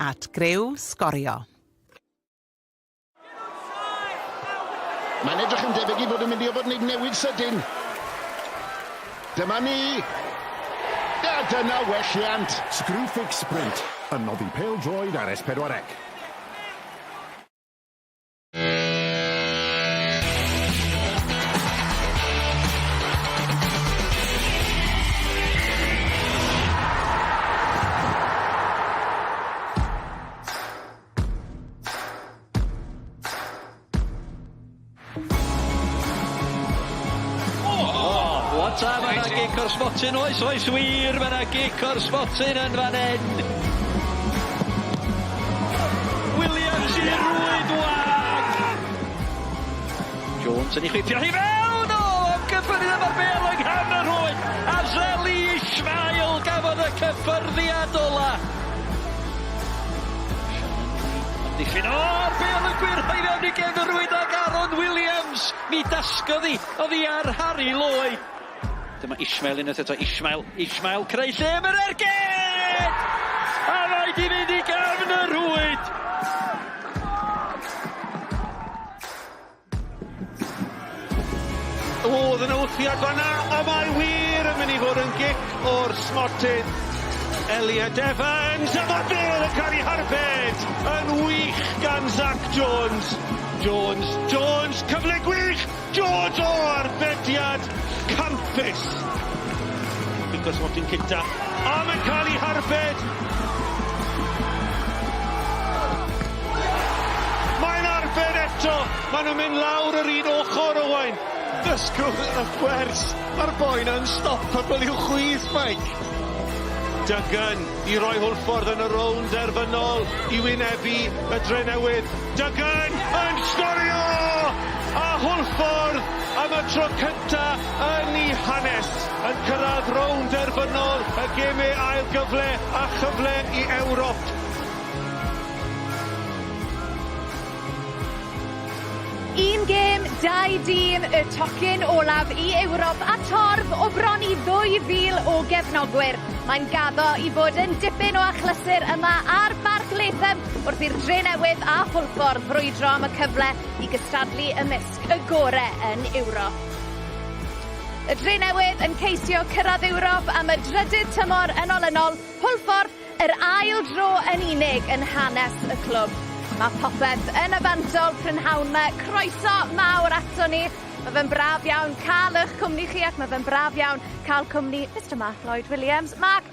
at Griw Sgorio. Mae'n edrych yn debyg i fod yn mynd i orfod wneud newid sydyn. Dyma ni! A dyna welliant! Screwfix Sprint, yn noddi pêl-droed ar S4C. What a ma' 'na gic o'r smotyn oes oes wir ma' 'na gic o'r smotyn yn fan 'yn. Williams i rwyd wag! Jones yn ei chwipio hi fewn! O! Am gyffyrddiad ma'r bêl yng nghefn y rhwyd! Azeli Ismail gafodd y cyffyrddiad ola. Amddiffyn o! A'r bêl yn gwyrho i fewn i gefn y rwyd ag Aaron Williams! Mi dasgodd hi oddi ar Harry Lloyd. Dyma Ismail unwaith eto, Ismail, Ismail creu lle am yr ergyd! A mae di mynd i gefn y rhwyd! O'dd yna wthiad fan'na, a mae wir yn mynd i fod yn gic o'r smotyn. Elliot Evans, a ma'r bêl yn cael ei harbed yn wych gan Zac Jones. Jones, Jones, cyfle gwych! Jones, o, arbediad campus! Gic o'r smotyn cynta, a mae'n cael ei harbed! Mae'n arbed eto! Maen nhw'n mynd lawr yr un ochr, Owain! Dysgwch y gwers! Mae'r boi 'na'n unstoppable i'w chwith, Mike! Duggan i roi Hwlffordd yn y rownd derfynol i wynebu y Drenewydd. Duggan yn sgorio! A Hwlffordd am y tro cynta yn 'u hanes yn cyrraedd rownd derfynol y geme ail gyfle a chyfle i Ewrop. Un gêm, dau dîm, y tocyn olaf i Ewrop a torf o bron i 2,000 o gefnogwyr. Mae'n gaddo i fod yn dipyn o achlysur yma ar Barc Latham wrth i'r Drenewydd a Hwlffordd frwydro am y cyfle i gystadlu ymysg y gore yn Ewrop. Y Drenewydd yn ceisio cyrraedd Ewrop am y drydydd tymor yn olynol, Hwlffordd Yr ail dro yn unig yn hanes y clwb. Mae popeth yn y fantol prynhawn 'ma. Croeso mawr ato ni. Mae fe'n braf iawn cael eich cwmni chi ac mae fe'n braf iawn cael cwmni Mister Mark Lloyd Williams. Mark,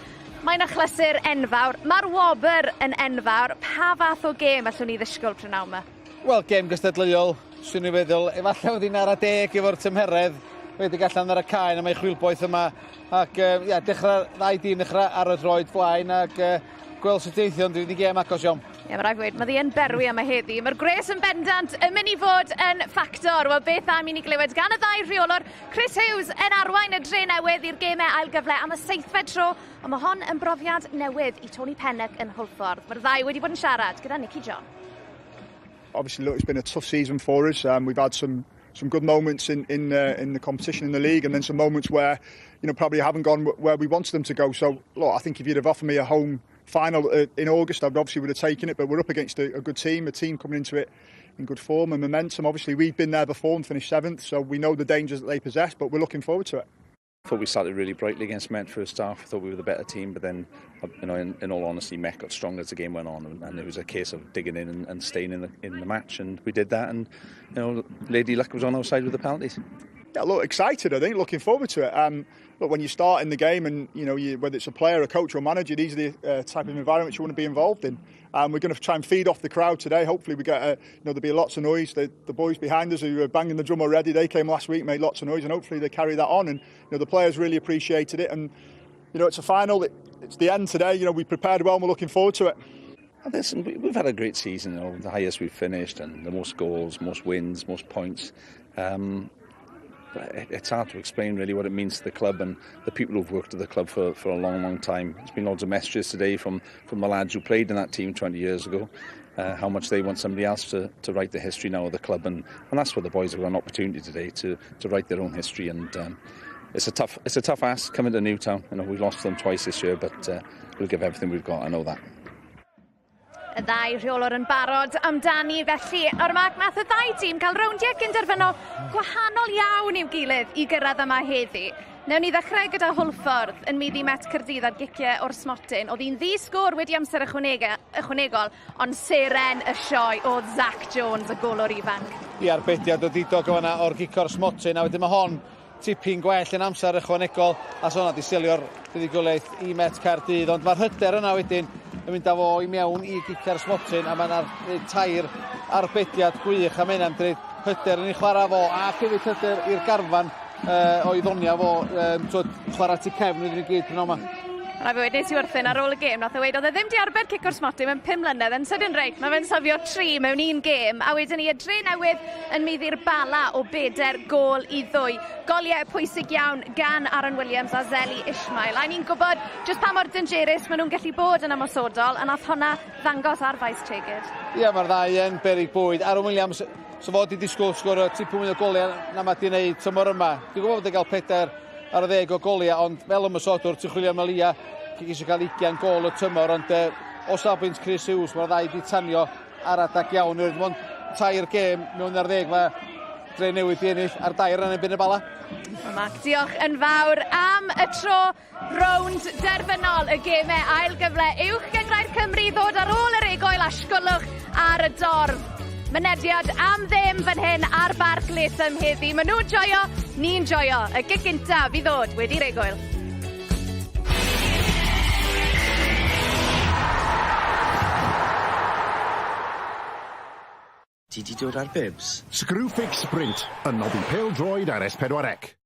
mae'n achlysur enfawr. Mae'r wobr yn enfawr. Pa fath o gêm allwn ni ddisgwyl prynhawn 'ma? Wel, gêm gystadleuol, swn i'n feddwl, efallai oedd hi'n ara deg efo'r tymheredd, wedi allan ar y cae am ei chwilboeth yma, ac uh, ia, dechrau, ddau dîm dechrau ar y droed flaen, ac uh, gweld sut eithio, ond wedi gêm agos iawn. Ie, mae rhaid gweud, mae ddi yn berwi yma heddi. Mae'r gwres yn bendant yn mynd i fod yn ffactor. Wel, beth am i ni glywed gan y ddau rheolwr, Chris Hughes yn arwain y dre newydd i'r gemau ail gyfle am y seithfed tro, ond mae hon yn brofiad newydd i Tony Pennock yn Hwlffordd. Mae'r ddau wedi bod yn siarad gyda Nicky John. Obviously, look, it's been a tough season for us. Um, we've had some some good moments in in, uh, in the competition in the league, and then some moments where you know probably haven't gone where we wanted them to go. So, look, I think if you'd have offered me a home final uh, in August, I obviously would have taken it. But we're up against a, a good team, a team coming into it in good form and momentum. Obviously, we've been there before and finished seventh, so we know the dangers that they possess. But we're looking forward to it. I thought we started really brightly against Met first half. I thought we were the better team, but then, uh, you know, in, in all honesty, Met got stronger as the game went on, and, and it was a case of digging in and, and staying in the in the match, and we did that. And you know, Lady Luck was on our side with the penalties. Yeah, look, excited. I think looking forward to it. Um, look, when you start in the game, and you know, you, whether it's a player, a coach, or manager, these are the uh, type of environments you want to be involved in. Um, we're going to try and feed off the crowd today. Hopefully, we get a, you know there'll be lots of noise. The, the boys behind us who are banging the drum already, they came last week, made lots of noise, and hopefully they carry that on. And you know the players really appreciated it. And you know it's a final. It, it's the end today. You know we prepared well. and We're looking forward to it. Listen, we've had a great season. You know, the highest we've finished, and the most goals, most wins, most points. Um, it's hard to explain really what it means to the club and the people who've worked at the club for, for a long, long time. There's been loads of messages today from, from the lads who played in that team 20 years ago, uh, how much they want somebody else to, to write the history now of the club. And, and that's what the boys have got an opportunity today to, to write their own history. And um, it's a tough it's a tough ask coming to Newtown. You know, we lost them twice this year, but uh, we'll give everything we've got. I know that. Y ddau rheolwr yn barod amdani felly. O'r Mark, nath y ddau dîm cael rowndiau gynderfynol gwahanol iawn i'w gilydd i gyrraedd yma heddi. Newn ni ddechrau gyda Hwlffordd yn maeddu Met Caerdydd ar giciau o'r smotyn. Oedd hi'n ddi sgôr wedi amser ychwanegol, ond seren y sioe oedd Zach Jones, y golwr ifanc. I arbediad o didog o fanna o'r gic o'r smotyn, a wedyn mae hon tipyn gwell yn amser ychwanegol, a so hwnna 'di selio'r fuddugoliaeth i Met Caerdydd, ond mae'r hyder yna wedyn yn mynd â fo i mewn i gicio'r smotyn, a mae'n tair arbediad gwych, a mae hynna'n dweud hyder yn ei chwarae fo, a hefyd hyder i'r garfan o'i ddonia fo, twyd, chwarae tu cefn iddyn nhw gyd prynhawn 'ma. Rhaid fi weud, nes i wrthyn ar ôl y gêm, nath e weud, oedd e ddim 'di arbed cic o'r smotyn mewn 5 mlynedd, yn sydyn reit, mae fe'n safio 3 mewn un gêm, a wedyn ni y Drenewydd yn maeddu'r Bala o bedair gôl i ddwy. Goliau pwysig iawn gan Aaron Williams a Zeli Ismail. A ni'n gwybod jyst pa mor dangerous maen nhw'n gallu bod yn ymosodol, a nath hwnna ddangos ar faes Tregyd. Ie, yeah, mae'r ddau yn berig bwyd. Aaron Williams, so fod i disgwyl sgorio tipyn mwy o goliau na mae di wneud tymor yma. Dwi'n gwybod bod e'n cael pedair ar y ddeg o goliau, ond fel ymosodwr, ti'n chwilio am Elia, ti'n eisiau cael 20 gol y tymor, ond o safbwynt Chris Hughes, mae'r ddau di tanio ar adag iawn. Yr dim ond tair gêm mewn ar ddeg mae Dre Newydd di ennill ar dair yn erbyn y Bala. Mark, diolch yn fawr am y tro rownd derfynol y gemau ail gyfle uwch gynghrair Cymru ddod ar ôl yr egoel a sgwlwch ar y dorf. Mynediad am ddim fan hyn ar Barc Latham heddi. Maen nhw'n joio, ni'n joio. Y gic gyntaf i ddod wedi'r egwyl. Ti 'di dod ar bibs? Screwfix Sprint, yn noddi pêl-droed ar S4C.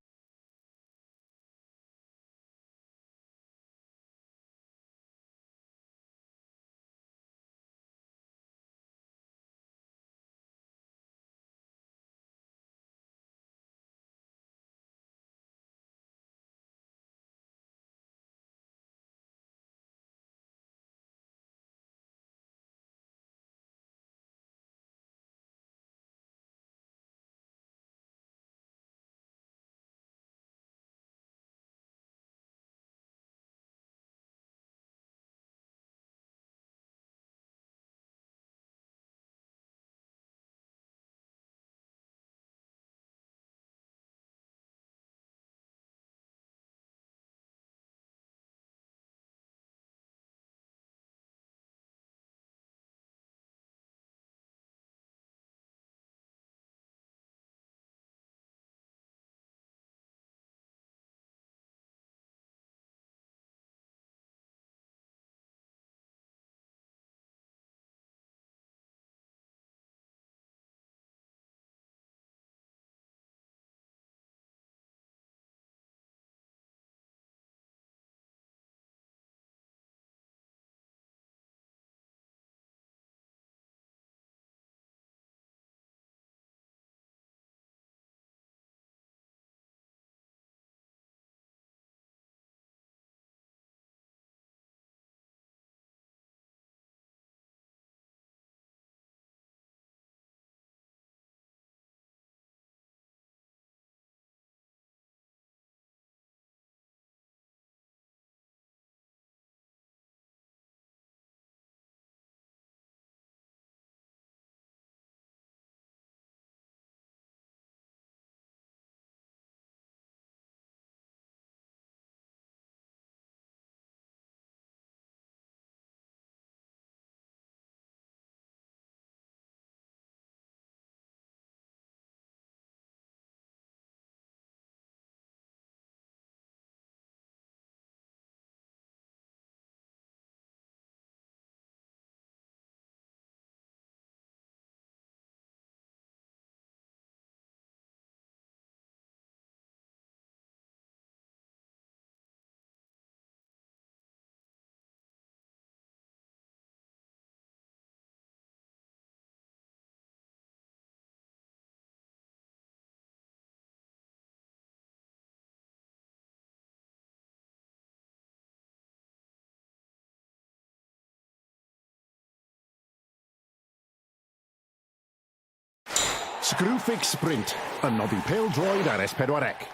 Screwfix Sprint, yn noddi pêl-droed ar S4C.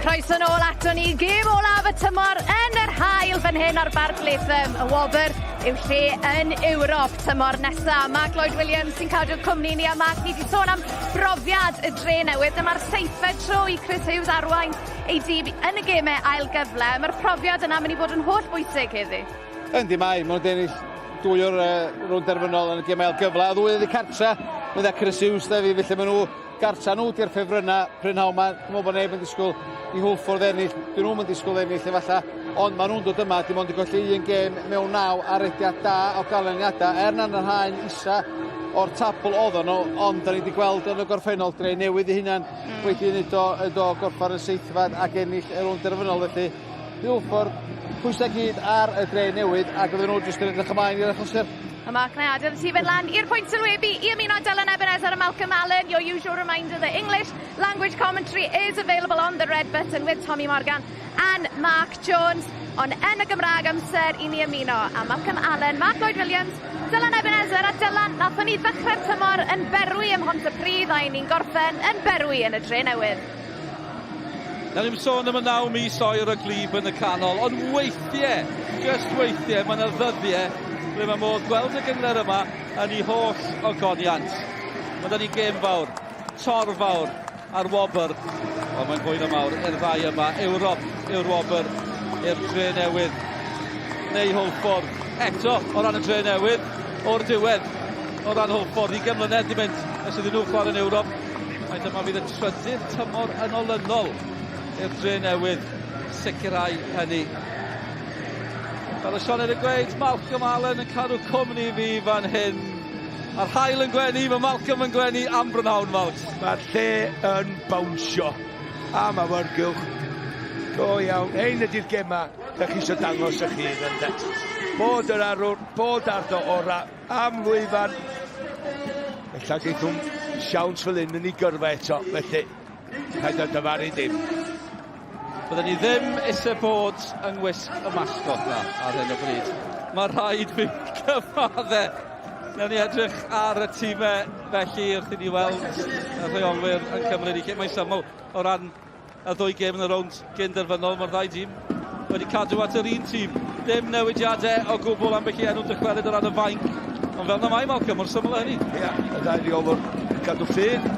Croeso nôl ato ni, gêm olaf y tymor yn yr haul fan hyn ar Barc Latham. Y wobr yw lle yn Ewrop tymor nesa. Mark Lloyd Williams sy'n cadw cwmni ni a Mark, ni wedi sôn am brofiad y dre newydd. Dyma'r seithfed tro i Chris Hughes arwain ei dîm yn y gemau ail gyfle. Mae'r profiad yna mynd i fod yn holl bwysig heddi. Yndi mae, maen nhw'n ennill dwy o'r uh, rownd derfynol yn y gemau ail gyfle, a ddwy oddi cartra. Mae Chris Hughes da fi, felly maen nhw Gartra nhw 'di'r ffefrynnau prynhawn 'ma. Dwi'n meddwl bod neb yn disgwyl i Hwlffordd ennill. Dyn nhw'm yn disgwyl ennill efallai, ond maen nhw'n dod yma dim ond i golli un gêm mewn naw ar rediad da o ganlyniadau. Er na yn yr haen isa o'r tabl oedden nhw, ond da ni wedi gweld yn y gorffennol dre newydd ei hunan mm. wedi wneud o, yn do gorffan y seithfed ac ennill y rownd derfynol. Felly, Hwlffordd, pwysau gyd ar y dre newydd ac oedden nhw jyst yn edrych ymlaen i'r achlysur. A Mark na adael ti fynd lan i'r pwynt sylwebu i ymuno Dylan Ebenezer a Malcolm Allen. Your usual reminder that English language commentary is available on the red button with Tommy Morgan and Mark Jones. Ond yn y Gymraeg amser i ni ymuno a Malcolm Allen, Mark Lloyd Williams, Dylan Ebenezer a Dylan, nathon ni ddechrau'r tymor yn berwi ym Mhontypridd a i ni'n gorffen yn berwi yn y Dre Newydd. Na ddim sôn am y naw mis oer y glib yn y canol, ond weithiau, just weithiau, mae yna ddyddiau ble mae modd gweld y gyngor yma yn ei holl ogoniant. Mae da ni gêm fawr, tor fawr a'r wobr, ond mae'n fwy na mawr i'r ddau yma. Ewrop yw'r wobr i'r dre newydd neu Hwlffordd. Eto, o ran y dre newydd, o'r diwedd, o ran Hwlffordd, 20 mlynedd di mynd ers iddyn nhw chwarae yn Ewrop. Mai dyma fydd y trydydd tymor yn olynol i'r dre newydd sicrhau hynny. Fel y Sioned yn gweud, Malcolm Allen yn cadw cwmni fi fan hyn. Mae'r haul yn gwenu, mae Malcolm yn gwenu am brynhawn, Malcs. Mae'r lle yn bawnsio. A mae wyrgylch. Go iawn. Ein ydy'r gema da chi eisiau dangos eich hun ynde. Bod yr arwr, bod ar dy ora, am lwyfan. Ella geith nhw'n siawns fel hyn yn ei gyrfa eto, felly paid â dyfaru dim. Byddwn ni ddim eisiau bod yng ngwisg y mascot na ar hyn o bryd. Mae rhaid fi cyfadde. Newn ni edrych ar y tîmau felly wrth i ni weld y rheolwyr yn cymryd i lle. Mae'n syml o ran y ddwy gêm yn y rownd gyn-derfynol. Mae'r ddau dîm wedi cadw at yr un tîm. Dim newidiadau o gwbl ambell i enw dychwelyd o ran y fainc. Ond fel na mae Malcolm, mor syml â hynny. Ia, y ddau reolwr yn cadw ffydd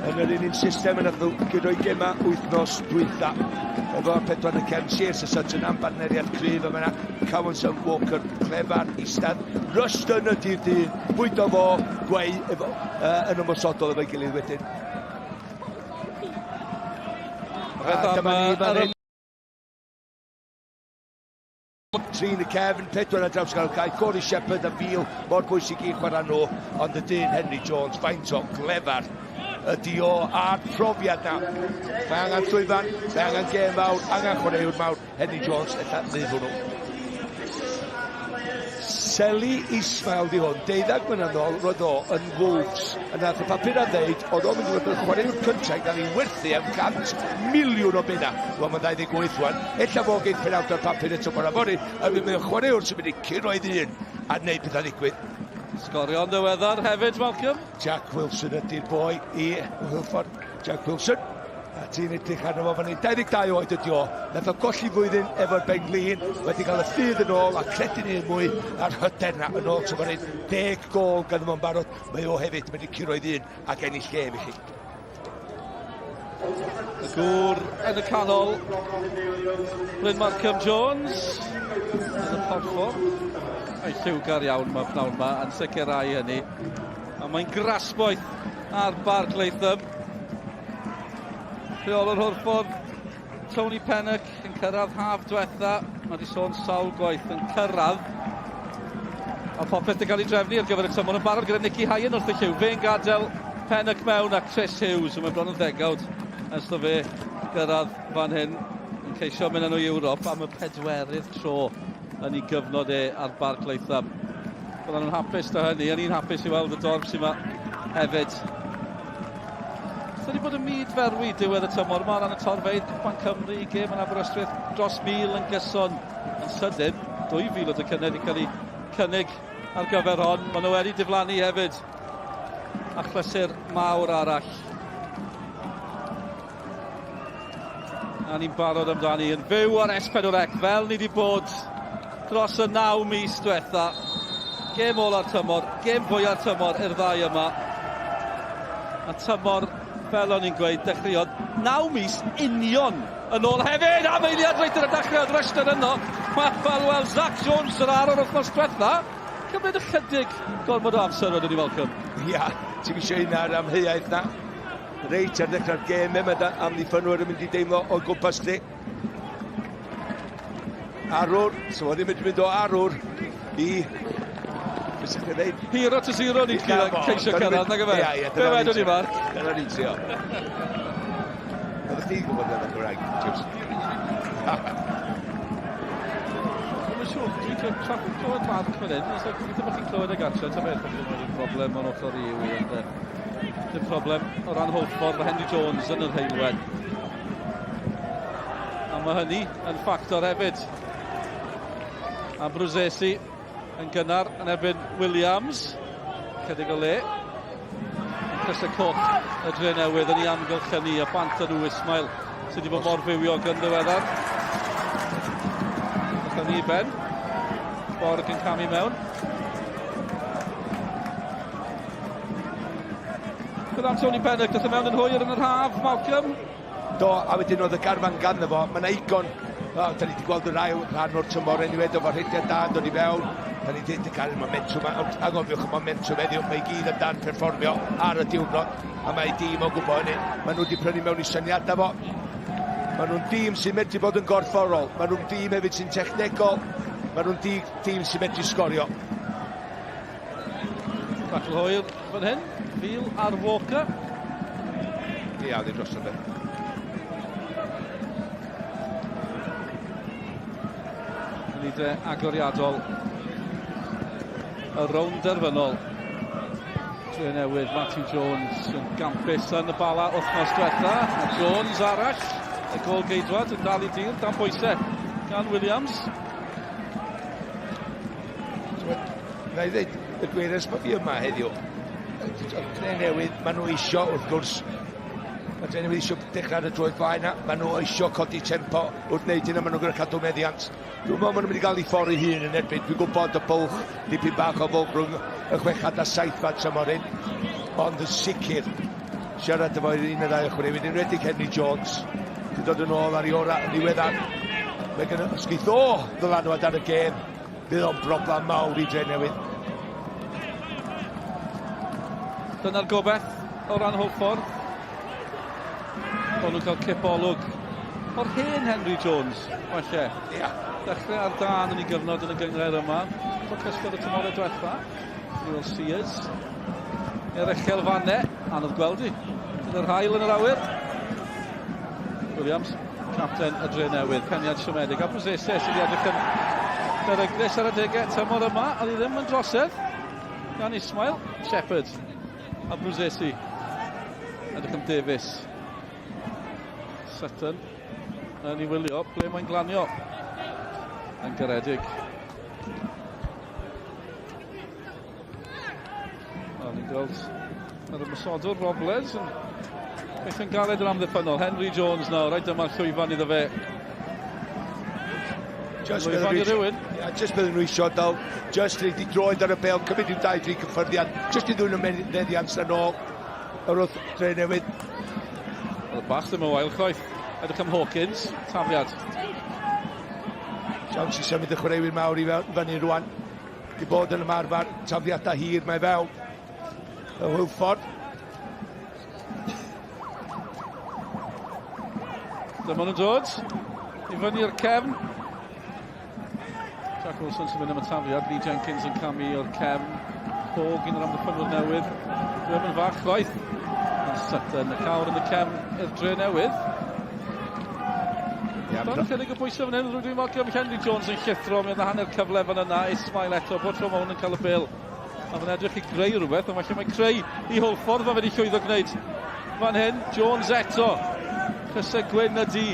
yn yr un un system yn nhw gyda'i gema wythnos dwytha. Efo'r pedwar yn y cefn, Sears a Sutton am bartneriaeth cryf, a mae yna Cowanson, Walker, clefar, eistedd. Ruston ydy'r dyn, bwydo fo, gweu efo, uh, yn ymosodol efo'i gilydd wedyn. A dyma ni fan hyn. Trin y cefn, pedwar ar draws gael cae, Corey Shepherd a Beale, mor bwysig i chwarae nhw, ond y dyn Henry Jones, faint o glefar ydi o a'r profiad na. Mae angen llwyfan, mae angen gêm fawr, angen chwaraewr mawr, Henry Jones, ella fydd hwnnw. Seli Ismail di hwn, deuddag mlynedd nôl, roedd o yn Wolves. A nath y papur a ddeud, oedd o'n mynd i fod yn chwaraewr cyntaf i gael ei werthu am 100 miliwn o bunna. Wel, mae'n 28 wan. Ella fo geith penawd o'r papur eto bore fory, a fydd mae'n chwaraewr sy'n mynd i curo ei ddyn a wneud pethau ddigwydd. Sgorio'n ddiweddar hefyd, Malcolm. Jack Wilson ydy'r boi i Hwlffordd. Jack Wilson. A ti'n edrych arno fo fan hyn, 22 oed ydi o. Nath o golli flwyddyn efo'r Benglin, wedi cael y ffydd yn ôl a credu'n un mwy a'r hyder na yn ôl tro fan hyn. Deg gôl ganddo fo'n barod, mae o hefyd wedi curo ei ddyn ac ennill gêm i chi. Y gŵr yn y canol, Bryn Markham Jones, yn y porffor. Mae'n lliwgar iawn mae pnawn yma, yn sicrhau hynny. A mae'n grasboeth ar Barc Latham. Rheolwr Hwlffordd, Tony Pennock yn cyrraedd haf diwetha. Mae wedi sôn sawl gwaith yn cyrraedd. A popeth yn cael ei drefnu ar gyfer y tymor yn barod gyda Nicky Hyen wrth y lliw. Fe'n gadael Pennock mewn a Chris Hughes, mae bron yn ddegawd ers iddo fe gyrraedd fan hyn yn ceisio mynd â nhw i Ewrop am y pedwerydd tro yn ei gyfnod e ar Barc Latham. Byddan nhw'n hapus da hynny, a ni'n hapus i weld y dorf sy'n yma hefyd. Sydd wedi bod yn myd ferwi diwedd y tymor yma ran y torfeydd, Cwpan Cymru, gêm yn Aberystwyth, dros 1,000 yn gyson yn sydyn. 2,000 o docynnau wedi cael eu cynnig ar gyfer hon. Maen nhw wedi diflannu hefyd. Achlysur mawr arall. A ni'n barod amdani yn fyw ar S4C fel ni wedi bod dros y naw mis diwetha. Gêm ola'r tymor, gêm fwya'r tymor i'r ddau yma. A tymor, fel o'n i'n gweud, dechreuodd naw mis union yn ôl hefyd. Am eiliad reit ar y dechrau oedd Rushton yno. Mae Falwell, Zach Jones yr ar o'r wythnos diwetha. Cymryd ychydig gormod o amser wedyn ni, Malcolm. Ia, ti'n eisiau hynna ar amheuaeth na. Reit ar ddechrau'r gêm e, mae amddiffynwyr yn mynd i deimlo o gwmpas chdi. Arwr, so fo ddim wedi mynd o arwr i... Beth sy'n dweud? Hero to zero ni'n ceisio cyrraedd, nag yfe? Ia, ia. Be wedwn ni, Mark? Dyna ni'n trio. Oeddech chdi'n gwybod yn y Gymraeg, James? Dwi'n yn siŵr, dwi'n cael trafod clywed Mark fan hyn. Os ydych chi'n clywed y gartre, ta beth, mae'n broblem o'n ochr i yw i, ond dim problem o ran Hwlffordd, mae Henry Jones yn yr heulwen. A mae hynny yn ffactor hefyd. A Bruzesi yn gynnar yn erbyn Williams. Chydig o le. Crysau coch y dre newydd yn ei amgylchynu a bant â nhw Ismail sydd wedi bod mor fywiog yn ddiweddar. Allan ni i ben. Borg yn camu mewn. Bydd Anthony Pennock, dath e mewn yn hwyr yn yr haf, Malcolm. Do, a wedyn oedd y garfan ganddo fo, mae yna igon, o, da ni wedi gweld yr ail rhan o'r tymor anyway, do fo rhediad da yn dod i fewn, da ni wedi cael y momentum, angofiwch y momentum heddiw, mae i gyd amdan perfformio ar y diwrnod, a mae dîm o'n gwybod hynny, mae nhw wedi prynu mewn i syniadau fo, mae nhw'n dîm sy'n medru bod yn gorfforol, mae nhw'n dîm hefyd sy'n technegol, mae nhw'n dîm sy'n medru sgorio. Battle hwyr fan hyn. Fil ar Walker. Ia, ddim drosodd e. Munudau agoriadol. Y rownd derfynol. Dre newydd, Matthew Jones yn gampus yn y bala wythnos diwetha. A Jones arall, y gol geidwad yn dal i dir, dan bwysau gan Williams. Na i ddeud y gwir ers bod fi yma heddiw, Dre Newydd, maen nhw isio, wrth gwrs, mae Dre Newydd isio dechrau ar y droed flaen na, maen nhw isio codi tempo wrth wneud hynna, maen nhw'n gorfod cadw meddiant. Dwi'n meddwl maen nhw'n mynd i gael ei ffordd ei hun yn erbyn, dwi'n gwybod y bwlch, dipyn bach o fwlch rhwng y chwechad a saithfad tymor hyn, ond yn sicr, siarad efo un neu ddau o chwaraewyr, enwedig Henry Jones, sy'n dod yn ôl ar ei orau yn ddiweddar. Mae gen os geith o ddylanwad ar y gêm, Bydd o'n broblem mawr i Drenewydd. Dyna'r gobeith o ran Hwlffordd. Bod nhw'n cael cip olwg o'r hen Henry Jones, falle. Ia. Dechrau ar dân yn ei gyfnod yn y gynghrair yma. Tro cysgod y tymorau diwetha. Neil Sears. I'r echel fanne. Anodd gweld i. Dyna'r haul yn yr awyr. Williams. Capten y Dre Newydd, peniad siomedig. A Brusese sydd wedi edrych yn beryglus ar adegau tymor yma, oedd hi ddim yn drosedd gan Ismail. Shepherd a Brusesi. Edrych am Davies. Sutton yn ei wylio ble mae'n glanio. Yn garedig. Wel, ni'n gweld yr ymosodwr Robles yn gweithio'n galed yn amddiffynnol. Henry Jones nawr, rhaid dyma'r llwyfan iddo fe. Just llwyfan i rywun. Yeah, just bydden nhw eisiau dal, just rhaid i droed ar y bel, cymryd i'w 2-3 cyffyrddiad, just i ddwyn y meddiant yn ôl yr wrth dre newydd. Wel, y bas ddim yn wael chwaith. Edrych am Hawkins, tafliad. Siawns i symud y chwaraewyr mawr i fyny rwan. Di bod yn ymarfer tafliadau hir mae fewn. Y Hwlffordd. Dyma nhw'n dod i fyny'r cefn. Jack Wilson sy'n mynd am y tafliad. Lee Jenkins yn camu o'r cefn. Hogg un o'r amddiffynwyr newydd. Dwi'n yn fach chwaith. Yn Sutton, y cawr yn y cefn i'r dre newydd. Ia, Dan chydig o bwysau fan hyn, rwy'n Malcolm Henry Jones yn llithro, mi oedd 'na hanner cyfle fan yna, Ismail eto, bob tro mae hwn yn cael y bêl. A mae'n edrych i greu rhywbeth, ond falle mae'n creu i Hwlffordd, mae wedi llwyddo gwneud fan hyn. Jones eto, crysau gwyn y du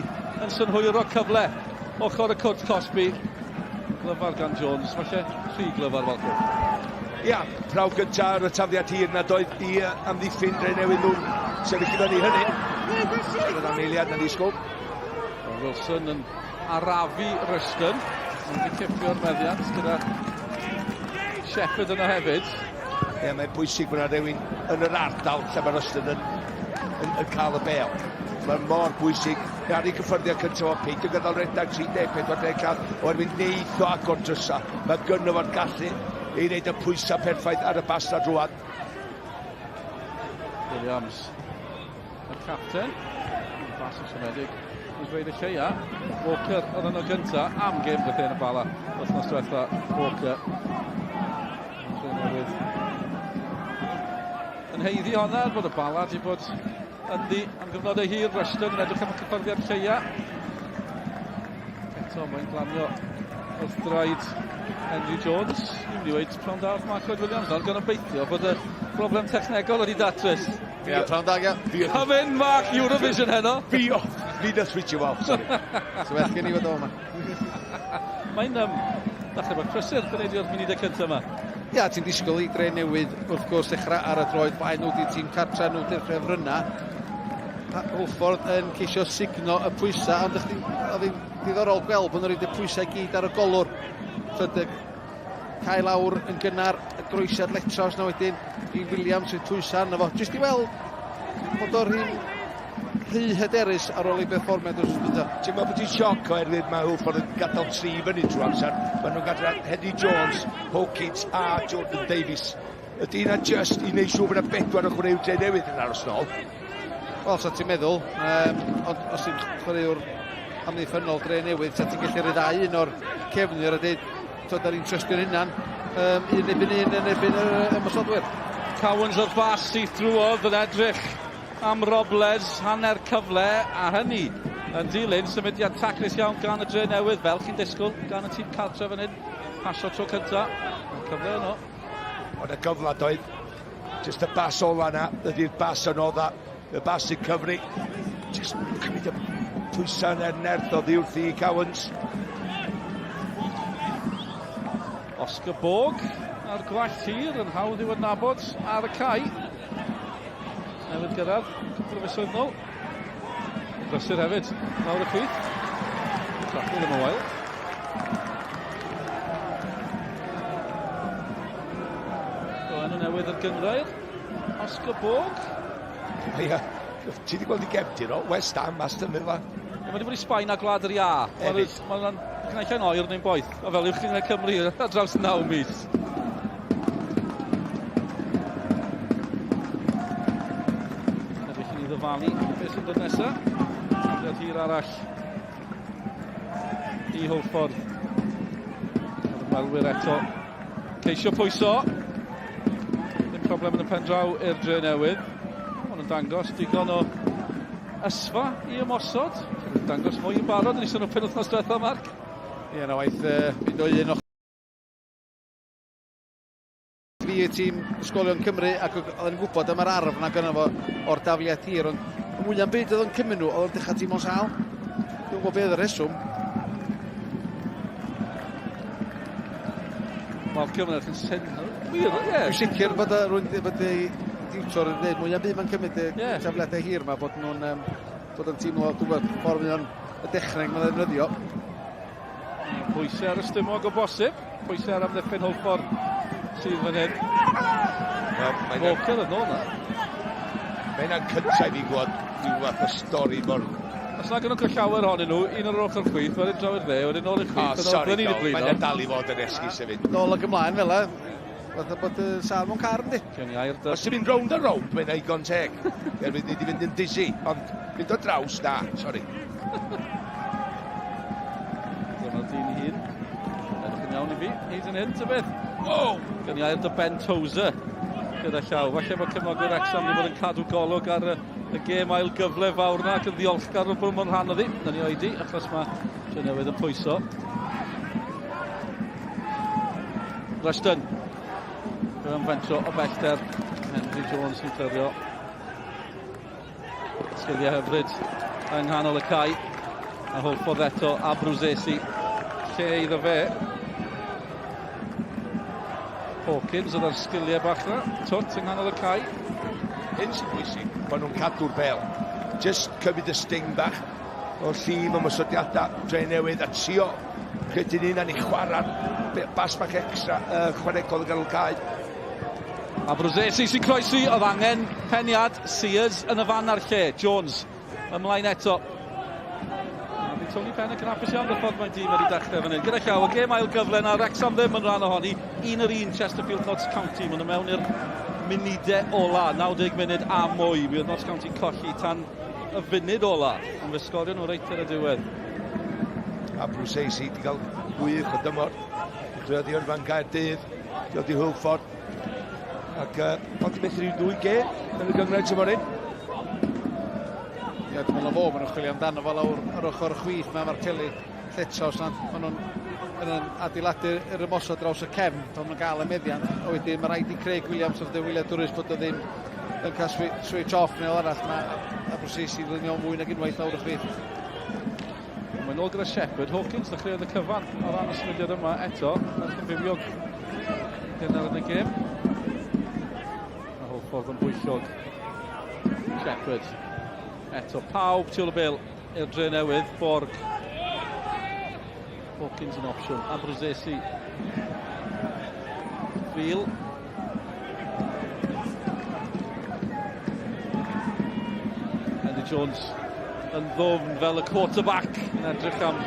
yn synhwyro cyfle ochr y cwrt cosbi. Glyfar gan Jones, falle rhy glyfar Malcolm. Ia, prawf gyntaf ar y tafliad hir nad oedd i amddiffyn Drenewydd nhw'n sefyll i fyny hynny. Roedd am eiliad na ddisgwyl. Wilson yn arafu Rushton. Mae'n wedi cipio'r meddiant gyda Shepherd yno hefyd. Ie, yeah, mae'n bwysig bod yna rhywun yn yr ardal lle mae Rushton yn, yn, yn cael y bel. Mae'n mor bwysig ar ei gyffyrddiad cyntaf o peidio gadael redag 30, 40 can, oherwydd neith o agor drysa. Mae gynno fo'r gallu i wneud y pwysau perffaith ar y bastard rwan. Williams, y capten. Bas yn siomedig i ddweud y lleia. Walker oedd yno gynta am gêm gath yn y Bala wythnos diwetha. Walker. Newydd. Yn heiddi honna, er bod y Bala wedi bod ynddi am gyfnod ei hir. Rushton yn edrych am y cyffyrddiad lleia. Eto mae'n glanio wrth draed Henry Jones. Ni'n mynd i weid prawn da wrth Mark Lloyd Williams nawr, gan obeithio bod y broblem technegol wedi datrys. Ie, yeah, prawn da, ia. Come in, Mark, Eurovision heno. Fi off. Fi na switch you off, sorry. So well gen i fod o yma. Mae'n dechrau bod prysur gwneud i'r munudau cyntaf yma. Ia, ti'n disgwyl i Dre Newydd wrth gwrs dechrau ar y droed blaen, nhw 'di tîm cartra, nhw 'di'r ffefrynnau. Hwlffordd yn ceisio sugno y pwysau, ond oedd hi'n diddorol gweld bod nhw'n rhaid y pwysau gyd ar y golwr. Tyd, cael lawr yn gynnar, y groesiad letraws na wedyn i Williams sy'n pwysau arno fo. Jyst i weld bod o'r rhy, rhy hyderus ar ôl ei berfformiad wrth dwytha. Ti'n meddwl bod hi'n sioc oherwydd mae Hwlffordd yn gadael tri fyny trwy amser. Maen nhw'n gadael Henry Jones, Hawkins a Jordan Davies. Ydy hynna just i wneud siŵr bod yna bedwar o chwaraewyr Dre Newydd yn aros nôl? Wel, sa ti'n meddwl, um, ond os ti'n chwaraewr amddiffynnol Dre Newydd, sa ti'n gallu rhyddhau un o'r cefnwyr a dweud, twyd, da ni'n trystio'n hunan, um, un ebyn un yn erbyn yr ymosodwyr. Cowans o'r bas syth drwodd yn edrych am Robles, hanner cyfle, a hynny yn dilyn symudiad taclus iawn gan y Dre Newydd, fel chi'n disgwyl gan y tîm cartref fan hyn. Pasio tro cynta, cyfle yno. Ond y gyfle doedd, jyst y bas ola na, ydy'r bas anodda, y bas sy'n cyfri, jyst cymryd y pwysau yn er nerth oddi wrth i Cowans. Oscar Borg a'r gwallt hir yn hawdd i'w adnabod ar y cae. Newydd gyrraedd, cwpl o fisoedd nôl. Brysur hefyd, lawr y chwith. Traffic ddim yn wael. O, enw newydd ar gyngrair. Oscar Borg. Ia, ti wedi gweld i gefndir o, West Ham, Aston Villa. Mae wedi bod i Sbaen a Gwlad yr Iâ. Hefyd. Mae'n naill ai'n oer neu'n boeth. A fel yw'ch chi'n Cymru ar draws 9 mis. Edrych i ni ddyfalu beth sy'n dod nesaf. Tafliad hir arall i Hwlffordd. Yr ymwelwyr eto. Ceisio pwyso. Ddim problem yn y pen draw i'r Dre Newydd. Maen nhw'n dangos digon o ysfa i ymosod. Dangos mwy yn barod yn ystod y penwythnos diwethaf, Mark. Ie, na waith uh, fynd o un o fi y tîm Ysgolion Cymru ac oedd yn gwybod am yr arf na gynno fo o'r dafliad hir, ond y mwyaf byd oedd yn cymryd nhw, oedd o'n dechrau teimlo'n sâl. Dwi'n gwybod beth oedd y rheswm. Malcolm yn edrych yn syn... Wir, ie. Dwi'n sicr bod rwy'n bod ei diwtor yn dweud mwyaf byd mae'n cymryd y yeah. tafliadau hir yma, bod nhw'n um, bod yn teimlo, dwi'n gwybod, ffordd mae'n y dechrau mae'n ddefnyddio. Pwysau ar y stumog o bosib. Pwysau ar amddiffyn Hwlffordd sydd fan hyn. Well, Walker yn ôl na. Mae hynna'n cyntaf i fi gwybod rhyw fath o stori mor... Os nag yn nhw'n llawer ohonyn nhw, un ar yr ochr chwith, wedyn draw i'r dde, wedyn nôl i'r chwith. Oh, sorry, no, mae'n dal i fod yn esgus hefyd. Nôl ac ymlaen fel e, fatha bod y sal mewn car, yndi? Gen i air dy... Os ti'n mynd rownd a rownd, mae'n ddigon teg. Erwydd ni wedi fynd yn dizzy, ond mynd o draws, na, sori. Dyma'r dyn ei hun. Edrych yn iawn i fi, hyd yn hyn, ta beth. Wow! Gen i air dy Ben Tozer gyda llaw. Falle bod cefnogwyr Wrexham wedi bod yn cadw golwg ar y, y gêm ail gyfle fawr na ac yn ddiolchgar o bod mor rhan oddi. Na ni oedi, achos mae Drenewydd yn pwyso. Rushton. Yn fentro o bellter. Henry Jones yn clirio. Sgiliau hyfryd yng nghanol y cae. A Hwlffordd eto a Bruzesi. Lle iddo fe. Hawkins oedd ar sgiliau bach na. Twt yng nghanol y cae. Hyn sy'n bwysig, maen nhw'n cadw'r bel. Just cymryd y sting bach. o'r llif ymosodiadau Dre Newydd a trio credu'n hunan i chwarae'r bas bach extra chwanegol yn ganol cae. A Bruzesi sy'n croesi, oedd angen peniad, Sears yn y fan a'r lle, Jones ymlaen eto. A fi Tony Pennock yn hapus iawn y ffordd mae'n dîm wedi dechrau fan hyn. Gyda llaw, y gêm ail gyfle na Wrexham ddim yn rhan ohoni. Un yr un Chesterfield Notts County. Maen nhw mewn i'r munudau ola, 90 munud a mwy. Mi oedd Notts County colli tan y funud ola, ond fe sgorio nhw reit ar y diwedd. A Bruce Acey wedi cael gwych o dymor. Dechreuodd i yrfa'n Gaerdydd, dod i Hwlffordd. Ac ond i methu rhyw ddwy gêm yn y gynghrair tymor hyn. Ie, dwi'n meddwl fo, maen nhw'n chwilio amdano fo lawr yr ochr chwith 'ma, mae'r Kelly Lletos, maen nhw'n yn adeiladu yr ymosod draws y cefn pan maen nhw'n gael y meddiant, a wedyn mae rhaid i Craig Williams wrth y wyliadwrus bod o ddim yn cael switch off neu arall, mae Abrosesi ddynio mwy nag unwaith lawr y chwith. Mae'n ôl gyda Shepherd, Hawkins ddechreuodd y cyfan o ran y symudiad yma eto, yn fywiog gynnar yn y gêm. Mae Hwlffordd yn bwyllog. Shepherd. Eto pawb tu ôl y bel i'r dre newydd. Borg. Hawkins yn opsiwn. Abruzzesi. Fil. Andy Jones yn ddwfn fel y quarterback yn edrych am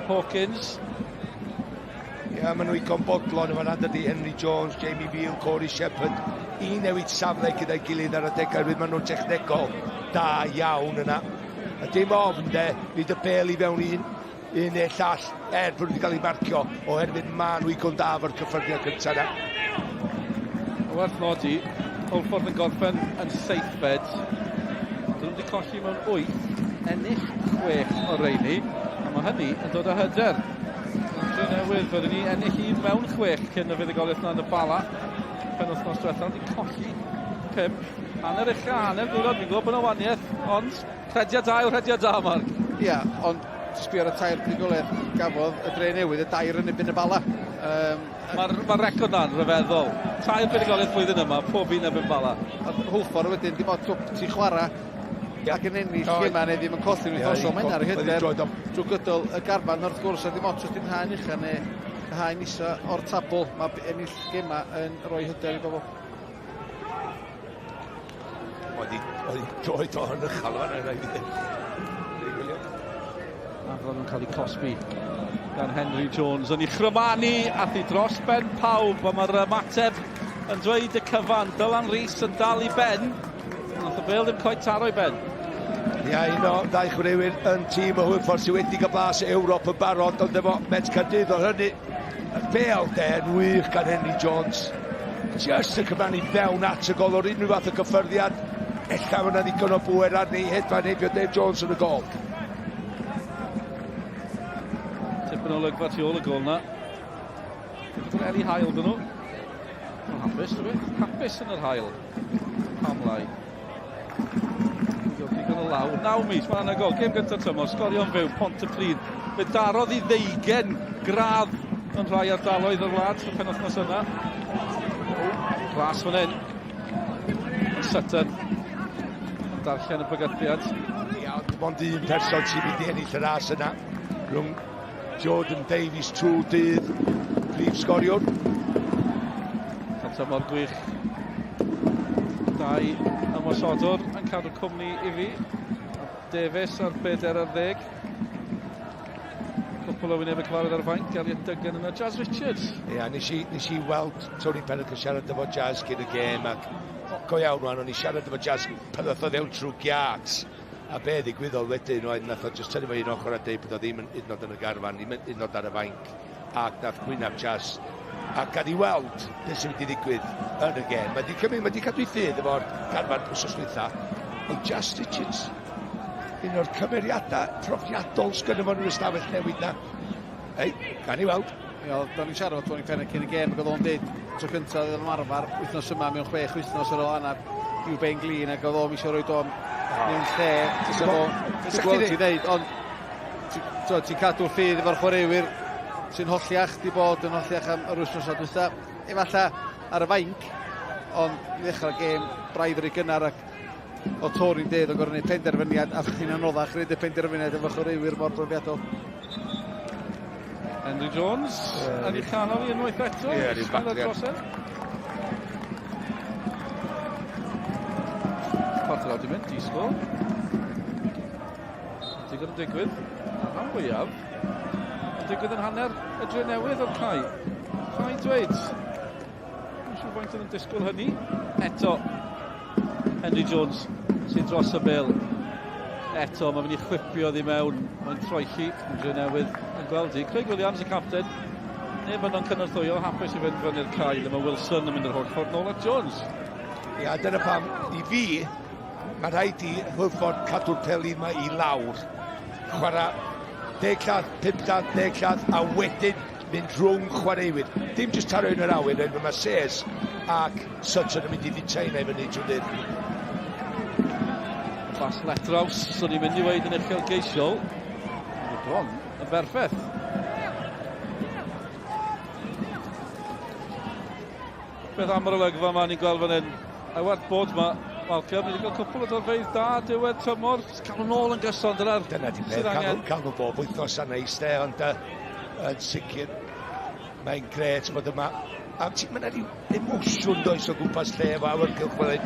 Hawkins. Ie, yeah, maen nhw igon bodlon yn fan'na, dydy Henry Jones, Jamie Veal, Corey Shepherd, i newid safle gyda'i gilydd ar adegau, rwy'n maen nhw'n technegol da iawn yna. A dim ofn de, nid y bel i fewn un, un neu llall, er bod wedi cael ei marcio, oherwydd maen nhw igon da fo'r cyffyrddiad cyntaf yna. Werth nodi, Hwlffordd yn gorffen yn seithfed. Dyn nhw wedi colli mewn 8, ennill 6 o reini, a mae hynny yn dod â hyder. Dre Newydd, fydden ni ennill un mewn 6 cyn y fuddugoliaeth yna yn y Bala. Penwythnos diwethaf, wedi colli 5. Hanner ucha, hanner ddwrnod, fi'n gwybod bod yna waniaeth, ond rhediad da yw rhediad da, Mark. Ia, yeah, ond sbio ar y tair buddugoliaeth gafodd y Dre Newydd, y dair yn ebyn y Bala. Um, Mae'r ma record na'n rhyfeddol. Tair buddugoliaeth flwyddyn yma, pob un erbyn Bala. A Hwlffordd wedyn, dim ond ti'n chwarae ac yn ennill yma neu ddim yn colli'n wythnosol. Mae hynna'n hyder drwy gydol y garfan wrth gwrs, a dim ots os dim haen ucha neu haen isa o'r tabl. Mae ennill gema yn rhoi hyder i bobl. Oedd hi droed o yn uchel o'n rhaid i ddweud. Afron yn cael ei cosbi gan Henry Jones yn ei chrymanu ath hi dros ben pawb a mae'r ymateb yn dweud y cyfan. Dylan Rees yn dal i ben. Nath y bel ddim coet taro i ben. Ia, un o ddau chwaraewyr yn tîm y Hwlffordd sydd wedi cael blas Ewrop yn barod, ond efo Met Caerdydd o hynny. Y bel de yn wych gan Henry Jones. Just yn cyfrannu fewn at y golwr, unrhyw fath o gyffyrddiad. Ella fod yna ddigon o bwer arni, hedfan heibio Dave Jones yn y gol. Tipyn o lygfa tu ôl y gol na. Tipyn o eli hael dyn nhw. Mae'n hapus, dwi. Hapus yn yr hael. Pam lai. Digon o law. 9 mis, mae'n anhygoel. Gêm gyntaf tymor, sgorio'n fyw, Pontypridd. Fe darodd i ddeugen gradd yn rhai ardaloedd o'r wlad y penwythnos yna. Glas fan hyn. Sutton. Darllen y bygythiad. Ia, ond dim ond un person sy'n mynd i ennill y ras yna. Rhwng Jordan Davies trwy dydd, prif sgoriwr. Cael tymor gwych. Dau ymosodwr yn cadw cwmni i fi. Davies ar bedair ar ddeg. Cwpl o wynebau cyfarwydd ar y fainc, Elliot Duggan yna, Jazz Richards. Ia, yeah, nes i, nes i weld Tony Pennock yn siarad efo Jazz cyn y gêm ac go iawn rwan, o'n i siarad efo Jazz pan ddoth o fewn trwy giat. A be ddigwyddodd wedyn oedd nath o jyst tynnu fo un ochr a deud bod o ddim yn hyd yn oed yn y garfan, ddim yn hyd yn oed ar y fainc, ac nath gwynab Jazz a gad i weld beth sy'n mynd i ddigwydd yn y gêm. Mae di cymryd, mae di cadw i ffydd efo'r garfan wsos dwytha, ond Jazz Richards, un o'r cymeriadau profiadol sgynno fo yn yr ystafell newid na. Ei, gan i weld. Ie, oedd, do'n i'n siarad efo Tony Pennock cyn y gêm ac oedd o'n deud tro cyntaf oedd o'n arfer wythnos yma mewn chwech wythnos ar ôl anaf i'w ben glin ac oedd o'n eisiau rhoi o'n mewn lle fysa fo ti'n gweld ti'n ddeud ond ti'n ti cadw'r ffydd efo'r chwaraewyr sy'n holliach di bod yn holliach am yr wythnos dwytha efallai ar y fainc ond i ddechrau'r gêm braidd rhy gynnar ac O Tony'n deud o'n gorfod gwneud penderfyniad a mae'n anoddach gwneud y penderfyniad efo chwaraewyr mor brofiadol. Henry Jones yeah, yn ei chanol i unwaith eto. Ie, yeah, rhyw bagliad. Chwarter awr di mynd, di-sgôr. Digon yn digwydd, a rhan fwyaf, yn digwydd yn hanner y dre newydd o'r cae. Rhaid dweud, Dwi'n siŵr faint oedd yn disgwyl hynny. Eto, Henry Jones sydd dros y bel. Eto, mae'n mynd i chwipio ddi mewn. Mae'n troelli yn dre newydd yn gweld hi. Craig Williams, y capten, neb yno'n cynorthwyo, hapus i fynd fyny'r cae. Mae Wilson yn mynd yr holl ffordd nôl at Jones. Ia, dyna pam, i fi, mae rhaid i Hwlffordd cadw'r peli yma i lawr. Chwarae 10 llath, 5 llath, 10 llath, a wedyn mynd rhwng chwaraewyr. Dim jyst taro un o'r awyr, ond mae Sears ac Sutton yn mynd i fita hynna i fyny trwy dydd. Bas Letraws, swn i'n mynd i weid yn uchelgeisiol. Ond bron yn berffaith. Beth am yr olygfa yma ni'n gweld fan hyn? A werth bod yma, Malcolm, ni wedi cael cwpl o dorfeydd da diwedd tymor. Cael nhw'n ôl yn gyson, dyna'r Dyna di peth, cael, cael nhw bob wythnos a neis de, ond uh, yn sicr mae'n gret bod yma. A ti, mae yna rhyw emosiwn does o gwmpas lle efo awyrgylch fel hyn.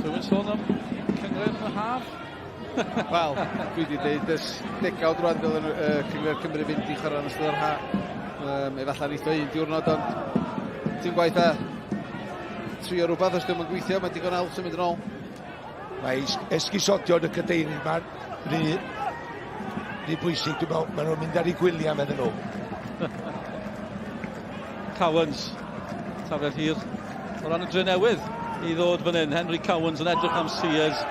Rhywun sôn am cynghrair yn y haf? Wel, dwi wedi dweud ers degawd rwan dylen uh, Cyngor Cymru fynd i chwarae yn ystod yr ha. Um, efallai neith o un diwrnod, ond ti'n gwaith a trio rhywbeth os ddim yn gweithio, mae'n digon awr symud yn ôl. Mae esgusodion y cadeirydd ma'n rhy, rhy bwysig, dwi'n meddwl, maen nhw'n mynd ar eu gwyliau, meddyn nhw. Cowans, tafliad hir o ran y Drenewydd i ddod fan hyn. Henry Cowans yn edrych am Sears.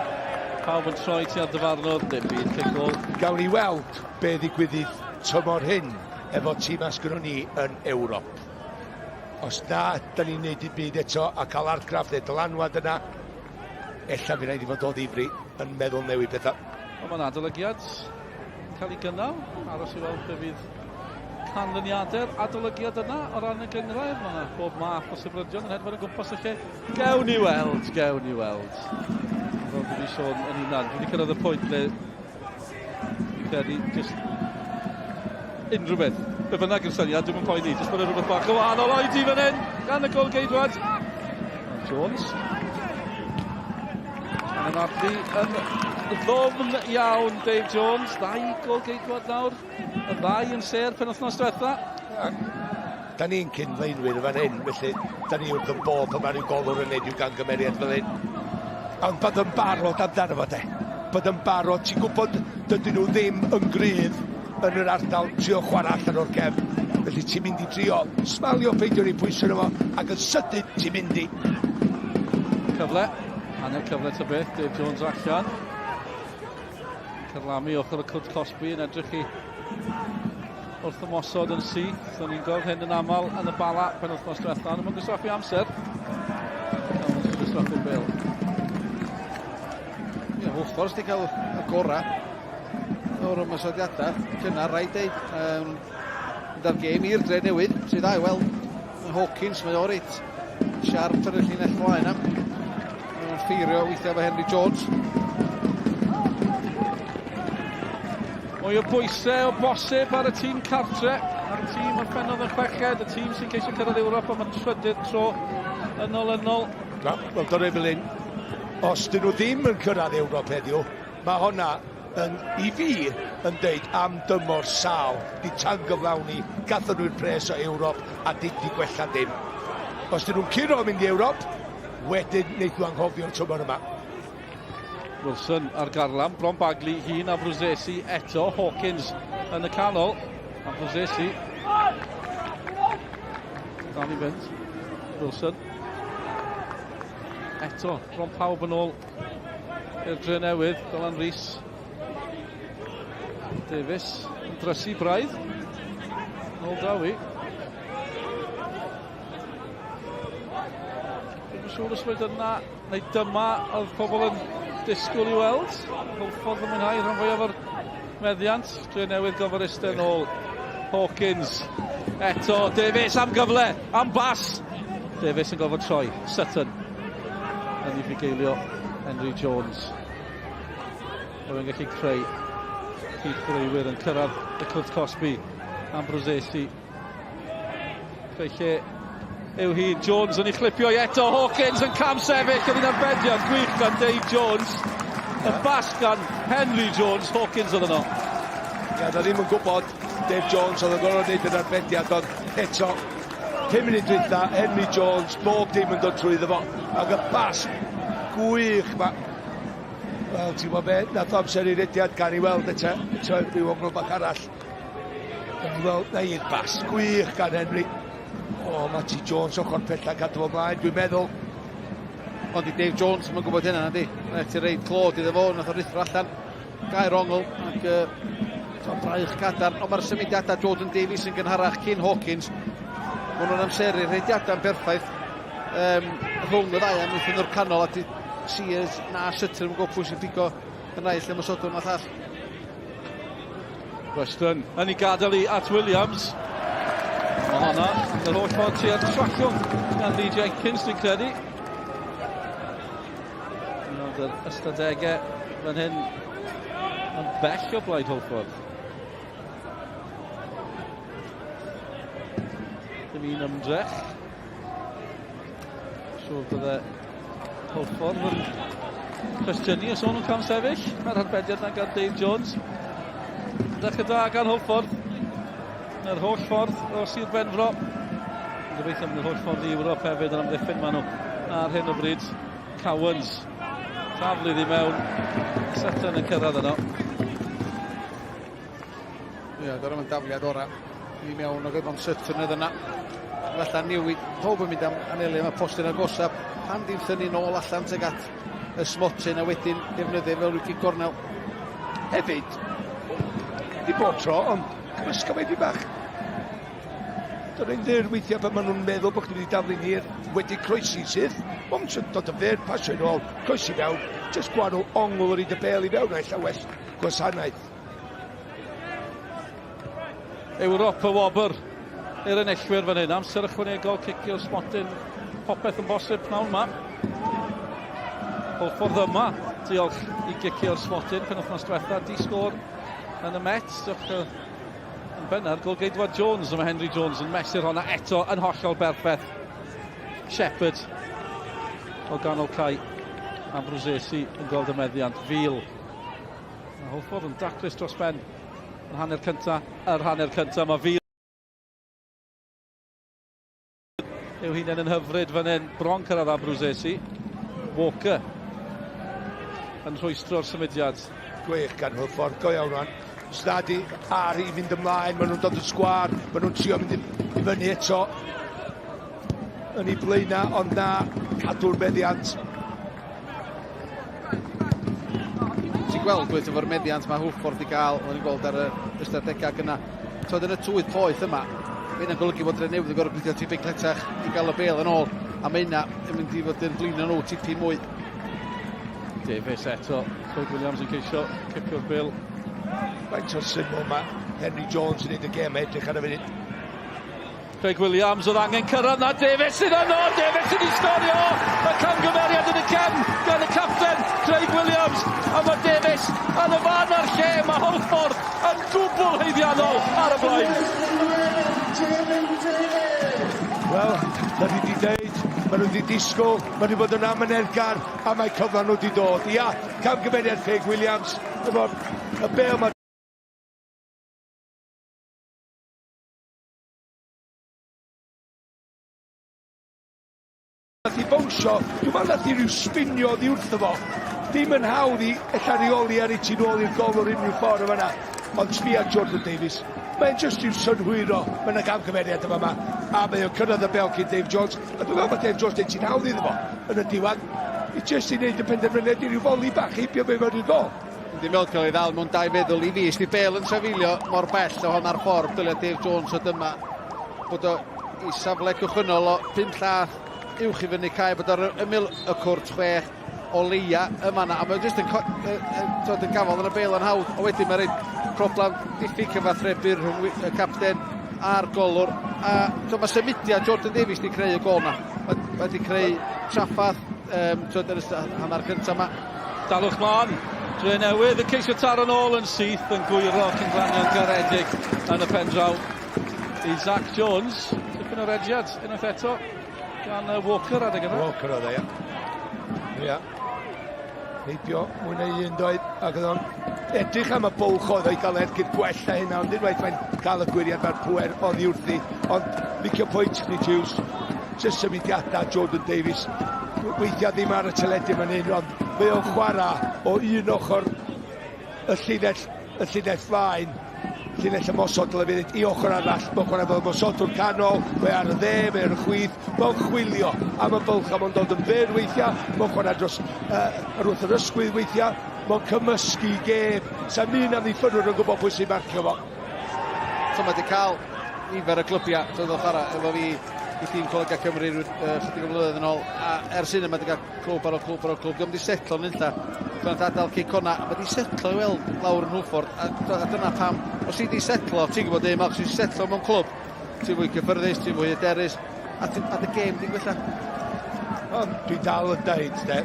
Pawb yn troi tua'r dyfarnwr, dim byd, cic gôl. Gawn ni weld be ddigwyddith tymor hyn efo tîm as gynnon ni yn Ewrop. Os na, da ni'n neud dim byd eto a cael argraff neu dylanwad yna, ella fi rhaid i fod o ddifri yn meddwl newid pethau. Wel, mae'n adolygiad yn cael ei gynnal. Aros i weld be fydd canlyniadau'r adolygiad yna o ran y gynghrair. Mae yna bob math o sibrydion yn hedfan o gwmpas y lle. Gewn ni weld, gewn ni weld. Fel dwi wedi sôn yn hunan, dwi wedi cyrraedd y pwynt lle dwi'n credu jyst unrhyw beth. Be bynnag yw'r syniad, dwi'n yn poeni. Jyst bod yna rhywbeth bach o wahanol oedi fan hyn gan y golgeidwad. Jones. Yn anadlu yn ddofn iawn, Dave Jones. Ddau golgeidwad nawr. Y ddau yn sêr penwythnos diwetha. Da ni'n cyn flaenwyr fan hyn, felly da ni wrth yn bodd pan mae rhyw golwr yn neud rhyw gangymeriad fel hyn. Ond bod yn barod amdano fo de. Bod yn barod, ti'n gwybod dydyn nhw ddim yn gryf yn yr ardal trio chwarae allan o'r cefn. Felly ti'n mynd i drio smalio peidio rhoi pwysau arno fo, ac yn sydyn ti'n mynd i. Cyfle, hanner cyfle ta beth, Dave Jones allan. Carlamu ochr y cwrt cosbi yn edrych i wrth ymosod yn syth. O'n ni'n gweld hyn yn aml yn y Bala pen wythnos diwetha, ond mae'n gwastraffu amser. Mae'n gwastraffu'r bel. Ie, Hwlffordd wedi cael y gorau o'r ymosodiadau cynnar, rhaid deud. Um, mynd ar gêm i'r dre newydd, sydd dda i weld. Hawkins, mae o reit siarp ar y llinell flaen am. Mae'n ffeirio weithiau efo Henry Jones. Mwy o bwysau o bosib ar y tîm cartre, ar y tîm orffennodd yn chweched, y tîm sy'n ceisio cyrraedd Ewrop am y trydydd tro yn olynol. Na, wel dyna fel hyn. Os dyn nhw ddim yn cyrraedd Ewrop heddiw, mae honna yn, i fi, yn deud am dymor sâl, di tan gyflawni, gathon nhw'r pres o Ewrop a di, di gwella dim. Os dyn nhw'n curo mynd i Ewrop, wedyn wneith nhw anghofio'r tymor yma. Wilson ar garlam, bron baglu hun a Bruzzesi eto, Hawkins yn y canol, a Bruzzesi dal i fynd, Wilson eto, bron pawb yn ôl i'r Drenewydd, Dylan Rees Davies yn drysu braidd, nôl draw i. Dwi'n yn siŵr os mae dyna, neu dyma oedd pobl yn disgwyl i weld. Hwlffordd yn mwynhau rhan fwyaf o'r meddiant. Dre newydd gofod eistedd nôl. Hawkins. Eto, Davies am gyfle, am bas. Davies yn gorfod troi. Sutton yn ei fugeilio Henry Jones. Oedd yn gallu creu cyd chwaraewyr yn cyrraedd y cwrt cosbi. Ambrosesi. Creu lle yw hi. Jones yn ei chlipio i eto. Hawkins yn cam sefyll. Oedd hi'n arbediad gwych gan Dave Jones. Y bas gan Henry Jones. Hawkins oedd yno. Ia, da ddim yn gwybod Dave Jones oedd yn gorfod wneud yr arbediad, ond eto, 5 munud dwytha, Henry Jones, bob dim yn dod trwyddo fo, ac y bas gwych ma. Wel, ti'n gwybod be, nath amser i rediad gan i weld eto, eto rhyw ongl bach arall. Gan i weld, na i'r bas gwych gan Henry. O, Matty Jones ochr pella cadw fo mlaen, dwi'n meddwl. Ond i Dave Jones, mae'n gwybod hynna, nadi? Mae'n ti reid clod iddo fo, nath o ruthro allan. Gair ongl ac uh, braich cadarn, ond mae'r symudiadau Jordan Davies yn gynharach cyn Hawkins. Maen nhw'n amseru rhediadau'n berffaith um, rhwng y ddau am wrthyn nhw'r canol a di Sears na Sutton yn gwybod pwy sy'n pigo y naill ymosodwr na llall. Weston yn ei gadael i at Williams. Mae honna yn yr holl ffordd tua'r trallwng gan Lee Jenkins, dwi'n credu. Ond yr ystadegau fan hyn yn bell o blaid Hwlffordd. Dim un ymdrech. Siŵr bydde Hwlffordd yn cwestiynu os o'n nhw'n cam sefyll. Mae'r arbediad yna gan Dave Jones. Dechrau da gan Hwlffordd. Yr holl ffordd o Sir Benfro. Gobeithio mynd yr holl ffordd i Ewrop hefyd yn amddiffyn maen nhw ar hyn o bryd. Cowans. Taflu iddi mewn. Sutton yn cyrraedd yno. Ie, yeah, dyna mae'n dafliad orau i mewn o gyfon Sutton oedd yna. Falle newid, pob yn mynd am anelu am y postyn agosaf. Pam ddim thynnu nôl allan tuag at y smotyn a wedyn defnyddio fel rhyw gic gornel. Hefyd, di bob tro, ond cymysga fe di bach. Do'n i'n fyr weithiau pan maen nhw'n meddwl bod chdi wedi daflu'n hir, wedi croesi syth, ond sy'n dod yn fyr, pasio yn ôl, croesi fewn, jyst gwanw ongl yr i dy bel i fewn, a ella well gwasanaeth. Ewrop y wobr i'r enillwyr fan hyn. Amser ychwanegol, cicio'r smotyn, popeth yn bosib pnawn yma. Hwlffordd yma, diolch i gicio'r smotyn penwythnos diwetha, di sgôr yn y Met. Diolch yn bennar, golgeidwad Jones, a mae Henry Jones yn mesur honna eto yn hollol berffaith. Shepherd o ganol cae a Brusesi yn gweld y meddiant. Fil. Mae Hwlffordd yn daclus dros ben yn hanner cynta, yr hanner cynta. Mae Fil yw hunain yn hyfryd fan hyn. Bron cyrraedd Abruzesi. Walker yn rhwystro'r symudiad. Gwych gan Hwlffordd, go iawn rwan. Stadi ar i fynd ymlaen, maen nhw'n dod yn sgwar, maen nhw'n trio mynd i fyny eto. Yn ei blaenau, ond na, cadw'r meddiant. Ti'n gweld dweud efo'r meddiant mae Hwlffordd i gael, o'n i'n gweld ar y ystadegau gyna. Twyd yn y tywydd poeth yma, mae hynna'n golygu bod Drenewydd yn gorfod gweithio tipyn cletach i gael y bêl yn ôl, a mae hynna yn mynd i fod yn blino nhw tipyn mwy. Davies eto, Craig Williams yn ceisio cipio'r bêl. Faint o syml mae Henry Jones yn neud y gêm edrych ar y funud. Craig Williams oedd angen cyrraedd na Davies sydd yno, Davies sydd wedi sgorio! Y camgymeriad yn y cefn gan y capten Craig Williams a mae Davies yn y fan a'r lle, mae Hwlffordd yn gwbl haeddiannol ar y blaen. Wel, da ni wedi deud, maen nhw wedi disgwyl, maen nhw wedi bod yn amyneddgar, a mae cyfle nhw wedi dod. Ia, camgymeriad Craig Williams, efo'r y bêl mae Nath i bownsio, dwi'n meddwl nath i ryw spinio oddi wrtho fo. Dim yn hawdd i ella reoli ar i ti nôl i'r golwr unrhyw ffordd o fan'na. Ond sbia Jordan Davies, mae'n jyst i'w synhwyro, mae yna gamgymeriad yma yma. A mae o'n cyrraedd y bel cyn Dave Jones, a dwi'n meddwl bod Dave Jones dweud ti'n hawdd iddo fo yn y diwedd. I jyst i wneud y penderfyniad i ryw foli bach heibio fe mewn i'r gol. Yndi, mae o'n cael ei ddal mewn dau feddwl i fi. Os di Bale yn trafeilio mor bell o hon ar ffordd, dylia Dave Jones o dyma bod o i safle cychwynnol o 5 llath uwch i fyny cae, bod ar ymyl y cwrt 6 o leia yma na. A mae'n jyst yn, yn, yn gafael yn y Bale yn hawdd. A wedyn mae'n rhaid problem diffyg cyfathrebu rhwng y capten. a'r golwr. A so, mae symudiad Jordan Davies wedi creu y gol na. Mae wedi creu traffath twyd, yn ystod hanner cyntaf yma. Dalwch mlaen. Dre Newydd yn ceisio taro nôl yn syth yn gwyro cyn glanio'n garedig yn y pen draw. I Zach Jones, tipyn o rediad unwaith eto gan Walker adeg yna. Walker oedd e, ia. Ia. Heibio mwy na un doedd, ac oedd o'n edrych am y bwlch oedd o'i gael ergyd gwell na hynna, ond unwaith mae'n cael y gwiriad mae'r pwer oddi wrthi. Ond licio pwynt chdi Hughes, jyst symudiadau Jordan Davies, weithiau ddim ar y teledu fan hyn, ond mae o'n chwarae o un ochr y llinell, y llinell flaen, llinell ymosod dyle fi ddweud, i ochr arall. Mae'n chwarae fel ymosodwr canol, mae ar y dde, mae ar y chwith, mae'n chwilio am y bylch a mae'n dod yn fyr weithiau, mae'n chwarae dros yr wrth yr ysgwydd weithiau, mae'n cymysgu gêm. Sa'm un amddiffynwr yn gwybod pwy sy'n marcio fo. So mae wedi cael nifer o glybiau so oedd chwarae efo fi i tîm Colegau Cymru rhyw chydig o flynyddoedd yn ôl a ers hynny mae wedi cael clwb ar ôl clwb ar ôl clwb. Dio'm 'di setlo yn unlla. So nath adael Cei Connah, a mae 'di setlo i weld lawr yn Hwlffordd, a, a dyna pam, os ti 'di setlo, ti'n gwybod dim, os ti'n setlo mewn clwb, ti'n fwy cyffyrddus, ti'n fwy hyderus, a, ti, a dy gêm di'n gwella. Ond dwi dal yn deud, de,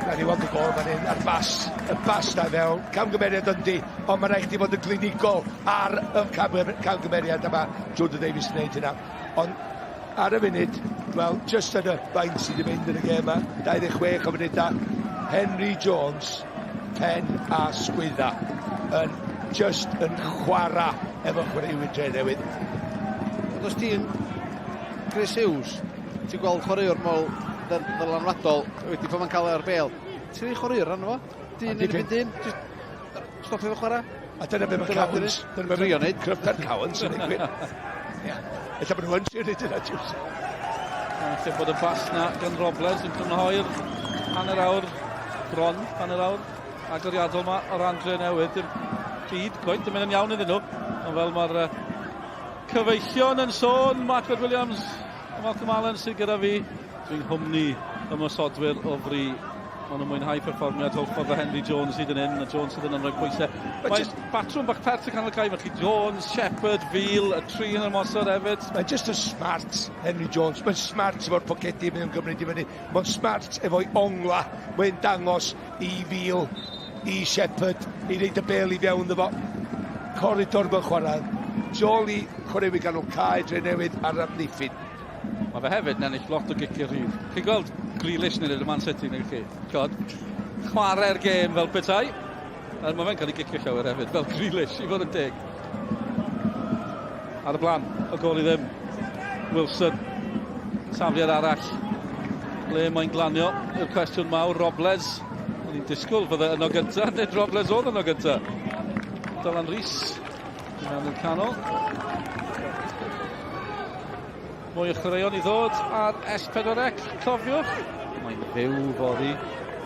na ni weld y gol fan hyn, a'r bas, y bas na fewn, camgymeriad yndi, ond mae rhaid chdi fod yn glinigol ar y camgymeriad yma, Jordan Davies yn gwneud hynna. Ond ar y funud, wel, jyst yn y faint sydd wedi mynd yn y gêm yma, 26 o funudau, Henry Jones, pen a sgwydda, yn just yn chwarae efo chwaraewyr Dre Newydd. Ond os ti'n Chris Hughes, ti'n gweld chwaraewr mor ddylanwadol wedi pan mae'n cael ar bel, ti'n ei chwaraewr arno fo? Dyn yn erbyn dyn, just stopio fo chwarae. A dyna be mae Cowans... Dyna be mae neud. Cryfder Cowans yn digwydd. Ia. Ella bod nhw yn trio neud yna, Jiws. Lle bod y bas na gan Robles yn crynhoi'r hanner awr bron, hanner awr agoriadol yma o ran Dre Newydd. Dim byd cweit, dim mynd yn iawn iddyn nhw. Ond fel mae'r cyfeillion yn sôn, Mark Williams a Malcolm Allen sydd gyda fi, Dwi'n nghwmni ymosodwyr o fri. Maen nhw'n mwynhau perfformiad Hwlffordd a Henry Jones hyd yn hyn, a Jones sydd yna'n rhoi pwysau. Mae'n just... batrwm bach pert y canol cae, mae chi Jones, Shepherd, Veal, y tri yn ymosod hefyd. Mae'n just yn smart, Henry Jones. Mae'n smart efo'r pocedi mae'n gymryd i fyny. Mae'n smart efo'i ongla. Mae'n dangos i Veal, i Shepherd, i reid y bel i fewn iddo fo. Corridor mae'n chwarae. Joli chwaraewyr ganol cae Drenewydd ar amddiffyn. Mae fe hefyd yn ennill lot o giciau rhydd. Chi'n gweld Grealish yn y Man City, neu chi? Chod, chwarae'r gêm fel petai. A mae fe'n cael ei gicio llawer hefyd, fel Grealish, i fod yn deg. Ar y blaen, o gol i ddim. Wilson, safliad arall. Le mae'n glanio, yw'r cwestiwn mawr, Robles. O'n i'n disgwyl fydde yno gyntaf, nid Robles oedd yno gyntaf. Dylan Rees, i mewn i'r canol. Mwy o chwaraeon i ddod ar S4C, cofiwch. Mae'n fyw fory.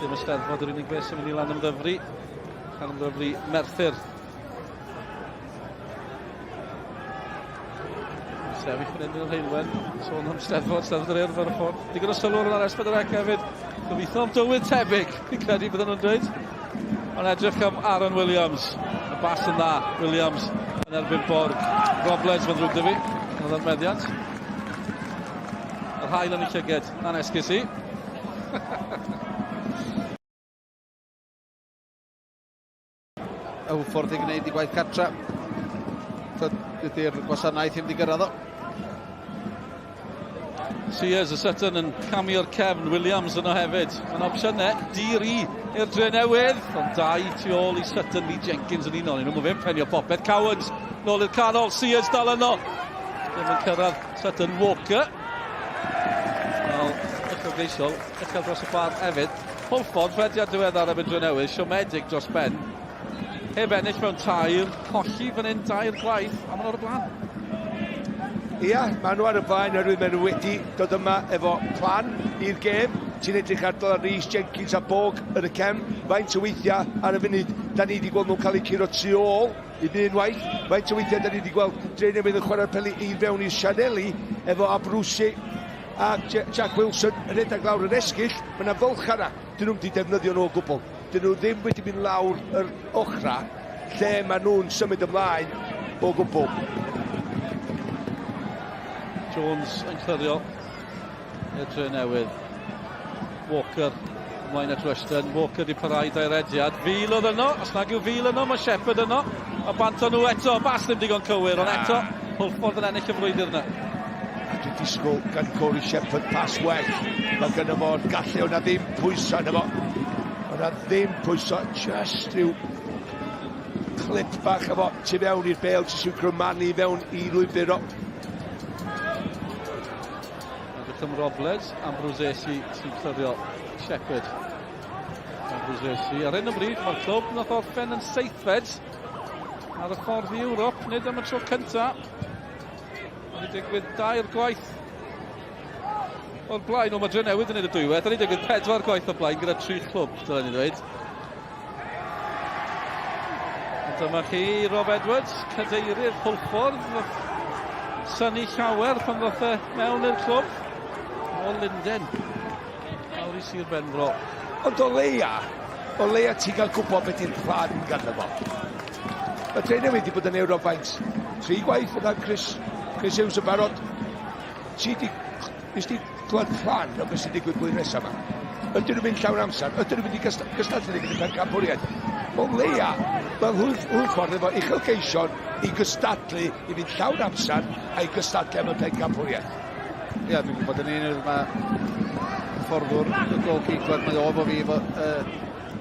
Dim y Steddfod yr unig beth sy'n mynd i Lanymddyfri. Llanymddyfri Merthyr. Sefyll fan hyn yn yr heulwen, sôn am Steddfod, Steddfod yr Urdd ar y ffordd. Digon o sylw ar S4C hefyd. Gobeithio am dywydd tebyg, fi'n credu bydden nhw'n dweud. Ond edrych am Aaron Williams. Y bas yn dda, Williams yn erbyn Borg. Robles, mae'n ddrwg dy fi. Oedd ar meddiant. Yr hael yn y llyged, na'n esgus i. Y ffordd i gwneud i gwaith cartra. Dydy'r gwasanaeth ddim wedi gyrraedd o. Sears a Sutton yn camu o'r cefn, Williams yno hefyd. Mae'n opsiynau di-ri i'r dre newydd, ond dau tu ôl i Sutton, Lee Jenkins yn un o'n nhw. Mae fe'n penio popeth. Cowans nôl i'r canol, Sears dal yno. Ddim yn cyrraedd Sutton Walker. Wel, uchelgeisiol, uchel dros y bar hefyd. Hwlffordd, rhediad diweddar am y Drenewydd, siomedig dros ben. Heb ennill mewn tair, colli fan hyn dair gwaith, a maen nhw ar y blaen. Ia, maen nhw ar y blaen oherwydd maen nhw wedi dod yma efo plan i'r gêm. Ti'n edrych ar Dylan Rees, Jenkins a Bog yn y cefn. Faint o weithiau ar y funud, da ni wedi gweld nhw'n cael eu curo tu ôl i un waith. Faint o weithiau da ni wedi gweld Drenewydd yn chwarae'r peli i fewn i'r sianeli efo Abruzzi a Jack Wilson yn rhedeg lawr yr esgyll. Mae yna fylch yna. Dyn nhw'm 'di defnyddio nhw o gwbl. Dyn nhw ddim wedi mynd lawr yr ochra lle maen nhw'n symud ymlaen o gwbl. Jones yn clirio i'r dre newydd. Walker ymlaen at Rushton. Walker di parhau dairediad. Fil oedd yno. Os nag yw Fil yno, mae Shepherd yno. A bant nhw eto. Bas ddim digon cywir, ond eto Hwlffordd yn ennill y frwydr yna. A dwi'n disgwyl gan Corey Shepherd pas well. Mae gynno fo'r gallu, o'na ddim pwyso yna fo. O'na ddim pwyso, just rhyw clip bach efo tu fewn i'r bel, jyst i'w grymanu fewn i lwybr o. Edrych am Robles, Ambrosesi sy'n clirio Shepherd. Ambrosesi, ar hyn o bryd mae'r clwb nath orffen yn seithfed ar y ffordd i Ewrop, nid am y tro cynta. Mae wedi digwydd dair gwaith o'r blaen. O, mae Drenewydd yn neud y dwywaith. Wedi digwydd pedwar gwaith o'r blaen gyda tri chlwb, dylen ni ddweud. A dyma chi Rob Edwards, cadeirydd Hwlffordd. Synnu llawer pan ddoth e mewn i'r clwb o Lunden. Lawr i Sir Benfro. Ond o leia, o leia ti'n cael gwybod beth yw'r plan ganddo fo. Mae Drenewydd wedi bod yn Ewrop faint. Tri gwaith yna Chris, Chris Hughes yn barod. Ti di, nes di clywed plan o beth sy'n digwydd blwyddyn nesaf yma? Ydyn nhw'n mynd llawn amser? Ydyn nhw'n mynd i gystadlu gyda pencampwriaeth? O leia, mae Hwlffordd efo uchelgeision i gystadlu, i fynd llawn amser a i gystadlu am y pencampwriaeth. Ia, dwi'n gwybod yn un mae hyfforddwr y gol ceidwad, mae o efo fi efo uh,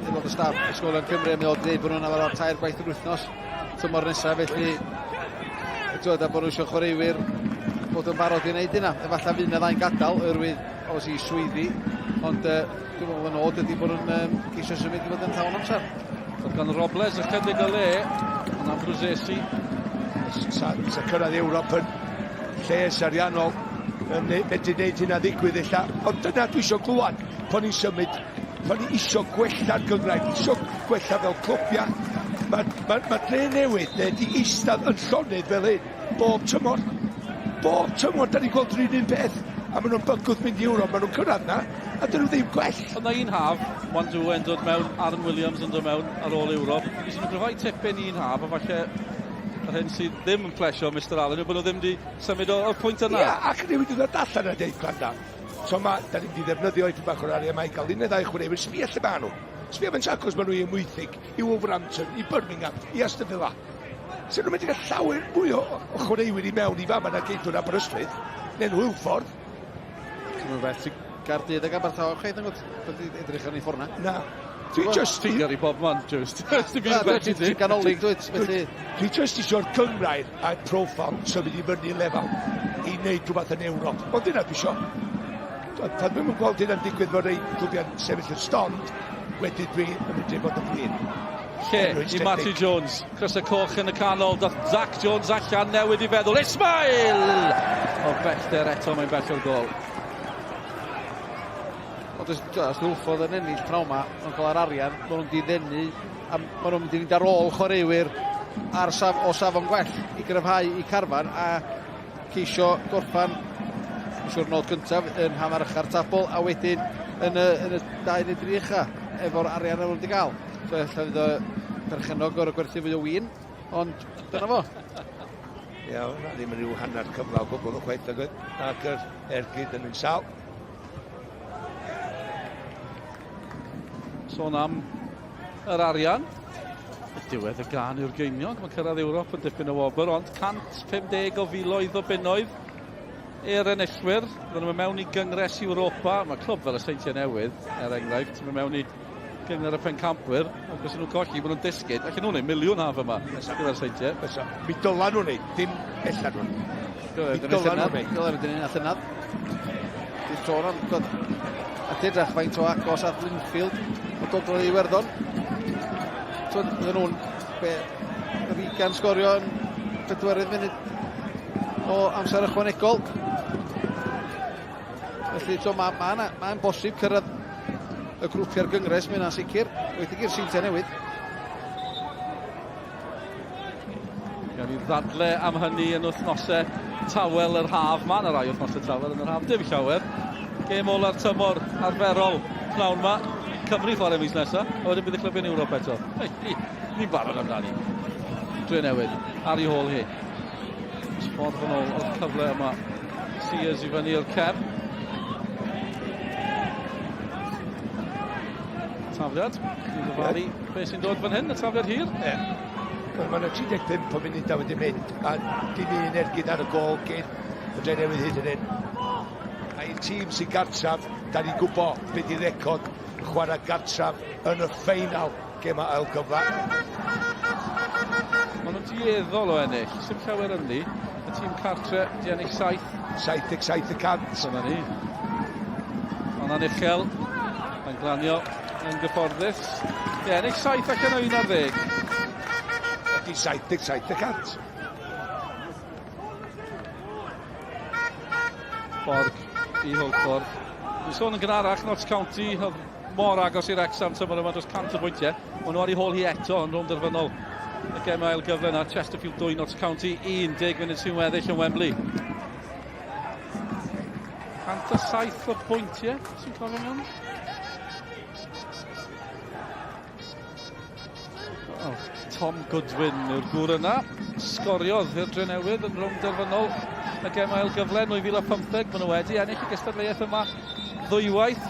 aelod o staff Ysgolion Cymru, mae o wedi dweud bod nhw'n arfer tair gwaith yr wythnos tymor nesaf, felly twyd, a bod nhw eisiau chwaraewyr bod yn barod i wneud hynna. Efallai fydd yna ddau'n gadael, oherwydd os i swyddi, ond uh, dwi'n meddwl y nod ydy bod nhw'n um, ceisio symud i fod yn llawn amser. Oedd gan Robles ychydig o le, ond Ambrosesi. Sa, sa cyrraedd Ewrop yn lles ariannol yn medru gwneud hynna ddigwydd ella. Ond dyna dwi eisiau glwad pan ni'n symud, pan ni eisiau gwella'r gynghrair, eisiau gwella fel clwbiau. Mae ma, ma dre newydd ne, di eistedd yn llonydd fel hyn, bob tymor. Bob tymor, da ni'n gweld yr un un peth. A maen nhw'n bygwth mynd i Ewrop, maen nhw'n cyrraedd na, a dyn nhw ddim gwell. Oedd na un haf, Wanzhou yn dod mewn, Aaron Williams yn dod mewn ar ôl Ewrop. Fi sy'n gryfhau tipyn un haf, a falle yr hyn sydd ddim yn plesio Mr Allen yw bod nhw ddim wedi symud o'r pwynt yna. Ia, ac rhywun wedi dod allan a deud, gwranda, so ma, da ni'n mynd i ddefnyddio eitha bach o'r arian yma i gael un neu ddau chwaraewyr, sbia lle maen nhw. Sbia faint agos maen nhw i Amwythig, i Wolverhampton, i Birmingham, i Aston Villa. Swn nhw'n mynd i gael llawer mwy o, o chwaraewyr i mewn i fama na geith nhw'n Aberystwyth, neu'n Hwlffordd. Ti'n meddwl beth, Gaerdydd ag Abertawe chwaith nag wyt? Wedi edrych arni ffordd na. Na. Dwi just... Ti'n gyrru bob man, just. Ti'n Ti'n ganolig, dwyt? Felly... Dwi just isio'r cynghrair a'r profile symud i fyny lefel i wneud rhywbeth yn Ewrop. Ond dyna dwi isio. Pan dwi'm yn gweld hynna'n digwydd fod rei clwbiau'n sefyll yn stond, wedyn dwi yn medru bod yn flin. Lle i Matty Jones, crysau coch yn y canol, dath Zach Jones allan, newid i feddwl, Ismail! O bellter eto, mae'n bell o'r gol. Ond os, os Hwlffordd yn ennill pnawn ma, maen cael yr arian, maen nhw'n mynd i ddenu, a maen nhw'n mynd i fynd ar ôl chwaraewyr ar saf, o safon gwell i gryfhau i carfan a ceisio gorffan siwr nod gyntaf yn hanner ucha'r tabl a wedyn yn y, yn y 2 neu 3 ucha efo'r arian nhw'n wedi gael. So ella fydd y perchennog o'r gwerthu fwy o win, ond dyna fo. Ia, hwnna ddim yn rhyw hanner cyfle o gwbl o chwaith, nag oedd? Ac yr ergyd yn mynd sal. Sôn am yr arian. Y diwedd y gan yw'r geiniog. Mae cyrraedd Ewrop yn dipyn o wobr, ond 150 o filoedd o bunnoedd i'r enillwyr. Fydden nhw'n mewn i gyngres Europa. Mae clwb fel y Seintiau Newydd, er enghraifft, yn mynd mewn i gyngor y pencampwyr. Ac os nhw'n colli, maen nhw'n disgyn. Allan nhw'n gwneud miliwn haf yma gyda'r Seintiau. Fysa. Mi dyla nhw'n neud, dim ella nhw'n. Mi dyla nhw'n neud. Dyla nhw'n neud llynad. Dwi'n sôn am dod a edrych faint o agos at Linfield o dod o'r Iwerddon. So, oedden nhw'n be, Regan sgorio yn bedwerydd munud o amser ychwanegol. Felly, so, mae'n ma, ma, ma bosib cyrraedd y grwpiau'r gyngres, mae yna'n sicr. Wedi i'r seintiau newydd. Gawn ni ddadle am hynny yn wythnosau tawel yr haf. Mae yna rai wythnosau tawel yn yr haf, dim llawer. Gêm ola'r tymor arferol pnawn ma. Cymru chwarae mis nesaf, a wedyn bydd y clybiau'n Ewrop eto. Hei, ni'n barod amdani. Dre newydd, ar ei hôl hi. Ffordd yn ôl o'r cyfle yma. Sears i fyny o'r cefn. Tafliad. Dwi'n ddyfalu beth sy'n dod fan hyn, y tafliad hir. Ie. Wel, mae yna 35 o munudau wedi mynd, a dim un ergyd ar y gol gyn y Drenewydd hyd yn hyn. A i'r tîm sy'n gartraf, da ni'n gwybod beth di record chwarae gartraf yn y ffeinal gemau ail gyfle. Maen nhw'n dueddol o ennill, sim llawer ynddi. Y tîm cartre di ennill 7. 77 y cant. Dyna ni. Mae'n uchel, mae'n glanio yn gyfforddus. Ie, ennill 7 allan o 11. Ydy 77 y cant. Borg i Hwlffordd. Dwi'n sôn yn gynharach, Notts County, oedd mor agos i Wrexham tymor yma dros 100 o bwyntiau. Maen nhw ar ei hôl hi eto yn rownd derfynol y gem ail gyfle yna. Chesterfield 2, Notts County 1, 10 munud sy'n weddill yn Wembley. 107 o bwyntiau, sy'n cofio'n iawn. Oh, Tom Goodwin yw'r gŵr yna. Sgoriodd i'r Drenewydd yn rownd derfynol y gem ail gyfle 2015. Maen nhw wedi ennill y gystadleuaeth yma ddwywaith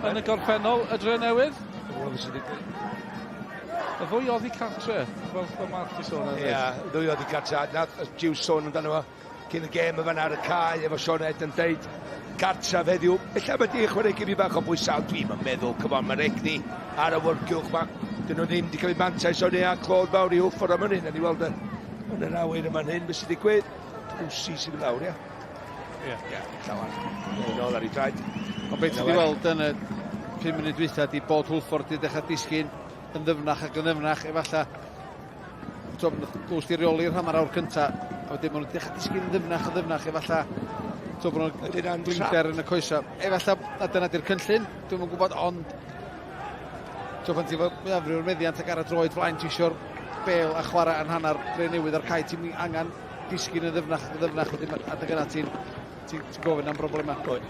yn y gorffennol y Drenewydd. Y ddwy oddi cartre, fel fel Mark di sôn. Ie, yeah, ddwy oddi cartre. Nath Jiw sôn amdano fo cyn y gêm yma ar y cae efo Sioned yn deud gartref heddiw. Ella mae di ychwanegu fi bach o bwysau, ond dwi'm yn meddwl, come on, mae'r egni ar y wrgylch ma. Dyn nhw ddim wedi cael eu mantais o'n ei a clod fawr i Hwffer am hynny. Nawn ni weld y, yn yr awyr yma'n hyn, beth sydd wedi digwydd. Wsi sydd yn lawr, ia? Ie. Ie, llawer. Neu nôl ar ei draed. Ond beth ti wedi weld yn y 5 munud dwytha di bod Hwlffordd wedi dechrau disgyn yn ddyfnach ac yn ddyfnach, efallai t'o' nath Ghost i reoli'r hanner awr cynta, a wedyn ma' nhw 'di dechra disgyn yn ddyfnach yn ddyfnach efalla t'o' bo' nhw'n blinder yn y coesa. Efalla na dyna 'di'r cynllun, dwi'm yn gwybod, ond t'o' pan ti efo mwyafrif o'r meddiant ac ar y droed flaen ti isio'r bêl a chwarae yn hanner Drenewydd a'r cae ti'n angen disgyn yn ddyfnach yn ddyfnach wedyn ma' adeg yna ti'n ti'n ti gofyn am broblemau.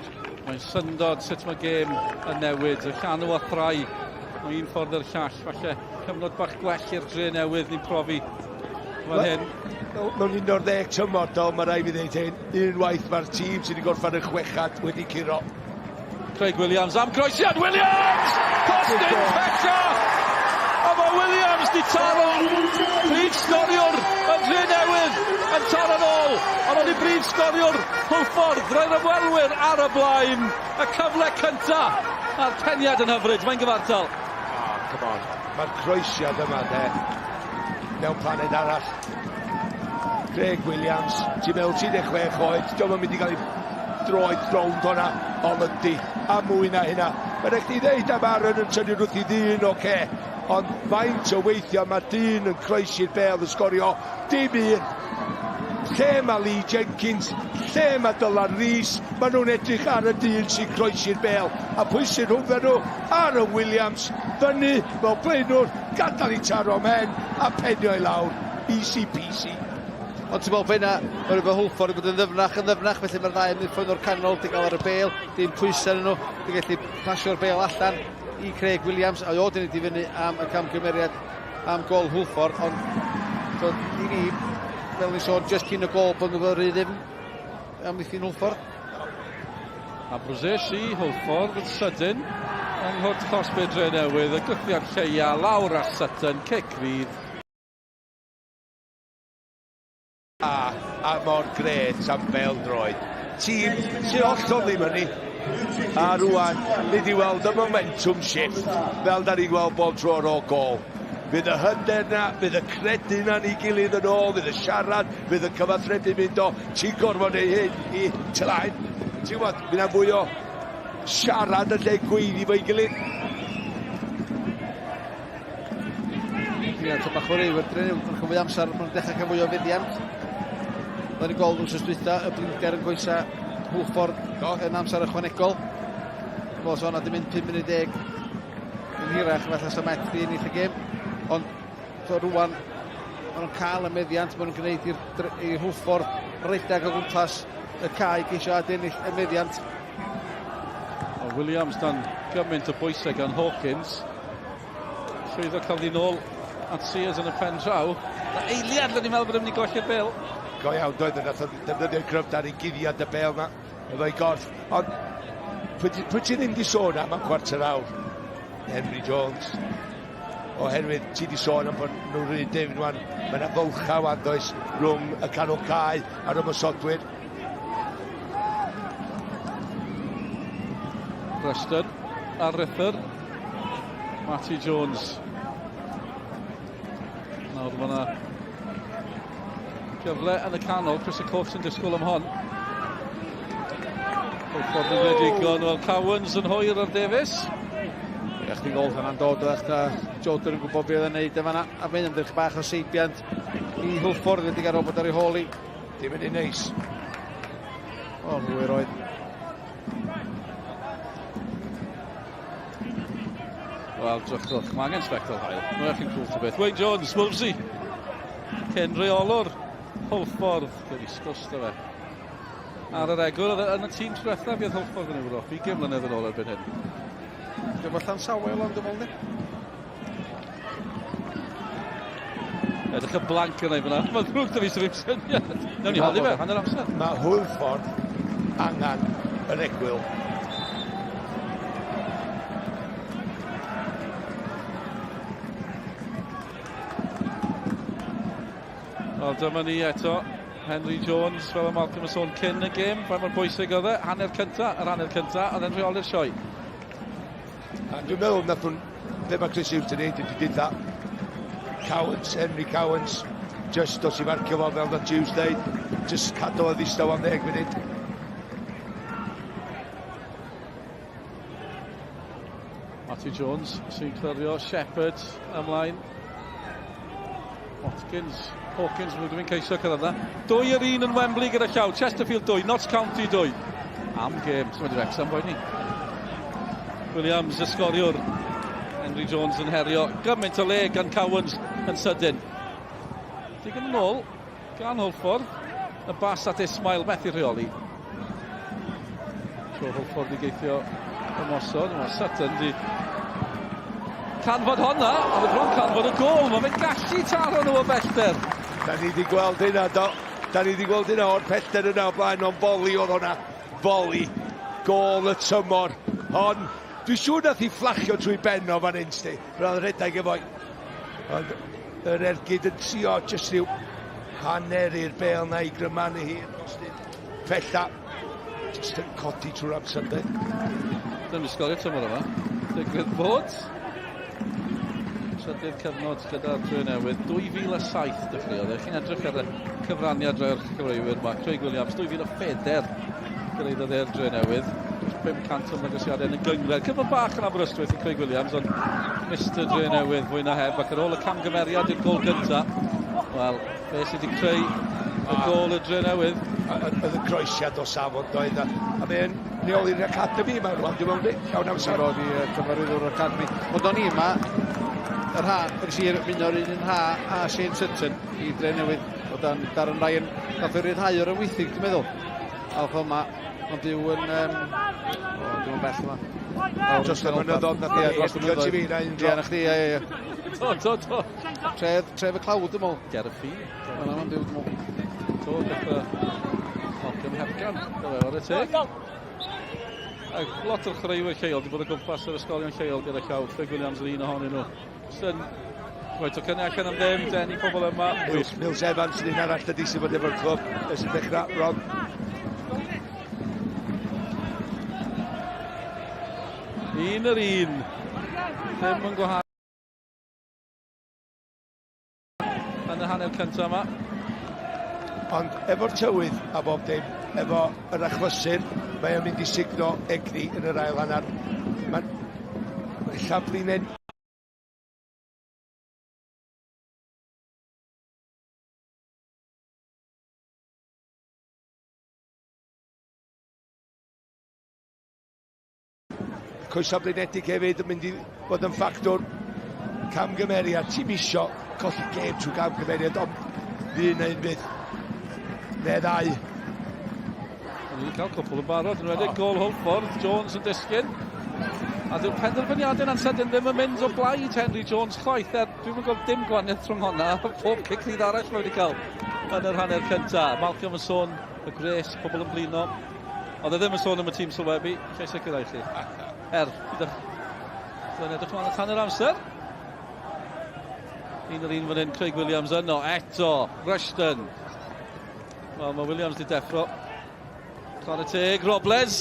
Mae'n syndod sut mae gêm yn newid. Y llanw a thrai o un ffordd i'r llall. Falle cyfnod bach gwell i'r dre newydd ni'n profi fan hyn. Mewn un o'r ddeg tymor, do, mae rhaid fi ddeud hyn. Unwaith mae'r tîm sydd wedi gorffen y chwechad wedi curo. Craig Williams am groesiad Williams! Costin Pecha! A mae Williams di taro prif sgoriwr y dre newydd yn taro'n ôl. Ond oedd i brif sgoriwr Hwlffordd roi'r ymwelwyr ar y blaen. Y cyfle cynta a'r peniad yn hyfryd. Mae'n gyfartal. Oh, come on. Mae'r croesiad yma, de, mewn planed arall. Craig Williams, ti'n meddwl 36 oed, diolch yn mynd i gael ei droed rownd hwnna, ond ydy, a mwy na hynna. Mae'n rhaid chdi ddeud am Aaron yn tynnu rwth i ddyn, oce, okay. ond faint o weithiau mae dyn yn croesi'r bel yn sgorio, dim un. Lle mae Lee Jenkins, lle mae Dylan Rees, maen nhw'n edrych ar y dyn sy'n croesi'r bel, a pwy sy'n rhwngddo nhw? Aaron Williams, fyny fel blaenwr, gadael i taro mhen, a penio i lawr, easy peasy. Ond ti'n meddwl fe mae'n rhywbeth Hwlffordd wedi bod yn ddyfnach yn ddyfnach, felly mae'r ddau amddiffyn o'r canol wedi cael ar y bel, dim pwysau yn nhw, wedi gallu pasio'r bel allan i Craig Williams, a o, dyn ni wedi fyny am y camgymeriad am gol Hwlffordd, ond so, i ni, fel ni'n sôn, just cyn y gol, bod nhw'n rhy ddim amddiffyn Hwlffordd. A Brwsys i Hwlffordd yn sydyn yng nghwrt Cosby Drenewydd, y gwthiad lleia lawr a Sutton, cic rydd. A, a mor grêt am bêl-droed. Tîm sy'n hollol ddim hynny. A rwan, ni di weld y momentum shift, fel da ni'n gweld bob tro ar ôl gol. Fydd y hyder na, fydd y credu na ni gilydd yn ôl, fydd y siarad, fydd y cyfathrebu mynd o, ti'n gorfod neu hyn i tlaen. Ti'n gwybod, fydd na fwy o siarad yn lle gweiddi fo'i gilydd. Ie, ta bach chwaraewyr dyn nhw, yn cymryd amser, maen nhw'n dechrau cael fwy o fuddiant. Oedden ni'n gweld wrth dwytha, y blinder yn goesa Hwlffordd yn amser ychwanegol. Fel sôn, a dim mynd 5 munud deg yn hirach, falle sa Met di ennill y gêm. Ond so, rwan, maen nhw'n cael y meddiant, maen nhw'n gwneud i'r i Hwlffordd redeg o gwmpas y cae geisio adennill y meddiant. O Williams dan gymaint o bwysau gan Hawkins. Llwyddo cael ddi nôl at Sears yn y pen draw. Na eiliad, rydyn ni'n meddwl bod yn mynd i golli'r bel. Go iawn, doedd e, nath o defnyddio'i gryfder i guddiad y bêl 'na efo'i gorff. Ond pwy, pwy ti ddim di sôn am am chwarter awr? Henry Jones. Oherwydd ti di sôn am bod nhw'n rhy dyfn wan. Mae yna fylcha wan does rhwng y canol cae a'r ymosodwyr. Preston ar Ruther. Matty Jones. Nawr mae yna gyfle yn y canol. Chris y Coch sy'n disgwyl am hon. Hwlffordd yn gwneud digon. Wel, Cowans yn hwyr ar Davies. Ie, chdi gol hwnna'n dod o ddechrau. Jordan yn gwybod beth oedd yn neud yma. A mae'n ymdrech bach o seibiant i Hwlffordd wedi gael bod ar ei hôl i. Dim yn un neis. O, hwyr oedd. Wel, drychwch, mae angen sbectol hael. Mae'n chi'n cwl to beth. Wayne Jones, Wolvesey. Cyn reolwr Hwlffordd. Gwyd i sgwrs da fe. Ar yr egwyl, oedd e yn y tîm diwethaf i oedd Hwlffordd yn Ewrop, 20 mlynedd yn ôl erbyn hyn. Dwi'n allan sawel ond dwi'n meddwl. Edrych y blanc yna i fyna. Mae'n ddrwg da fi sy'n ddim syniad. Nawn ni holi fe, hanner amser. Mae Hwlffordd angen yr egwyl. Wel, dyma ni eto. Henry Jones, fel y Malcolm yn sôn cyn y gêm, faint mor bwysig oedd e, hanner cynta, yr hanner cynta, oedd e'n rheoli'r sioe. A dwi'n meddwl nath nhw'n, be mae Chris Hughes yn neud ydy dweud Cowans, Henry Cowans, just dos i farcio fo fel nath Hughes dweud, just cadw o ddistaw am ddeg munud. Matthew Jones sy'n clirio Shepherd ymlaen. Watkins, Hawkins, mae'n dwi'n ceisio cyrraedd yna. Dwy yr un yn Wembley gyda llaw. Chesterfield 2, Notts County 2. Am gêm, sy'n mynd i Wrexham boi ni. Williams, y sgoriwr. Henry Jones yn herio. Gymaint o le gan Cowans yn sydyn. Digon yn ôl gan Hwlffordd. Y bas at Ismail, methu rheoli. Tro Hwlffordd i geithio ymosod. Mae Sutton di canfod honna, ond y bron canfod y gol. Mae fe'n gallu taro nhw o bellter. Da ni wedi gweld hynna, do. Da ni wedi gweld hynna o'r pellter yna o blaen, ond foli oedd hwnna. Foli. Gol y tymor. Ond dwi'n siŵr nath i fflachio trwy ben o fan hyn, sti. Roedd rhedeg efo'i. Ond yr ergyd yn trio jyst rhyw hanner i'r bel na i grymanu hi yn bosib. Pella, jyst yn codi trwy'r amser de. Dyna mi sgorio tymor yma. Digwydd bod. Trydydd cyfnod gyda'r Dre Newydd, 2007 dechreuodd e. Chi'n edrych ar y cyfraniad rhai o'r chwaraewyr yma. Craig Williams, 2004 gyrhaeddodd e'r Dre Newydd. Dros 500 o ymddangosiadau yn y gynghrair. Cyfnod bach yn Aberystwyth i Craig Williams, ond Mr Dre Newydd fwy na heb. Ac ar ôl y camgymeriad i'r gol gyntaf, wel, fe sydd wedi creu y gol y Dre Newydd. Oedd y croesiad o safon doedd, a, a mae'n rheoli'r academi yma rwan, dwi'n meddwl, llawn amser. Roedd i cyfarwyddwr academi. Ond o'n i yma, yr ha, nes i ymuno'r un un ha a Shane Sutton i Dre Newydd o dan Darren Ryan. Nath o ryddhau o'r ymwythig, dwi'n meddwl. A oedd yma, mae'n byw yn... Um, o, dwi'n bell yma. Dros y mynyddoedd, nath i dros y mynyddoedd. Ti fi, na un dro. Ie, na chdi, ie, ie, ie. Do, do, do. Tref, tref y clawdd, dwi'n meddwl. Ger y ffin. Mae'n mae'n byw, dwi'n meddwl. Do, beth Malcolm Hergan, do fe, o'r teg. A lot o'r chwaraewyr lleol wedi bod o gwmpas yr ysgolion lleol gyda llaw. Craig Williams yn un ohonyn nhw. Jyst yn rhoi tocynnau allan am ddim, denu pobl yma. Mills, Mills Evans yn un arall dydy sydd bod efo'r clwb ers y dechrau, Ron. Un yr un. Ddim yn gwahanol yn y hanner cyntaf yma. Ond efo'r tywydd a bob dim, efo yr achlysur, mae o'n mynd i sugno egni yn yr ail hanner. Mae'n ella blinen Coesau blinedig hefyd yn mynd i fod yn ffactor camgymeriad. Ti'm isio colli gêm trwy gamgymeriad, ond fydd na un fydd. Neu ddau. O'n wedi cael cwpl yn barod, yn wedi gol Hwlffordd, Jones yn disgyn. A dyw'r penderfyniadau yna'n sydyn ddim yn mynd o blaid Henry Jones chwaith, er dwi'm yn gweld dim gwahaniaeth rhwng honna a pob cic rydd arall mae wedi cael. yn yr hanner cynta. Malcolm yn sôn y gwres, pobl yn blino. Oedd e ddim yn sôn am y tîm sylwebu, lle sicrhau chi. Gyda Dwi'n edrych mlaen at hanner amser. Un yr un fan hyn, Craig Williams yno, eto, Rushton. Wel, mae Williams wedi deffro. Chwarae teg, Robles,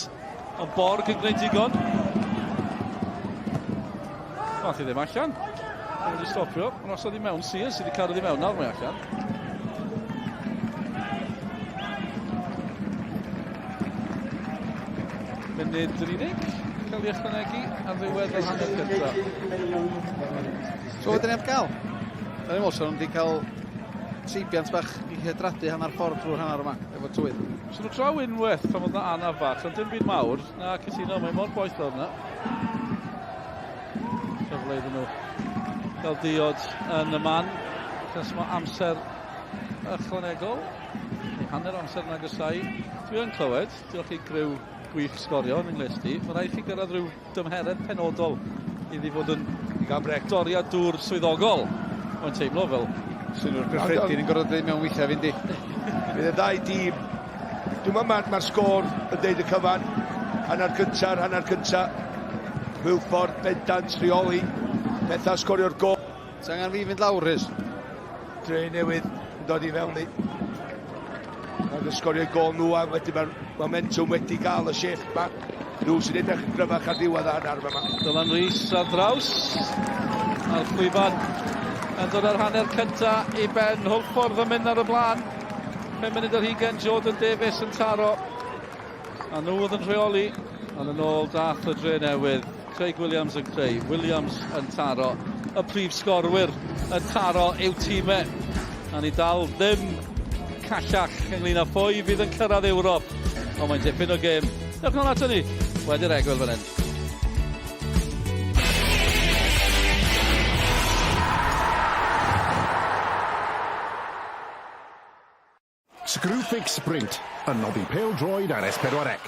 ond Borg yn gwneud digon. Nath i ddim allan. Mae wedi stopio, ond os oedd i mewn, Sears sydd wedi cael i mewn, nawr mae allan. Munud yn unig, cael ei ychwanegu ar ddiwedd yr hanner cyntaf. So wedyn ni am gael? Da ni'n meddwl nhw wedi cael seibiant bach i hydradu hanner ffordd drwy'r hanner yma, efo tywydd. So nhw draw unwaith pan oedd na anaf bach, ond dim byd mawr. Na, cytuno, mae mor boeth fel yna. Cyfle iddyn nhw gael diod yn y man. Achos mae amser ychwanegol, neu hanner amser yn agosau. Dwi yn clywed, diolch i griw gwych sgorio yn Nghlust i, mae rhaid chi gyrraedd rhyw dymheredd penodol iddi fod yn doriad dŵr swyddogol. Mae'n teimlo fel... Synnwyr gyffredin yn gorfod dweud mewn weithiau fynd i. Bydd y ddau dîm. Dwi'n meddwl mae'r ma sgôr yn deud y cyfan. Hanner cynta, hanner cynta. Hwlffordd, bendant, rheoli. Pethau sgorio'r gol. Sa angen fi fynd lawr, Rhys? Dre newydd yn dod i fewn i. Ac yn sgorio gol nhw a wedyn mae'r momentum wedi gael y shift ma. Nhw sy'n edrych yn gryfach ar ddiwedd y hanner yma. Dylan Rees ar draws. A'r chwifan yn dod ar hanner cynta i ben. Hwlffordd yn mynd ar y blaen. 5 munud ar hugain, Jordan Davies yn taro. A nhw oedd yn rheoli. Ond yn ôl dath y Dre Newydd. Craig Williams yn creu. Williams yn taro. Y prif sgorwyr yn taro i'w tîmau. A ni dal ddim callach ynglyn â phwy fydd yn cyrraedd Ewrop. Ond mae'n dipyn o gêm. Dewch nôl ato ni wedi'r egwyl fan hyn. Screwfix Sprint yn noddi pêl-droed ar S4C.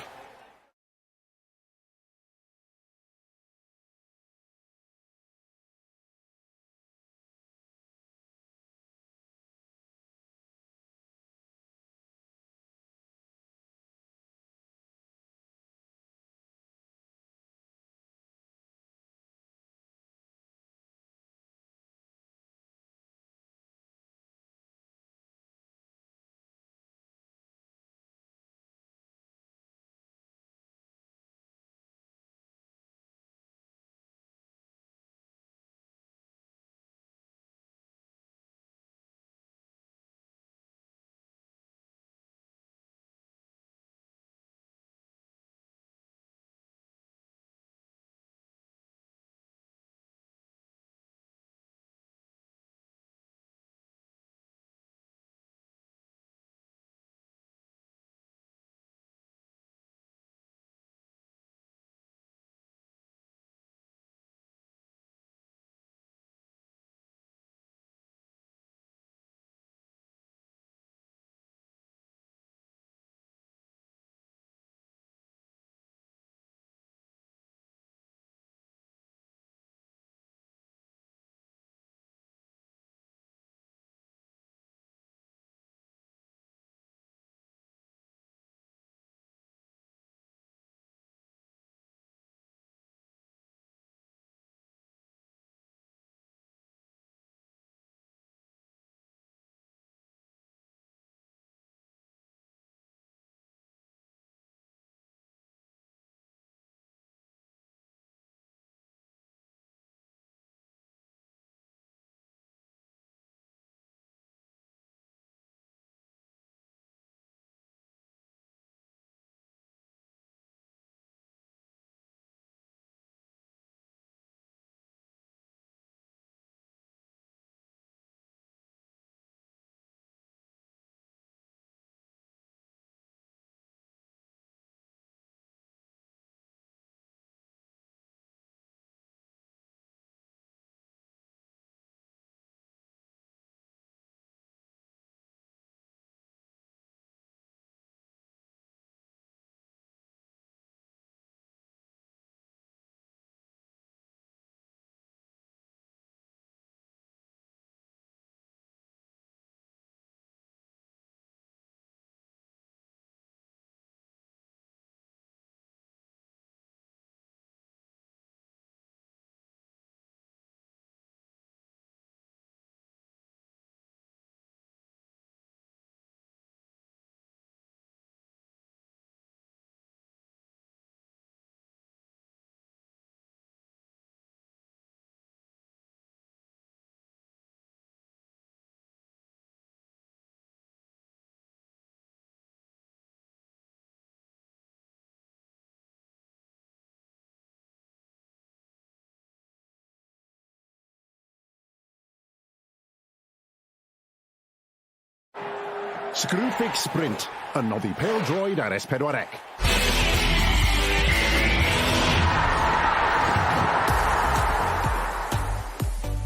Screwfix Sprint, yn noddi pêl-droed ar S4C.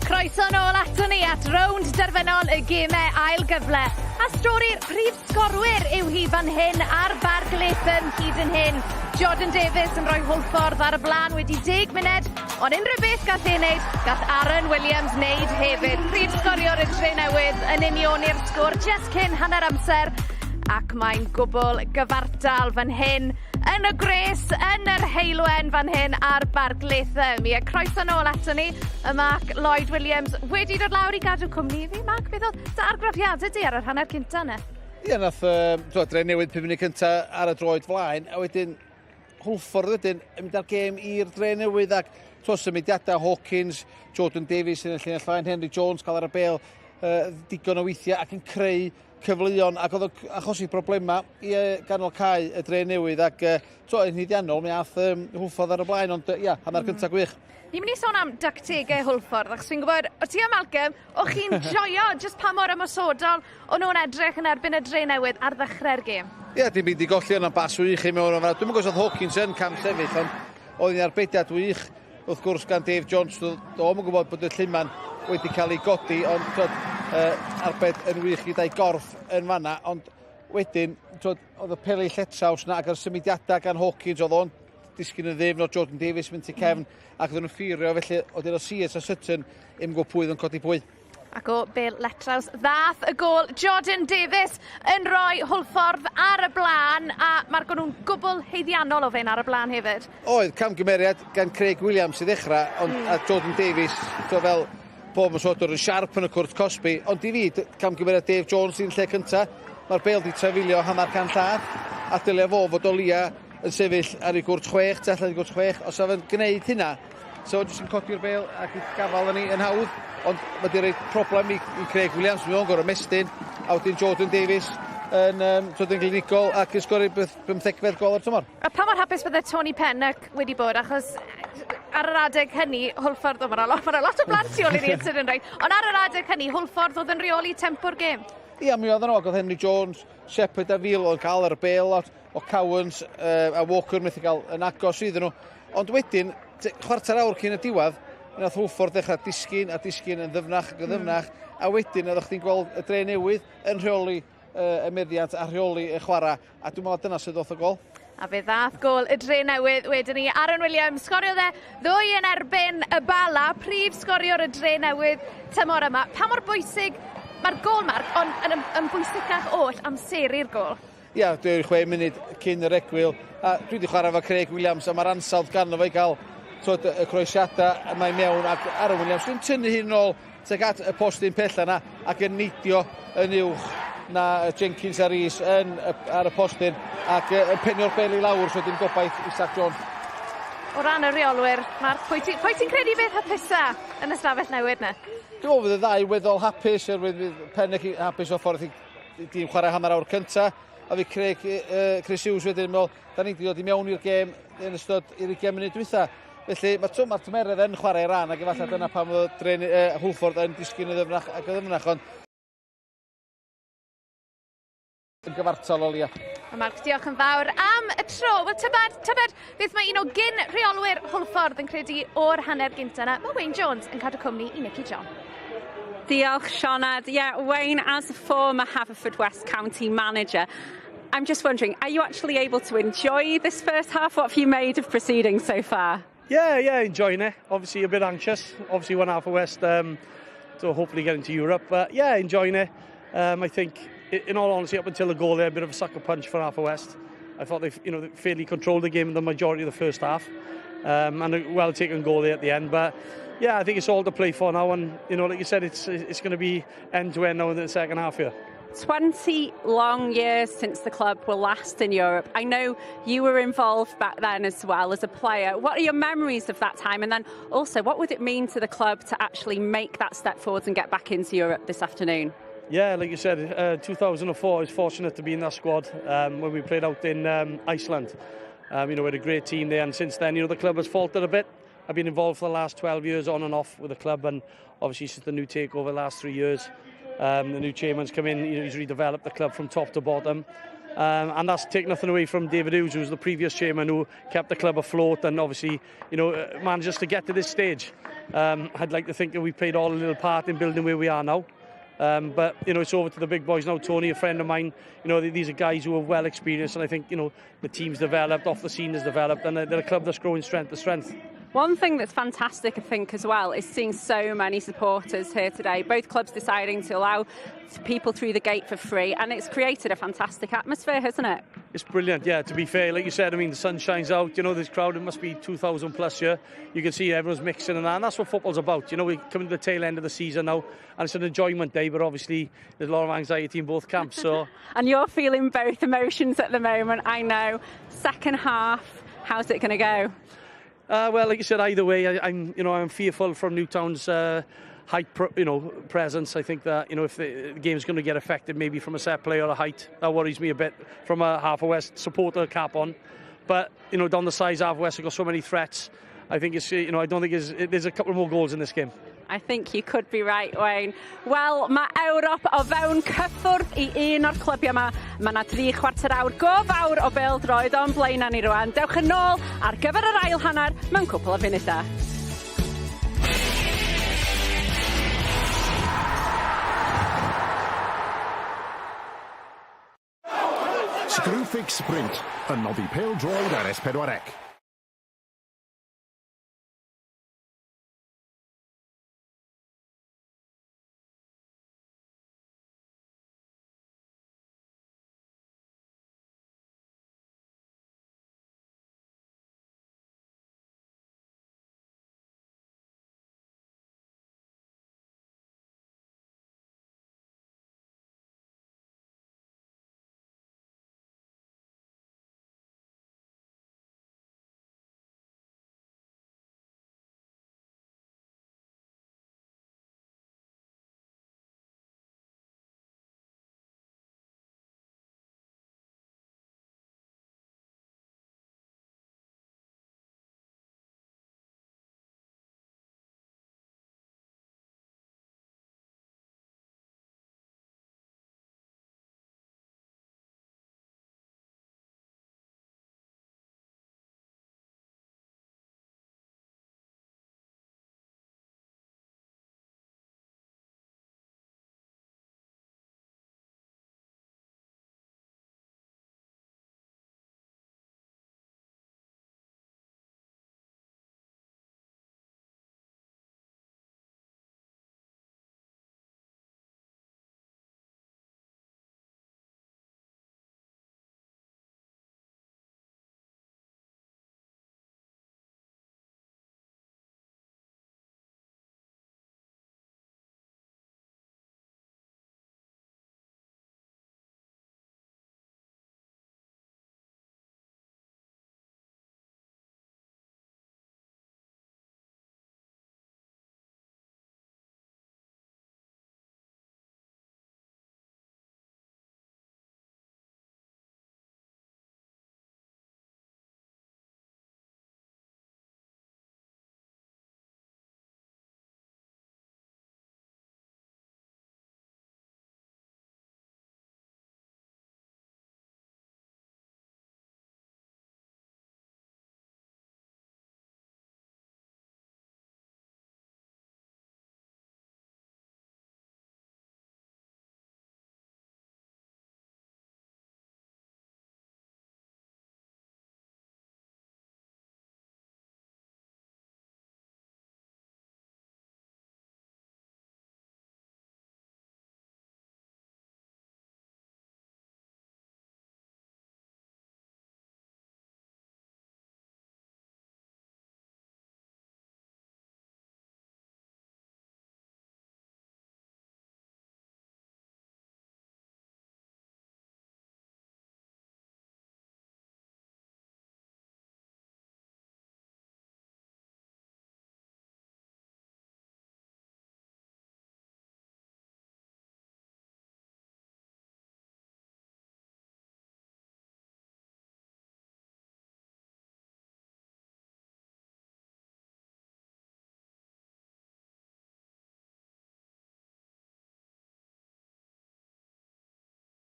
Croeso nôl aton ni at rownd derfynol y gemau ail gyfle. A stori'r prif sgorwyr yw hi fan hyn ar Barc Latham hyd yn hyn. Jordan Davies yn rhoi Hwlffordd ar y blaen wedi 10 munud, ond unrhyw beth gall ei wneud, gall Aaron Williams wneud hefyd. Prif sgoriwr y Drenewydd yn unioni'r sgôr jyst cyn hanner amser, ac mae'n gwbl gyfartal fan hyn yn y gwres, yn yr heulwen fan hyn ar Barc Latham. Ie, croeso nôl ato ni. Y Mark Lloyd Williams wedi dod lawr i gadw cwmni i fi. Mark, beth oedd dy argraffiadau di ar yr hanner cynta yna? Ie, nath Dre Newydd 5 munud cynta ar y droed flaen, a wedyn Hwlffordd wedyn yn mynd â'r gêm i'r Dre Newydd ac to symudiadau Hawkins, Jordan Davies yn y llinell flaen, Henry Jones cael ar y bel digon o weithiau ac yn creu cyfleon ac oedd o'n achosi problemau i ganol cae y Dre Newydd ac to, yn hyddiannol mi ath Hwlffordd ar y blaen ond ia, hanner cyntaf gwych. Ni'n mynd i sôn am dactegau Hwlffordd achos fi'n gwybod, o ti a Malcolm, o chi'n joio jyst pa mor ymosodol o'n nhw'n edrych yn erbyn y Dre Newydd ar ddechrau'r gêm. Ie, yeah, dim byd i golli yna bas wych i mewn o'n. Dwi'n gwybod os oedd Hawkins yn cam sefyll, ond oedd hi'n arbediad wych wrth gwrs gan Dave Jones. Do'n yn gwybod bod y lluman wedi cael ei godi, ond twod, arbed yn wych gyda'i gorff yn fanna, ond wedyn twod, oedd y peli lletraws na ac yr symudiadau gan Hawkins, oedd o'n disgyn yn ddyfn o Jordan Davies mynd i cefn ac oedden nhw'n ffeirio, felly oedd un o Sears a Sutton ddim yn gwybod pwy oedd yn codi pwy. Ac o bêl letraws ddath y gôl, Jordan Davies yn rhoi Hwlffordd ar y blaen, a mae'r nhw'n gwbl haeddiannol o fe'n ar y blaen hefyd. Oedd camgymeriad gan Craig Williams i ddechrau, ond a Jordan Davies, to fel pob ymosodwr yn siarp yn y cwrt cosbi, ond i fi, camgymeriad Dave Jones sy'n lle cynta. Mae'r bêl di trafeilio hanner can llath, a dylia fo fod o lia yn sefyll ar ei gwrt 6, tu allan i gwrt 6, os oedd yn gwneud hynna, so jyst yn codi'r bêl ac i gafal yn ei yn hawdd, ond mae wedi rhoi problem i Craig Williams, mae o'n gorau mestyn, a wedyn Jordan Davies yn dod yn glinigol ac yn sgori 15fed gol o'r tymor. A pa mor hapus bydde Tony Pennock wedi bod, achos ar yr adeg hynny, Hwlffordd, o, mae 'na lot, ma lot o blant tu ôl i ni yn sydyn reit, ond ar yr adeg hynny, Hwlffordd oedd yn rheoli tempo'r gêm. Ia, mi oedd yn og, oedd Henry Jones, Shepherd a Veal oedd cael ar y bêl lot, o Cowans a Walker methu cael yn agos iddyn nhw. Ond wedyn, chwarter awr cyn y diwedd, nath Hwlffordd ddechrau disgyn a disgyn yn ddyfnach ac yn ddyfnach, a wedyn oeddech chdi'n gweld y Dre Newydd yn rheoli y meddiant a rheoli y chwarae, a dwi'n meddwl dyna sydd ddoth y gol. A fe ddath gôl y Dre Newydd wedyn ni. Aaron Williams sgoriodd e ddwy yn erbyn y Bala, prif sgoriwr y Dre Newydd tymor yma. Pa mor bwysig mae'r gôl, Mark, ond yn bwysicach oll amseru'r gôl? Ia, dwi'n 6 munud cyn yr egwyl, a dwi wedi chwarae efo Craig Williams, a mae'r ansawdd ganddo fo i gael twod, y croesiadau yma i mewn, ac Aaron Williams yn tynnu hyn nôl tuag at y postyn pella yna, ac yn neidio yn uwch na Jenkins a Rees ar y postyn, ac yn penio'r bel i lawr, so dim gobaith i Zach Jones. O ran y rheolwyr, Mark, pwy ti'n ti credu bydd hapusa yn y stafell newid na? Dwi'n meddwl fydd y ddau weddol hapus, oherwydd fydd Pennock hapus o ffordd i dîm chwarae hanner awr cynta, a fi Craig, Chris Hughes wedyn yn meddwl, da ni wedi dod i mewn i'r gêm yn ystod i'r 20 munud dwytha. Felly mae ma tymheredd yn chwarae ran ac efallai dyna pam oedd Hwlffordd yn disgyn yn ddyfnach ac yn ddyfnach, ond yn gyfartal o lia. A Mark, diolch yn fawr am y tro. Wel, tybed beth mae un o gyn rheolwyr Hwlffordd yn credu o'r hanner gynta yna. Mae Wayne Jones yn cadw cwmni i Nicky John. Diolch, Sioned. Yeah, Wayne, as a former Haverfordwest County manager, I'm just wondering, are you actually able to enjoy this first half? What have you made of proceedings so far? Yeah, enjoying it. Obviously a bit anxious. Obviously one Haverfordwest to hopefully get into Europe. But yeah, enjoying it. I think, in all honesty, up until the goal there, a bit of a sucker punch for Haverfordwest. I thought they, they fairly controlled the game in the majority of the first half, and a well-taken goal there at the end. But yeah, I think it's all to play for now. And like you said, it's going to be end to end now in the second half here. 20 long years since the club were last in Europe. I know you were involved back then as well as a player. What are your memories of that time? And then also, what would it mean to the club to actually make that step forwards and get back into Europe this afternoon? Yeah, like you said, 2004, I was fortunate to be in that squad when we played out in Iceland. We had a great team there, and since then, the club has faltered a bit. I've been involved for the last 12 years on and off with the club, and obviously since the new takeover the last 3 years, The new chairman's come in, he's redeveloped the club from top to bottom. And that's take nothing away from David Hughes, who was the previous chairman who kept the club afloat and obviously managed us to get to this stage. I'd like to think that we played all a little part in building where we are now. But it's over to the big boys now. Tony, a friend of mine, these are guys who are well experienced, and I think the team's developed, off the scene has developed, and they're a club that's growing strength to strength. One thing that's fantastic, I think, as well, is seeing so many supporters here today. Both clubs deciding to allow people through the gate for free, and it's created a fantastic atmosphere, hasn't it? It's brilliant, yeah, to be fair. Like you said, I mean, the sun shines out, this crowd, it must be 2,000 plus here. You can see everyone's mixing and that, and that's what football's about. We're coming to the tail end of the season now, and it's an enjoyment day, but obviously there's a lot of anxiety in both camps, so... And you're feeling both emotions at the moment, I know. Second half, how's it going to go? Well, like you said, either way, I'm fearful from Newtown's height presence. I think that if the game's going to get affected maybe from a set play or a height, that worries me a bit from a Haverfordwest supporter cap on. But down the sides, Haverfordwest have got so many threats. I think it's, you know, I don't think there's a couple more goals in this game. I think you could be right, Wayne. Wel, mae Ewrop o fewn cyffwrdd i un o'r clybiau yma. Mae yna dri chwarter awr go fawr o bêl-droed o'n blaenau ni rwan. Dewch yn ôl ar gyfer yr ail hanner mewn cwpl o funudau. Screwfix Sprint yn noddi pêl-droed ar S4C.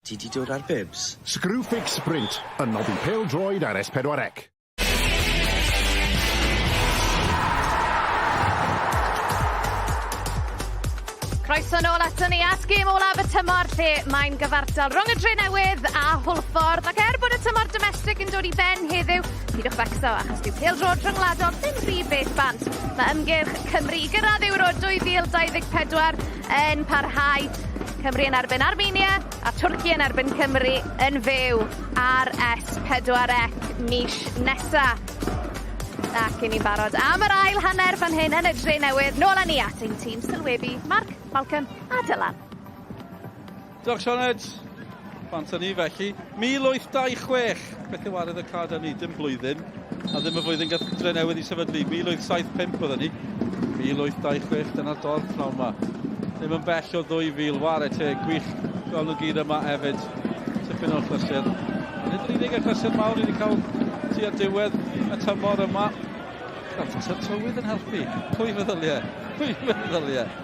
Ti 'di dod ar bibs? Screwfix Sprint yn noddi pêl-droed ar S4C. Croeso nôl aton ni at gêm olaf y tymor lle mae'n gyfartal rhwng y Drenewydd a Hwlffordd ac er bod y tymor domestig yn dod i ben heddiw, pidwch becso achos dyw pêl-droed rhyngwladol ddim rhy bell bant. Mae ymgyrch Cymru i gyrraedd Euro 2024 yn parhau. Cymru yn erbyn Armenia a Twrci yn erbyn Cymru yn fyw ar S4C mis nesa. Ac i ni'n barod am yr ail hanner fan hyn yn y Dre Newydd. Nôl â ni at ein tîm sylwebu, Mark, Malcolm a Dylan. Diolch Sioned. Bant â ni felly. 1826, beth yw arwydd y cad â ni? Dim blwyddyn, a ddim y flwyddyn gath Dre Newydd i sefydlu. 1875 oedden ni. 1826, dyna'r dorf pnawn yma. Ddim yn bell o 2000, ware teg, gwych gweld nhw gyd yma hefyd. Tipyn o'r chlysur. Nid yr unig achlysur mawr ni wedi cael tua diwedd y tymor yma. Wel, tasa'r tywydd yn helpu. Pwy feddyliau? Pwy feddyliau?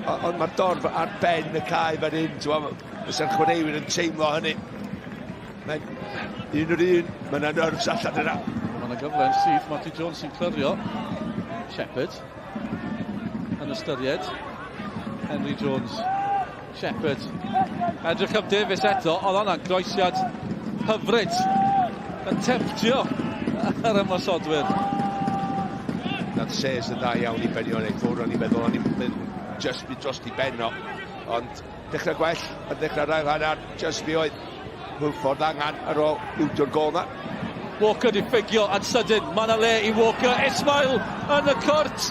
Ond mae'r dorf ar ben y cae fan hyn, ti'n fysa'r chwaraewyr yn teimlo hynny. Mae'n un o'r un, mae yna nerves allan yna. Mae yna gyfle yn syth, Marty Jones sy'n clirio. Shepherd yn ystyried. Henry Jones Shepherd. Edrych am Davies eto, oedd hwnna'n groesiad hyfryd. Yn temtio yr ymosodwyr. Nath Says yn dda iawn i benio yn ei ffwrdd, o'n i'n meddwl, o'n i'n meddwl just mynd dros i ben o. Ond dechrau gwell, a dechrau'r ail hanner, just mi oedd Hwlffordd angen ar ôl ildio gôl na. Walker di ffugio yn sydyn, mae yna le i Walker, Ismail yn y cwrt.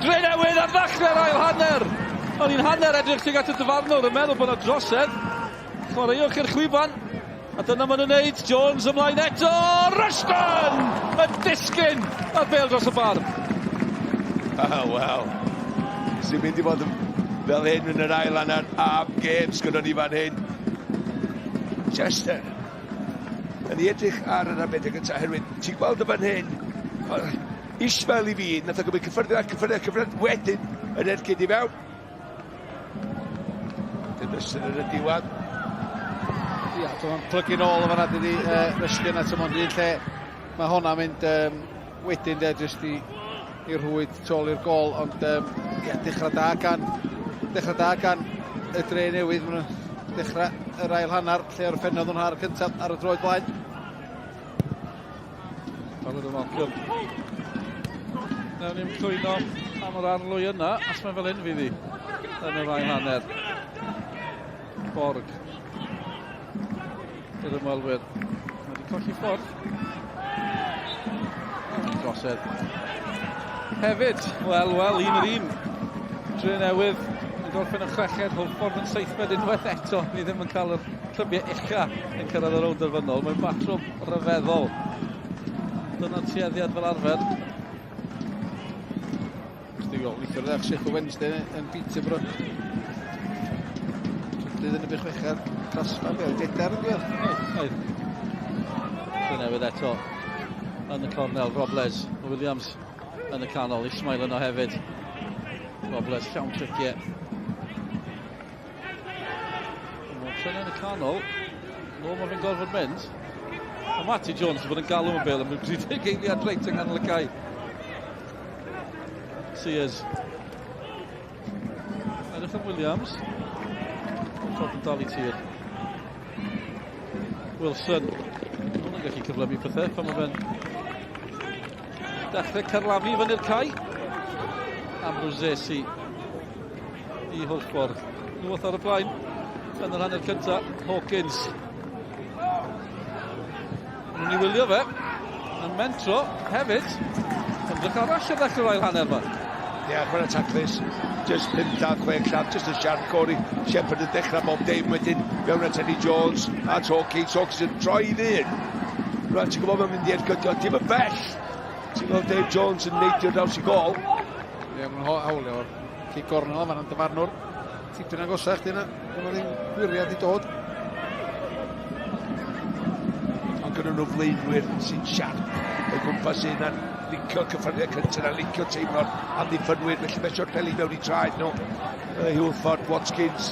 Drenewydd ar ddechrau'r ail hanner. O'n i'n hanner edrych tuag at y dyfarnwr yn meddwl bod yna drosedd. Chwaraewch i'r chwiban. A dyna maen nhw'n neud. Jones ymlaen eto. Rushton yn disgyn a'r bêl dros y bar. Ah, wel. Sy'n mynd i fod fel hyn yn yr ail hanner am gêm sgynnon ni fan hyn. Chester Yn i edrych ar yr arbediad gyntaf, oherwydd ti'n gweld y fan hyn, Ismael i fi, nath o gymryd cyffyrddiad, cyffyrddiad, cyffyrddiad, wedyn yn ergyd i fewn. Dyn yn y diwedd. Ia, dyma'n plygu nôl yn fanna, dydi uh, Ruskin at y mond un lle. Mae hwnna'n mynd um, wedyn de, jyst i i'r rhwyd tu ôl i'r gôl, ond um, ia, dechrau da gan, dechrau da gan y dre newydd. Maen nhw'n dechrau yr ail hanner, lle orffennodd nhw'n hanner cyntaf ar y droed blaen. Barod o Malcolm. Nawn ni'n cwyno am yr arlwy yna, os mae fel hyn fydd hi yn yr ail hanner. Borg. I'r ymwelwyr. Mae wedi colli ffordd. Drosedd. Hefyd, wel, wel, un yr un. Dre Newydd yn gorffen yn chweched, Hwlffordd yn seithfed unwaith eto. Ni ddim yn cael yr clybiau ucha yn cyrraedd y rownd derfynol. Mae'n batrwm rhyfeddol. Dyna'r tueddiad fel arfer. Chdi gweld neithiwr ddech Sheffield Wednesday yn Peterborough. Trydydd yn y buchwechad dosbarth, be, dedar yn diwedd? Oedd, oedd. Newydd eto yn y cornel, Robles, Williams yn y canol, Ismail yno hefyd. Robles llawn triciau. Mae yn y canol, nôl mae fe'n gorfod mynd. Mae Matty Jones wedi bod yn galw yn bel am 30 eiliad reit yng nghanol y cae. Sears. Edrych am Williams. Ffordd yn dal i tir. Wilson. Hwna'n gallu cyflymu pethau pan mae fe'n dechrau carlamu fyny'r cae. Ambrosesi i Hwlffordd. Nhw ar y blaen yn yr hanner cyntaf. Hawkins. Nhw'n i wylio fe. Yn mentro hefyd. Ymdrech arall ar ddechrau'r ail hanner yma. Ie, yeah, chwarae taclus. Just 5 lladd, 6 lladd, just y siarad Corey Shepherd yn dechrau bob dim wedyn fewn at Eddie Jones a Hawkins. Hawkins yn troi i ddyn. Rwan, ti'n gwybod mae'n mynd i ergydio, dim yn bell. Ti'n gweld Dave Jones yn neidio draws i gol. Ie, yeah, mae'n hawlio o'r cic gornel fan yn dyfarnwr. Tipyn agosach, dyna. Dyna ddim gwiriad i dod. Ond gyda nhw flaenwyr sy'n siarp o gwmpas un a'n licio cyffyrddiad cyntaf a licio teimlo'r amddiffynwyr, felly mae eisiau'r peli mewn i traed nhw. Hwlffordd, Watkins,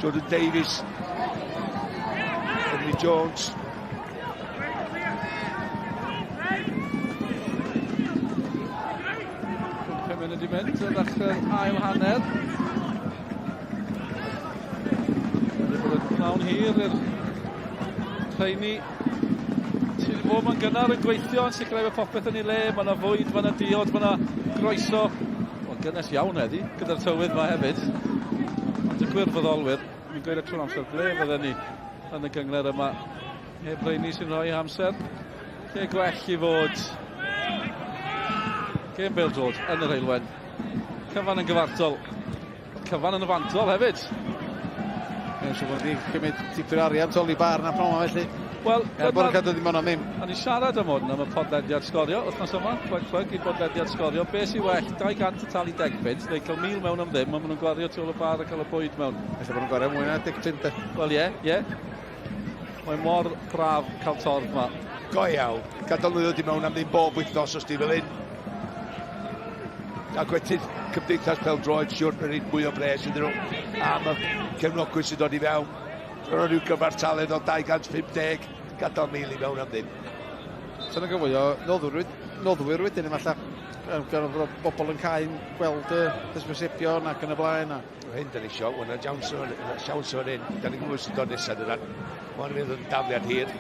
Jordan Davies. Henry Jones. Pum munud i mynd o ddechrau'r ail hanner. Wedi bod yn pnawn hir i'r rheini sydd wedi bod yma'n gynnar yn gweithio yn sicrhau bod popeth yn ei le. Mae yna fwyd, mae yna diod, mae yna groeso. Wel, gynnes iawn heddi, gyda'r tywydd yma hefyd. Ond y gwirfoddolwyr, mi'n gweud y trwy'r amser ble fydden ni yn y gyngler yma. Heb rheini sy'n rhoi amser. Lle gwell i fod. Gêm bêl-droed yn yr Heulwen. Cyfan yn gyfartal. Cyfan yn y fantol hefyd. Ie, siŵr bod wedi cymryd tipyn o arian toli bar na pnawn felly. Wel, er bod yn cadw ddim ond am ddim. O'n i'n siarad am hwn am y podlediad sgorio wythnos yma, plug plug i bodlediad sgorio. Be sy'n well, 200 yn talu 10 punt, neu cael 1000 mewn am ddim, ond maen nhw'n gwario tu ôl y bar a cael y bwyd mewn. Ella bod nhw'n gwario mwy na 10 punt, de. Wel, ie, ie. Mae mor braf cael torf ma. Go iawn. Gadael nhw ddod i mewn am ddim bob wythnos os di fel hyn. Ac wedyn Cymdeithas Pêl-droed siwr yn rhaid mwy o bres iddyn nhw am y cefnogwyr sy'n dod i fewn. Rhaid rhyw gyfartaledd o 250, gadael mil i mewn am ddim. So yna gyfwy o noddwyr, noddwyr wedyn efallai. Gan bod bobl yn cael gweld y hysbysebion ac yn y blaen. A... Hyn da ni isio, wel na siawns o'n siawns o'n hyn, da ni'n gwybod sy'n dod nesaf dyna. Mae'n mynd yn dafliad hir.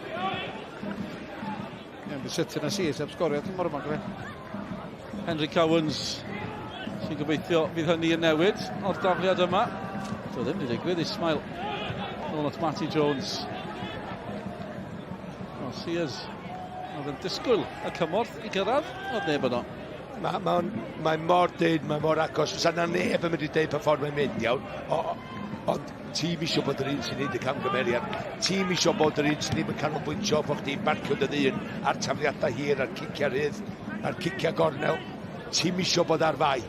Ie, bydd Sutton a Sears heb sgorio tymor yma, gre. Henry Cowans sy'n gobeithio fydd hynny yn newid o'r dafliad yma. Do ddim wedi digwydd, Ismail nôl at Matty Jones. O, Sears oedd yn disgwyl y cymorth i gyrraedd, oedd neb yno. Mae ma mae mor dyn, mae mor agos. Fysa na neb yn mynd i deud pa ffordd mae'n mynd, iawn. O, ond tîm eisiau bod yr un sy'n neud y camgymeriad. Tîm eisiau bod yr un sy'n ddim yn canolbwyntio bod chdi'n barcio dy ddyn a'r tafliadau hir, a'r ciciau rhydd, a'r ciciau gornel. Tîm eisiau bod ar fai.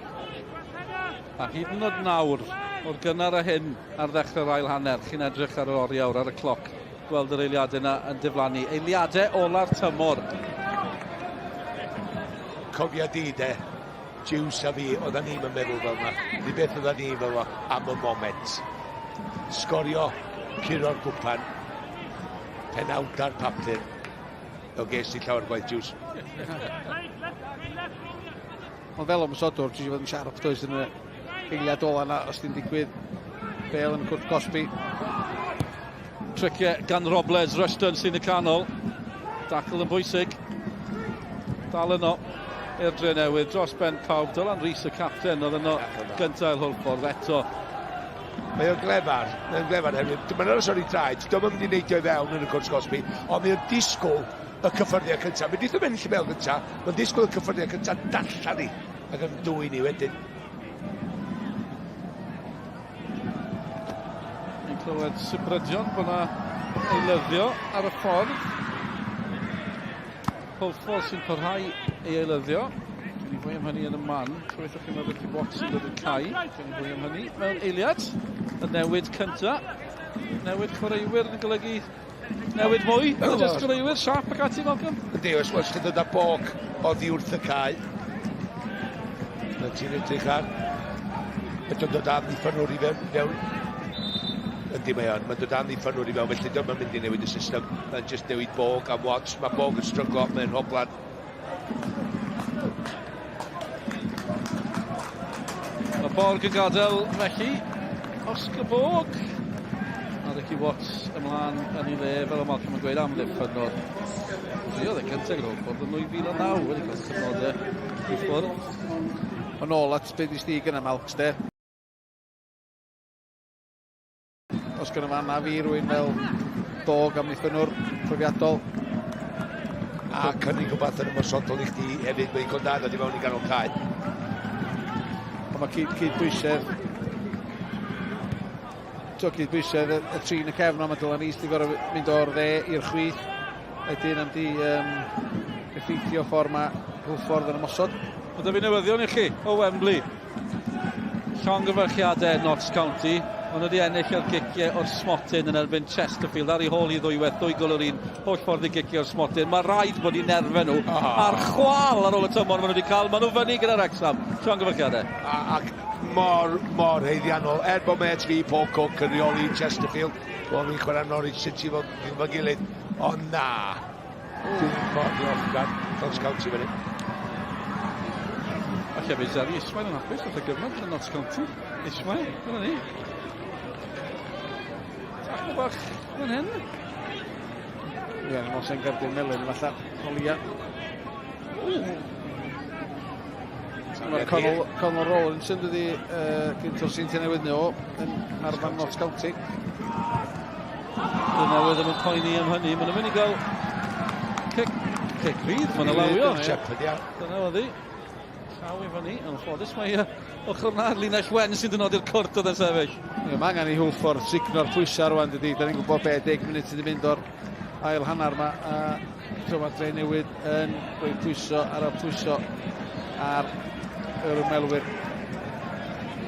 A hyd yn oed nawr, o'r gynnar a hyn ar ddechrau'r ail hanner, chi'n edrych ar yr oriawr, ar y cloc, gweld yr eiliadau yna yn diflannu. Eiliadau ola'r tymor. Cofia di de, Jiws a fi, oedden ni'n meddwl fel yna. Ni beth oedden ni'n fel am y moment. Sgorio, curo'r gwpan, penawd ar papur. O ges ti llawer gwaith, Jiws. Ond fel ymosodwr, ti eisiau fod yn siarp does yn y eiliad ola yna os ti'n digwydd. Bale yn cwrt cosbi. Triciau gan Robles, Rushton sy'n y canol. Dacl yn bwysig. Dal yno i'r dre newydd dros ben pawb. Dylan Rees y capten oedd yno gyntaf i'r Hwlffordd eto. Mae o'n glefar, mae o'n glefar hefyd. Mae'n aros ar ei draed, dwi'n mynd i neidio i fewn yn y cwrt cosbi, ond mae o'n disgwyl y cyffyrddiad cyntaf. Mae'n disgwyl ennill y bêl gyntaf, mae'n disgwyl y cyffyrddiad cyntaf darllen ni ac yn dwyn ni wedyn. Ni'n clywed sibrydion bod yna eilyddio ar y ffordd. Hwlffordd sy'n parhau ei eilyddio. Dwi'n ni fwy am hynny yn y man. Trwyth chi'n meddwl Ricky Watts sy'n dod i'r cae. Dwi'n ni fwy am hynny mewn eiliad. Y newid cyntaf. Newid chwaraewyr yn golygu newid mwy. Just chwaraewyr, siap ac ati, Malcolm. Yndi, oes, oes, chi'n dod â bog oddi wrth y cae. Na ti'n edrych ar. Ydy'n dod â amddiffynwr i fewn. fewn. Yndi mae o'n, mae'n dod â amddiffynwr i fewn, felly dyma'n mynd i newid y system. Mae'n just newid Bog am Watts. Mae Bog yn stryglo, mae'n hoblan. Mae Borg yn gadael felly. Oscar Borg. A Ricky Watts ymlaen yn ei le, fel y Malcolm yn gweud, am ddiffynwr. Riodd e cyntaf gyda Hwlffordd yn 2009 wedi cael cyfnodau i ffwrdd. Yn ôl at beth i stig yna, Malcs, de. Os gyda fan fi rwy'n fel dog am ddiffynwr profiadol. A cynnig rhywbeth yn ymosodol i chdi hefyd, mae'n ddigon da ddod i mewn i ganol cae. Ond mae cyd, cyd-bwysedd to cyd-bwysedd y, y trin y cefn, ond mae Dylan Rees wedi gorfod mynd o'r dde i'r chwith. Wedyn am di um, effeithio ffordd mae Hwlffordd yn ymosod. Mae da fi newyddion i chi o Wembley. Llongyfarchiadau Notts County. Maen nhw wedi ennill ar giciau o'r smotyn yn erbyn Chesterfield ar ei hôl i ddwywaith, dwy gol yr un, holl ffordd i gicio o'r smotyn. Mae rhaid bod i nerfau nhw oh. ar chwal ar ôl y tymor maen nhw wedi cael. Maen nhw fyny gyda Wrexham. Llongyfarchiadau. Ac mor, mor heiddiannol. Er bod met fi, Paul Cook, yn rheoli Chesterfield, wel, ni'n chwarae Norwich City fo, fo gilydd, ond na. Dwi'n mor ddiolchgar Notts County fan hyn. Falle fydd Zeri Ismail yn hapus wrth y gyfnod yn Notts County. Ismail, dyna ni. Tacl bach fan hyn. Ie, yeah, nos yn gerdyn melyn falle. O leia. Mae'r Conor, Conor Rawlinson wedi uh, gynt o'r Seintiau Newydd neu o yn arfan Notts County. Dyn newydd ddim yn poeni am hynny. Maen nhw'n mynd i gael cic, cic rydd. Maen nhw'n lawio. Shepherd, ia. Dyna oedd hi. Llaw i fyny. Yn ffodus mae ochr na linell wen sy'n dynodi'r cwrt oedd yn sefyll. Ie, mae angen i Hwlffordd signo'r pwysau rwan, dydy. Da ni'n gwybod be, 10 munud sydd wedi mynd o'r ail hanner yma. A eto mae Dre Newydd yn rhoi pwyso ar y pwyso ar yr ymwelwyr.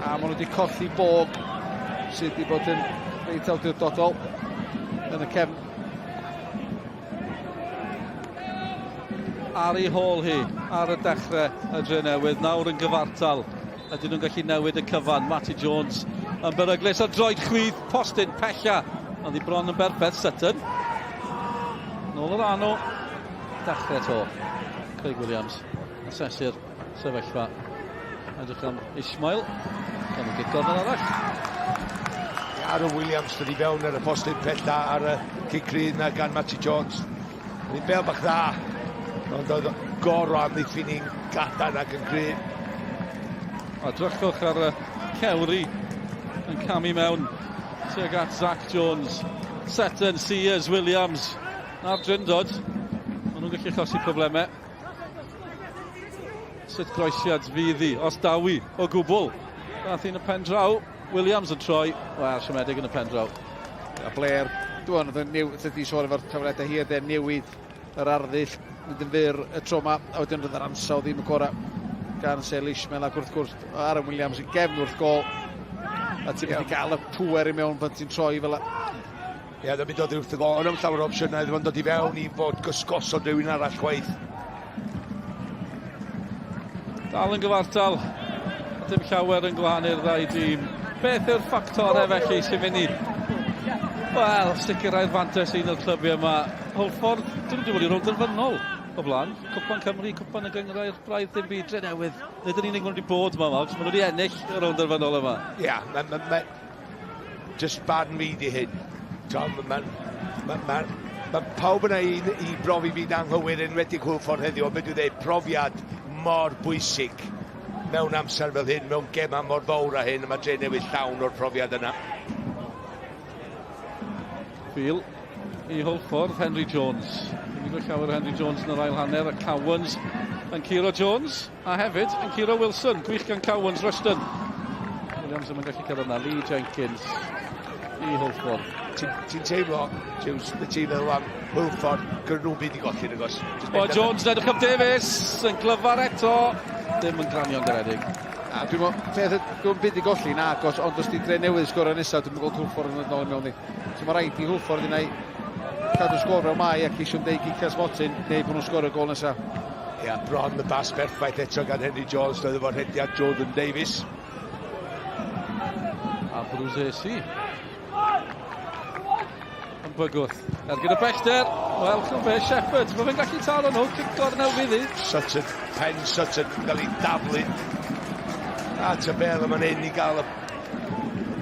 A maen nhw wedi colli bob sydd wedi bod yn reit awdurdodol yn y cefn. Ar ei hôl hi, ar y dechrau y Dre Newydd, nawr yn gyfartal. Ydyn nhw'n gallu newid y cyfan? Matty Jones yn beryglus ar droed chwith, postyn pella. Ond i bron yn berffaith, Sutton. Nôl yr anw, dechrau to. Craig Williams, asesu'r sefyllfa. Edrych am Ismail, gan y gic gornel arall. Aaron Williams dod i fewn ar y postyn pella ar y cic rydd na gan Matty Jones. Ni'n bel bach dda, ond oedd goro amddiffyn i'n gadarn ac yn gryf. A drychwch ar y cewri yn camu mewn tuag at Zach Jones. Seton, Sears, Williams a'r Drindod. Maen nhw'n gallu achosi problemau. Sut groesiad fydd hi, os daw hi o gwbl. Dath hi'n y pen draw. Williams yn troi, wel, siomedig yn y pen draw. A Blair, dwi'n meddwl, new, dydy sôn efo'r tafliadau hir, de, newid yr arddull, mynd yn fyr y tro yma, a wedyn roedd yr ansawdd ddim y gorau gan Sel Ishmael, ac wrth gwrs Aaron Williams yn gefn wrth gol, a ti'n methu gael y pŵer i mewn pan ti'n troi fel Ie, yeah, mynd oddi wrth y gol, ond llawer o opsiynau iddo fo'n dod i fewn i fod gysgosod rhywun arall chwaith. Dal yn gyfartal, a dim llawer yn gwahanu'r ddau dîm. Beth yw'r ffactorau felly sy'n mynd i, wel, sicrhau'r fantais un o'r clybiau yma? Hwlffordd, dyn nhw wedi bod i rownd derfynol o blaen. Cwpan Cymru, Cwpan y Gynghrair, braidd dim byd, Drenewydd. Nid yn unig maen nhw wedi bod yma, Mark, maen nhw wedi ennill y rownd derfynol yma. Ie, yeah, mae ma, ma, Just barn fi di hyn. Mae ma, ma, ma, ma pawb yna i, i brofi fi'n anghywir, enwedig Hwlffordd heddiw, ond beth dwi'n dweud, profiad mor bwysig mewn amser fel hyn, mewn gemau mor fawr a hyn, a mae Dre Newydd llawn o'r profiad yna. Phil i Hwlffordd, Henry Jones. Ddim yn gweld llawer o Henry Jones yn yr ail hanner, a Cowans yn curo Jones, a hefyd yn curo Wilson. Gwych gan Cowans, Rushton. Williams ddim yn gallu cyrraedd na, Lee Jenkins i Hwlffordd. Ti'n ti teimlo, James, y ti'n meddwl am Hwlffordd, gyda nhw'n byd i golli, nag oes? O, Jones yn edrych am Davies, yn glyfar eto, ddim yn granio'n garedig. Na, dwi'n meddwl, peth dwi'n byd i golli, na, agos, ond os di Dre Newydd sgorio nesaf, dwi'n gweld Hwlffordd yn dod nôl i mewn i. So mae rhaid i Hwlffordd i neu cadw sgôr fel mae a ceisio deud gicio smotyn neu bod nhw'n sgorio gol nesaf. Ia, bron y bas berffaith eto gan Henry Jones, doedd efo'r rhediad Jordan Davies. A Bruzesi yn bygwth. Er gyda bellter, wel, chwn be, Shepherd, mae fe'n gallu taro nhw, cic gornel fydd hi. Sutton, pen Sutton, gael ei daflu at y bel yma'n hyn i gael y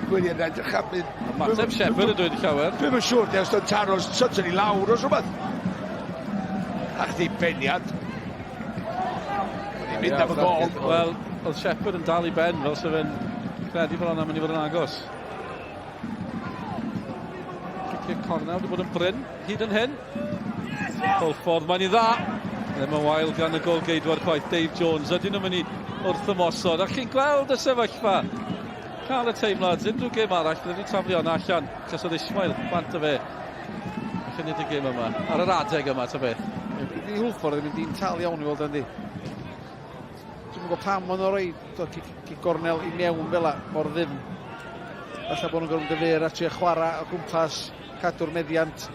Gwirion edrych am... Ymateb Shepherd yn dweud llawer. Dwi'm yn siŵr, de, os dwi'n taro Sutton i lawr os rhywbeth. A chdi beniad. Wedi mynd am y gol. Wel, oedd Shepherd yn dal i ben fel sef yn credu bod hwnna'n mynd i fod yn agos. Cicio cornel wedi bod yn brin hyd yn hyn. Hwlffordd, mae'n i dda. Ddim yn wael gan y gol geidwad chwaith, Dave Jones. Ydyn nhw'n mynd i wrth ymosod. A chi'n gweld y sefyllfa. Cael y teimlad, unrhyw gêm arall, bydde wedi taflu hwnna allan. Achos oedd Ismail bant o fe. Felly nid y gêm yma, ar yr adeg yma, ta beth. Di Hwlffordd ddim yn dîm tal iawn i weld yndi. Dwi'm yn gwybod pam maen nhw'n rhoi cic gornel i mewn fel mor ddyfn. Falle bod nhw'n gorfod mynd yn fyr a trio chwarae o gwmpas, cadw'r meddiant.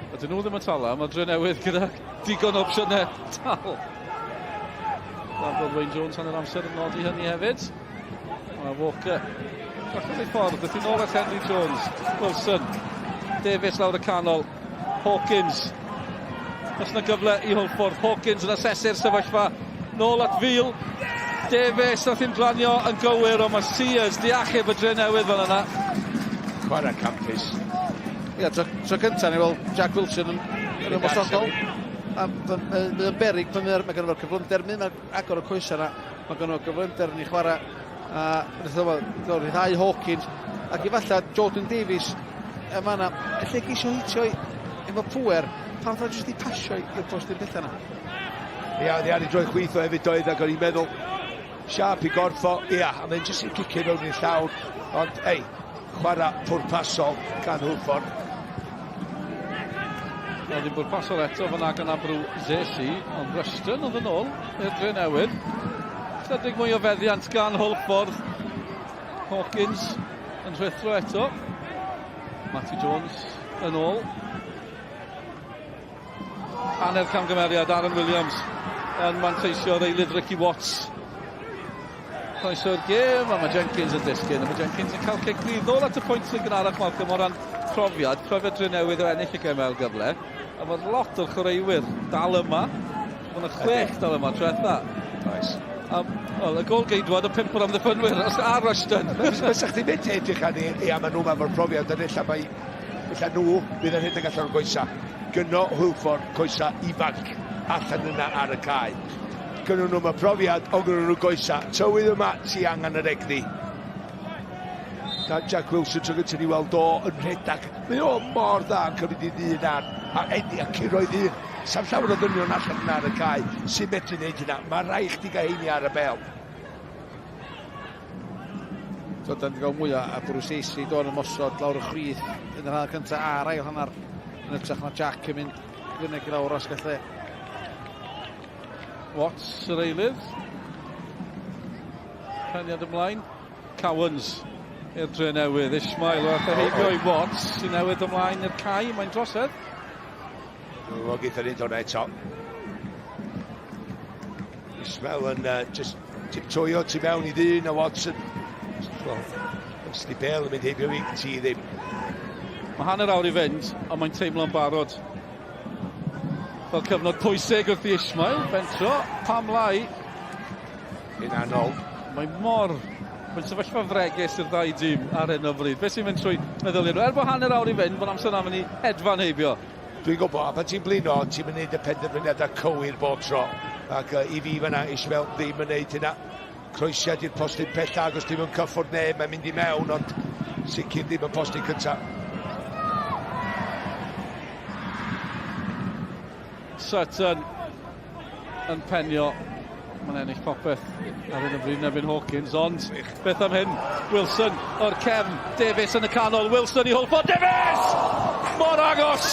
Ydyn nhw ddim yn tala, mae Drenewydd gyda digon o opsiynau tal. Labrodd Wayne Jones hanner amser yn nodi hynny hefyd. Mae Walker allan ei ffordd, beth i'n ôl at Henry Jones. Wilson, Davies lawr y canol, Hawkins. Os yna gyfle i Hwlffordd, Hawkins yn asesu'r sefyllfa. Nôl at Fil. Davies, nath i'n glanio yn gywir, ond mae Sears di achub y dre newydd fan yna. Chwarae campus. Ia, tro, tro cyntaf ni weld Jack Wilson yn, yn ymosodol. A mae o'n berig pan mae gynno fo'r cyflymder, mae'n agor y coesau yna, mae gynno fo gyflymder yn ei chwarae. A wnaeth o fo rhyddhau Hawkins, ac efallai Jordan Davies yn fanna, lle geisio hitio i efo pŵer, pan fydda jyst i pasio i'r post i'r bella yna. Ia, oedd i ar ei droi chwith o hefyd doedd, ac o'n i'n meddwl, siarp i gorffo, ia, a mae'n jyst yn cicio mewn i'r llawr, ond ei, chwarae pwrpasol gan Hwlffordd. Oedd hi'n bwrpasol eto fyna gan Abrw Zesi, ond Rushton oedd yn ôl i'r dre newydd. Chydig mwy o feddiant gan Hwlffordd. Hawkins yn rhuthro eto. Matty Jones yn ôl. Hanner camgymeriad Aaron Williams yn manteisio ar eilydd Ricky Watts. Croeso i'r gêm, a mae Jenkins yn disgyn, a mae Jenkins yn cael cic rydd. Nôl at y pwynt sy'n gynharach Malcolm o ran profiad, profiad Drenewydd o ennill y gem ail gyfle. A mae lot o'r chwaraewyr dal yma. Mae yna chwech dal yma tro etha. Oes. A, wel, y gol geidwad y pump o'r amddiffynwyr, a Rushton. Fysa chdi mynd edrych ar ni, ia, maen nhw efo'r profiad, ond ella mae, ella nhw fydd yn rhedeg allan o'r goesa. Gynno Hwlffordd coesa ifanc allan yna ar y cae. Gynno nhw'm y profiad, ond gynno nhw goesa. Tywydd yma, ti angen yr egni. Da Jack Wilson tro gyntaf ni weld o yn rhedeg. Mae o mor dda yn cymryd i ddyn ar, a enni a curo i ddyn. Sam llawer o ddynion allan yna ar y cae sy'n medru wneud hynna. Mae rai chdi gael heini ar y bel. So, da ni wedi cael mwy o a Bruce Acey do'n ymosod lawr y chwith yn yr hanner cyntaf a'r ail hanner yn ytrach na Jack yn mynd fyny i lawr os gallai. Watts yr eilydd. Peniad ymlaen. Cowans i'r dre newydd. Ismail wrth y heibio i Watts sy'n newid ymlaen i'r cae. Mae'n drosedd. Dwi'n meddwl geith o'n hwnna eto. Ismail yn just tiptoio tu mewn i ddyn a Watson. Well, os di Bale yn mynd heibio fi, ti ddim. Mae hanner awr i fynd, ond mae'n teimlo'n barod. Fel cyfnod pwysig wrth i Ismail fentro, pam lai? Yn anol. Mae mor... Mae'n sefyllfa fregus i'r ddau dîm ar hyn o bryd. Beth sy'n mynd trwy meddyliau nhw? Er bod hanner awr i fynd, mae'n amser na mynd i hedfan heibio. Dwi'n gwybod, a pan ti'n blino, ti'n mynd y penderfyniadau cywir bob tro. Ac i fi fyna, Ismail ddim yn neud hynna. Croesiad i'r postyn pella, agos ddim yn cyffwrdd neb, mae'n mynd i mewn, ond sicr ddim y postyn cyntaf. Sutton yn penio. Mae'n ennill popeth ar hyn o bryd yn erbyn Hawkins, ond beth am hyn? Wilson o'r cefn, Davies yn y canol, Wilson i Hwlffordd, Davies! Mor agos,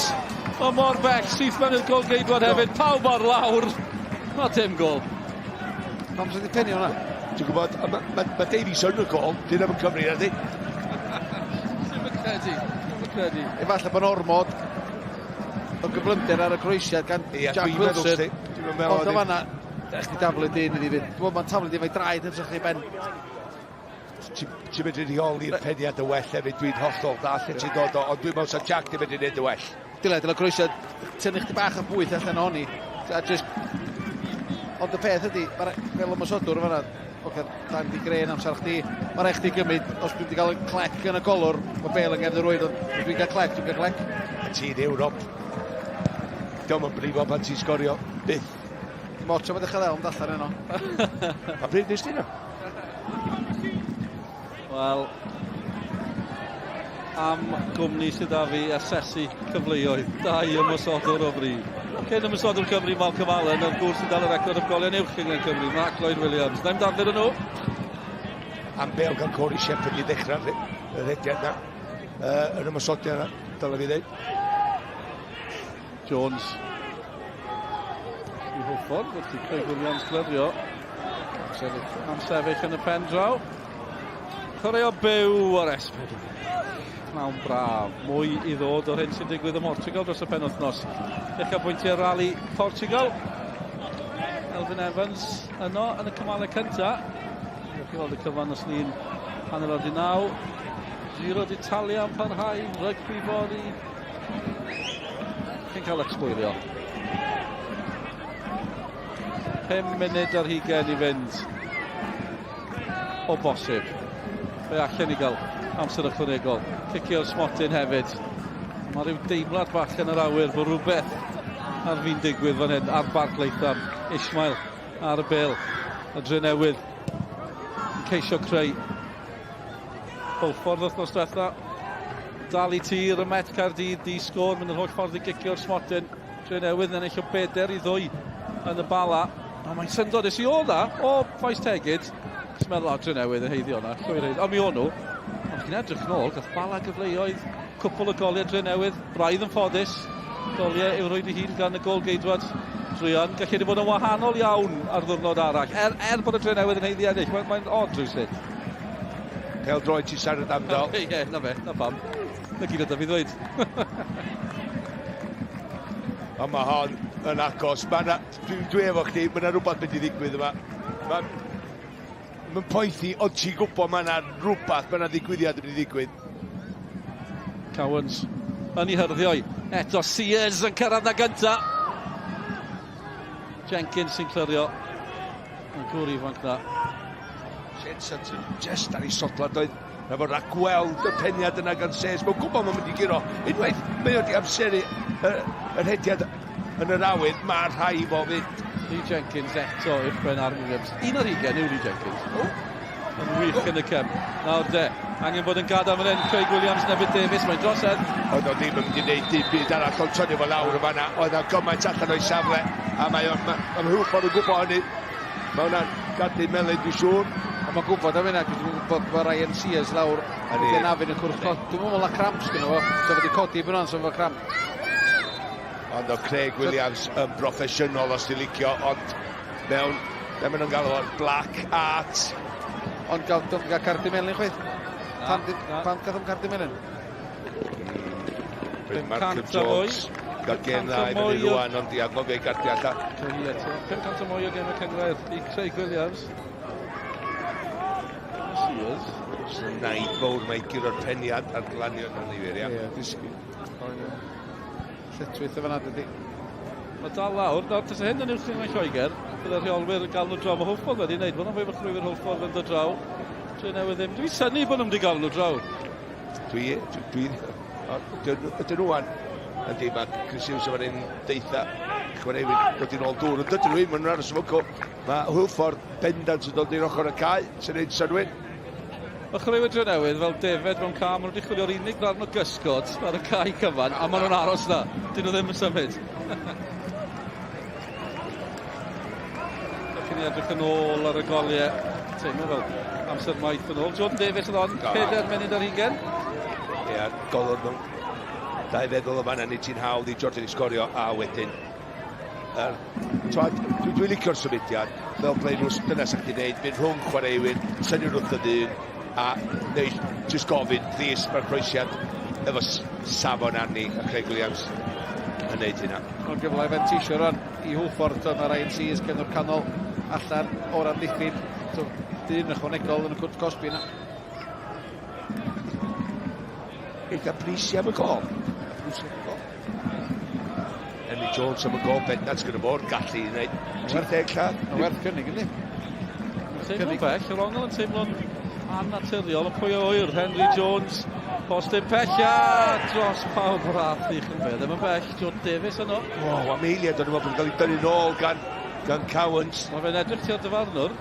o mor bell, syth mewn i'r gol geidwad hefyd, pawb ar lawr, a dim gol. Pam sydd wedi penio hwnna? Ti'n gwybod, mae ma, ma Davies yn y gol, dyn nhw'n Cymru, na di? Ddim yn credu, ddim yn credu. Efallai bod ormod o gyflymder ar y croesiad gan Ia, Jack Wilson. Ond o fanna, chdi daflu dyn iddi fynd. Dwi'n meddwl mae'n taflu dyn efo'i draed yn hytrach na'i ben. Ti'n medru rheoli'r peniad y well hefyd, dwi'n hollol dda lle ti'n dod o, ond dwi'n meddwl sa Jack di medru neud y well. Dyle, dyle croesiad, tynnu chdi bach o bwyth allan ohoni. A just... Ond y peth ydy, fel ymosodwr fanna, oce, da ni wedi greu yn amser chdi, mae rhaid chdi gymryd, os dwi wedi cael y clec yn y golwr, mae Bale yn gefn y rwyd, ond os dwi'n cael clec, dwi'n cael clec. A ti'n Ewrop. Diolch yn brifo pan ti'n sgorio, byth. Dim ots am ddechrau ddel, ond allan yno. A pryd nes ti yno? Wel, am gwmni sydd â fi asesu cyfleoedd. Dau ymosodwr o fri. Cyn ymosodwr Cymru, Malcolm Allen, a'r gŵr sy'n dal y record am golion uwch yng Nghymru, Mark Lloyd Williams. Na'n darllen nhw. Am bel gan Corey Shepherd i ddechrau'r rhediad na. Yr ymosodiad na, dylai fi ddeud. Jones i Hwlffordd wrth i Craig Williams glyrio. Am sefyll yn y pen draw. Chwarae o byw o'r S4. Pnawn braf. Mwy i ddod o'r hyn sy'n digwydd ym Mhortugal dros y penwythnos. Uchafbwyntiau rali Portugal. Elfyn Evans yno yn y cymalau cynta. Gewch chi weld y cyfan os ni'n 8:30. Giro d'Italia yn parhau, rygbi fory. Chi'n cael eich sbwylio. 5 munud ar hugain i fynd. O bosib. Fe allan ni gael amser ychwanegol. Cicio'r smotyn hefyd. Mae rhyw deimlad bach yn yr awyr bod rhywbeth ar fin digwydd fan hyn ar Barc Latham. Ishmael ar y bel. Y Drenewydd yn ceisio creu Hwlffordd wythnos diwetha. Dal i tir y Met Caerdydd di sgôr, mynd yr holl ffordd i gicio'r smotyn. Drenewydd yn ennill o 4-2 yn y Bala. A mae'n syndod, es i o dda, o Faes Tegid. Ti'n meddwl, o, Drenewydd yn heiddi o'na, llwyr heiddi. Ond mi o'n nhw. Ond chi'n edrych nôl, gath Bala gyfleoedd, cwpl o goliau Drenewydd, braidd yn ffodus. Goliau i'w rwyd i hun gan y gol geidwad druan. Gallu wedi bod yn wahanol iawn ar ddwrnod arall. Er, er bod y Drenewydd yn heiddi ennill, mae'n mae odd rhywsut. Pel droed ti siarad am do. Ie, yeah, na fe, na pam. Na gyd o fi ddweud. Ond mae hon yn agos. Mae na, dwi, dwi efo chdi, mae yna rhywbeth mynd i ddigwydd yma. Mae'n ma poethi, ond ti'n gwybod mae yna rhywbeth, mae yna ddigwyddiad yn mynd i ddigwydd. Cowans yn ei hyrddioi. Eto Sears yn cyrraedd na gynta. Jenkins sy'n clirio. Yn gŵr ifanc na. Shane Sutton just ar ei sodla doedd. Mae fod rhagweld y peniad yna gan Sears. Mae'n gwybod mae'n mynd i guro. Unwaith mae o wedi amseru yr, yr hediad yn yr awyr, mae rhai fo fynd. Lee Jenkins eto i'r ben Aaron Williams. 21 yw Lee Jenkins. Oh. Yn wych yn y cefn. Nawr de, angen bod yn gadarn fan hyn. Craig Williams, Nefyd Davies, mae'n drosedd. Oedd o ddim yn mynd i wneud dim byd arall ond tynnu fo lawr yn fanna. Oedd o gymaint allan o'i safle. A mae o'n ma, ma Hwlffordd yn gwybod hynny. Mae hwnna'n gadw melyn, dwi'n siŵr. Ond mae'n gwybod am hynna, dwi'n gwybod bod Ryan Sears lawr wedi anafu'n y cwrs cod. Dwi'n meddwl na cramps gyda fo. So wedi codi bod hwnna'n sôn fo cramp. Ond o Craig Williams yn broffesiynol os ti'n licio, ond mewn, be maen nhw'n galw fo'n black art. Ond gael, dwi'n gael cardyn melyn chwaith. Pam, pam gath o'n cardyn melyn? Markham Jones gael gêm dda i fyny rwan, ond i anghofio i gardio allan. 500 o mwy o gem y cynghrair i Craig Williams. Sears. Sy'n naid fawr mae guro'r peniad a'r glanio yn ei wir, ia. Ie, disgyn. Lletchwith o fan'na dydi? Mae dal lawr. Nawr, tasa hyn yn uwch yn Lloegr, bydde rheolwyr yn gael nhw draw. Mae Hwlffordd wedi wneud. Mae'n fwy o chrwyfwyr Hwlffordd yn dod draw. Dwi newydd ddim. Dwi'n synnu bod nhw'n wedi gael nhw draw. Dwi, dwi, dwi, nhw wan. Yndi, mae Chris Hughes yn fan hyn deitha chwaraewyr dod i'n ôl dŵr. Ond dydyn nhw ddim, maen nhw'n aros yn Mae Hwlffordd bendant yn dod i'r ochr y cae, sy'n neud synnwyr. Mae chwaraewyr Drenewydd fel defed mewn ca, maen nhw wedi chwilio'r unig ddarn o gysgod ar y cae cyfan, a maen nhw'n aros na. Dyn nhw ddim yn symud. Cyn i edrych yn ôl ar y goliau, teimlo fel amser maith yn ôl. Jordan Davies yn on, 4 munud ar hugen. Ie, golwr mewn dau feddwl o fanna, nid ti'n hawdd i Jordan i sgorio, a wedyn Er, twad, dwi, dwi licio'r symudiad, fel blaenwr, dyna sa'ch chi'n neud, mynd rhwng chwaraewyr, tynnu wrth y ddyn, a neud, jyst gofyn, plîs, mae'r croesiad efo safon arni, a Craig Williams yn neud hynna. Mae'n gyfle i fanteisio rhan i Hwlffordd, so mae Ryan Sears cefnwr canol allan o'r amddiffyn, so dyn ychwanegol yn y cwrt cosbi yna. Eitha prisi am y gol. Prisi am y gol. Henry Jones am y gol bendant gyda fo'r gallu i wneud 30 lladd. Mae'n werth cynnig, yndi? Teimlo'n bell, yr ongl yn teimlo'n annaturiol, ond pwy o oer, Henry Jones, postyn pella dros pawb o'r ath i chymfe, ddim yn bell, Jordan Davies yno. O, oh, am eiliad o'n i'n cael ei dynnu nôl gan, gan Cowans. Mae fe'n edrych tua'r dyfarnwr.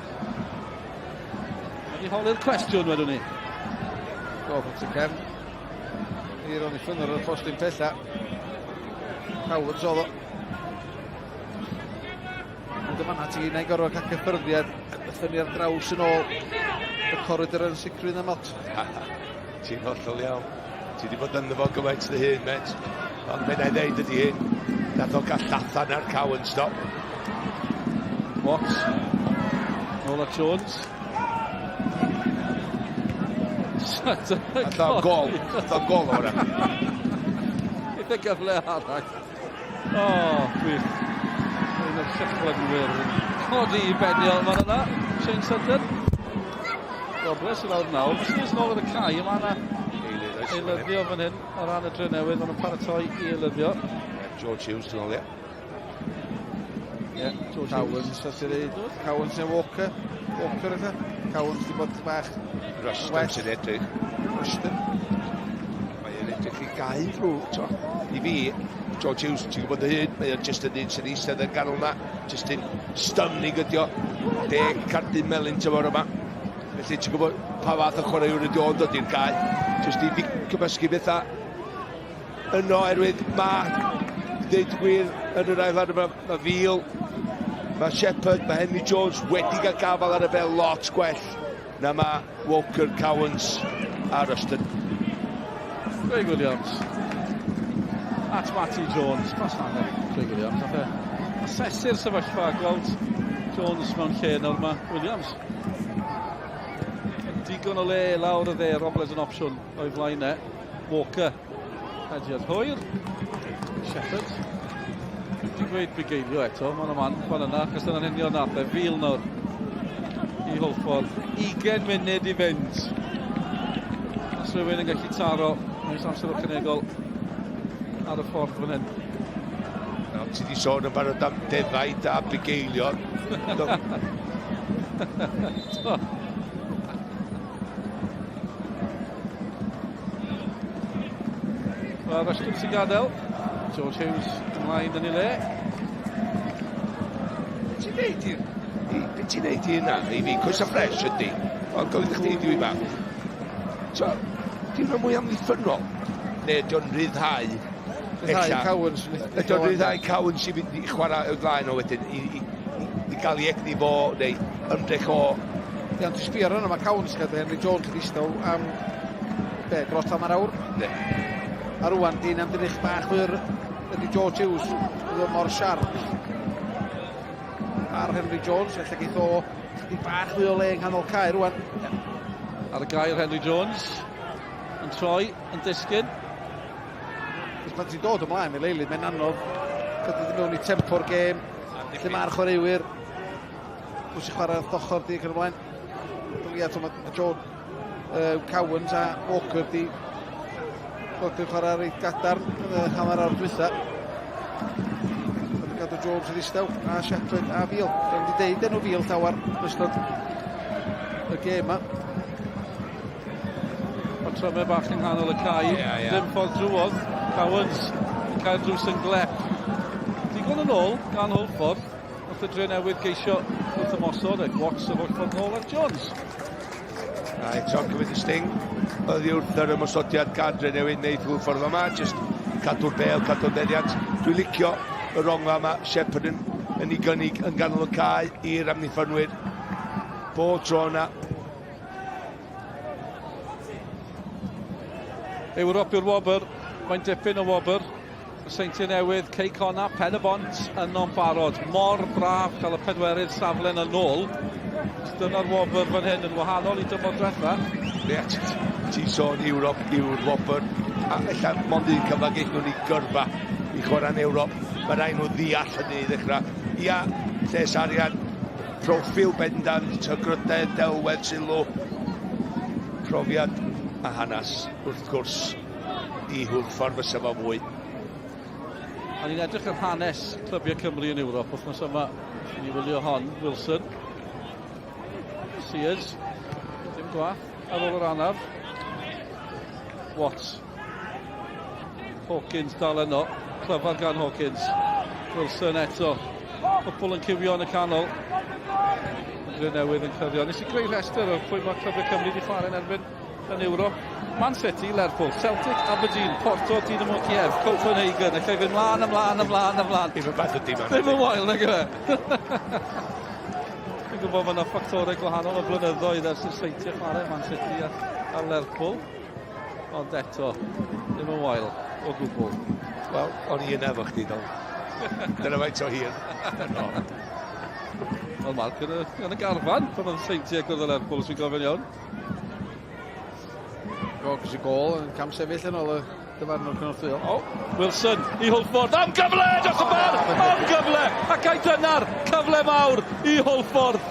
Wedi holi'r cwestiwn wedwn ni. Go, at y cefn. I'r amddiffynnwr ar y postyn pella. Cowans oedd o. Ond yma na ti na'i gorfod cael cyffyrddiad thynnu ar draws yn ôl y coridor yn sicrwydd am lot. Ti'n hollol iawn. Ti wedi bod ynddo fo gymaint dy hun, met. Ond be na i ddeud ydy hyn. Nath o gael llathan ar Cowans, do. Watts. Nôl at Jones. Allan gol. Allan gol o hwnna. Eitha gyfle arall. O, oh, gwych. Un o'r llychlynwyr yn Gormod i benio fan yna. Shane Sutton. Robles i lawr nawr. Sears nôl ar y cae. Mae yna eilyddio fan hyn ar ran y Drenewydd. Maen nhw'n paratoi i eilyddio. George Hughes yn ôl, ie. Ie, George Cowans, os ti'n dweud. Cowans neu Walker. Walker yna. Cowans di bod bach. Rushton sy'n edrych. Rushton. Mae'n edrych i gau drwy. To. I fi, George Hughes, ti'n gwybod dy hun, mae o'n just yn un sy'n eistedd yn ganol na, just yn styfnig ydi o. Deg cardyn melyn tymor yma. Felly ti'n gwybod pa fath o chwaraewr ydi o'n dod i'r cae. Just i fi cymysgu bethau yno oherwydd mae, dweud gwir, yn yr ail hanner mae, mae Veal, mae Shepherd, mae Henry Jones wedi cael gafael ar y bel lot gwell na mae Walker, Cowans a Rushton. Craig Williams. At Matty Jones. Pas hanner Craig Williams. Nath e asesu'r sefyllfa gweld Jones mewn lle nawr mae Williams. Digon o le lawr y dde, Robles yn opsiwn o'i flaen e. Walker. Rhediad hwyr. Shepherd. Dwi'n gweud bugeilio eto, mae'n y man fan yna, achos dyna'n union nath e, fil nawr i Hwlffordd. 20 munud i fynd. Os rhywun yn gallu taro, mae'n amser ychwanegol ar y ffordd fan hyn. Nawr, ti di sôn yn barod am defaid a bugeilio. Do. Wel, Rushton sy'n gadael. George Hughes ymlaen yn ei le. Be ti'n neud i... Be ti'n neud i hynna? I fi, coesa ffres ydy. Ond gofyn i chdi dwi bach. So, di hwnna mwy amddiffynnol? Neu ydy o'n rhyddhau? Rhyddhau Cowans. Ydy o'n rhyddhau Cowans i fynd i chwarae o'i flaen o wedyn, i, i, i, i gael ei egni fo, neu ymdrech o. Ie, ond ti'n sbio ar hwnna, mae Cowans gyda Henry Jones yn eistedd am, be, dros hanner awr? Ne. A rwan, dyn am dynnych bach fwy'r ydy George Hughes, oedd o mor siarp ar Henry Jones, felly geith o chydig bach fwy o le yng nghanol cae rwan. Ar y gair Henry Jones, yn troi, yn disgyn. Cos pan ti'n dod ymlaen fel eilydd, mae'n anodd cydyd i mewn i tempo'r gêm, lle mae'r chwaraewyr, pwy sy'n chwarae wrth ochr di ac yn y blaen. Ia, mae John Cowans a Walker di bod yn chwarae reit gadarn yn y hanner awr dwytha. Mae'n gadw Jones yn ddistaw a Shepherd a Veal. Dwi'n wedi deud enw Veal llawer yn ystod y gêm yma. Patrymau bach yng nghanol y cae. Ie, ie. Ddim ffordd drwodd. Cowans yn cael drws yn glep. Digon yn ôl gan Hwlffordd. Wrth y Drenewydd geisio wrth ymosod ac Watts yr holl nôl at Jones. A eto cymryd y sting. Oddi wrth yr ymosodiad gan Drenewydd wneud Hwlffordd yma. Just cadw'r bel, cadw'r meddiant. Dwi'n licio y rongfa yma. Shepherd yn, yn ei gynnig yn ganol y cae i'r amddiffynwyr. Bob tro yna. Ewrop yw'r wobr. Mae'n dipyn o wobr. Y Seintiau Newydd, Cei Connah, Pen y Bont yno'n barod. Mor braf cael y pedwerydd safle yna nôl. Dyna'r wobr fan hyn yn wahanol i dymor diwetha. Ie, ti'n sôn Ewrop yw'r wobr. A ella mond un cyfle geith nhw'n i gyrfa i chwarae'n Ewrop. Mae rhaid nhw ddeall hynny i ddechrau. Ia, lles arian, proffil bendant, hygrydedd, delwedd, sylw, profiad a hanes, wrth gwrs, i Hwlffordd fysa fo fwy. A ni'n edrych ar hanes clybiau Cymru yn Ewrop wythnos yma. Ni wylio hon, Wilson. Sears. Dim gwaith ar ôl yr anaf. Watts. Hawkins dal yno. Clyfar gan Hawkins. Wilson eto. Cwpl yn cywio yn y canol. Drenewydd yn cyddio. Nes i greu rhestr o pwy mae clybiau Cymru wedi chwarae yn erbyn yn Ewrop. Man City, Lerpwl, Celtic, Aberdeen, Porto, Dynamo Kiev, Copenhagen. Allai fynd mlaen, ymlaen, ymlaen, ymlaen. Ddim yn beth o dim Ddim yn wael, nag yw e? Dwi'n gwybod bod yna ffactorau gwahanol o blynyddoedd ers y Seintiau chwarae Man City a, a Lerpwl. Ond eto, ddim yn wael o gwbl. Wel, o'n i yna efo chdi, dol. Dyna faint o hir. No. Wel, Mark, yn y, yn y garfan, pan oedd y Seintiau gwrdd â Lerpwl, os dwi'n gofyn iawn. Go, cos i gol yn cam sefyll yn ôl y Dyfarnwr cynorthwyol. O, Wilson i Hwlffordd. Am gyfle dros y bar! Am gyfle! Ac ai dyna'r cyfle mawr i Hwlffordd.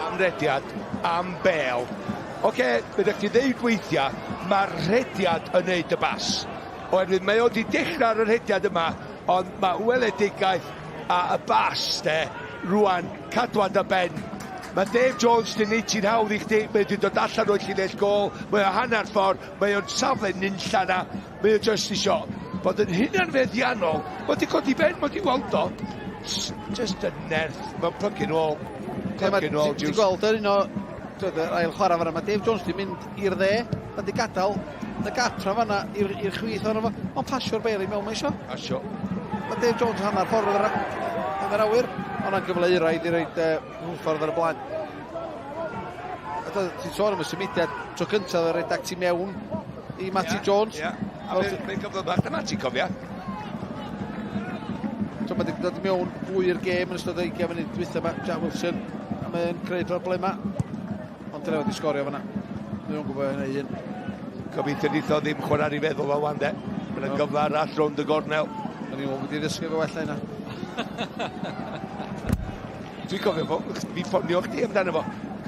Am rediad, am bel. Oce, okay, byddech chi ddeud weithiau, mae'r rhediad yn neud y bas. Oherwydd mae o wedi dechrau ar y rhediad yma, ond mae weledigaeth a y bas de, rwan, cadwad y ben. Mae Dave Jones di neud ti'n hawdd i chdi, mae wedi dod allan o'r llinell gol, mae o hanner ffordd, mae o'n safle nunlla na, mae o just isio bod yn hunanfeddiannol, mae wedi codi ben, mae wedi weld o, just y nerth, mae'n plygu'n ôl, plygu'n ôl, Ti'n gweld yr un o, yr ail chwarae fanna, mae Dave Jones di mynd i'r dde, mae wedi gadael y gatra fanna i'r chwith ohono fo, ond pasio'r bel i mewn mae isio. Pasio. Mae Dave Jones hanner ffordd yn yr awyr, ond o'n gyfle euraidd i roed Hwlffordd ar y blaen. Ti'n sôn am y symudiad tro cyntaf o'r redag ti mewn i Matty yeah, Jones. Ie, yeah. A fe'n gyfle bach na Matty, cofia. So mae wedi dod mewn fwy i'r gêm yn ystod y 20 munud dwytha yma, Jack Wilson, a mae'n creu problemau. Ond dyna wedi sgorio fanna. Mae'n gwybod hynny un. Gobeithio neith o ddim chwarae ar ei feddwl o wan de. Mae'n no. gyfle arall rownd y gornel. O'n i'n wedi ddysgu fo wella yna. Dwi'n cofio fo, fi ffonio chdi amdano fo.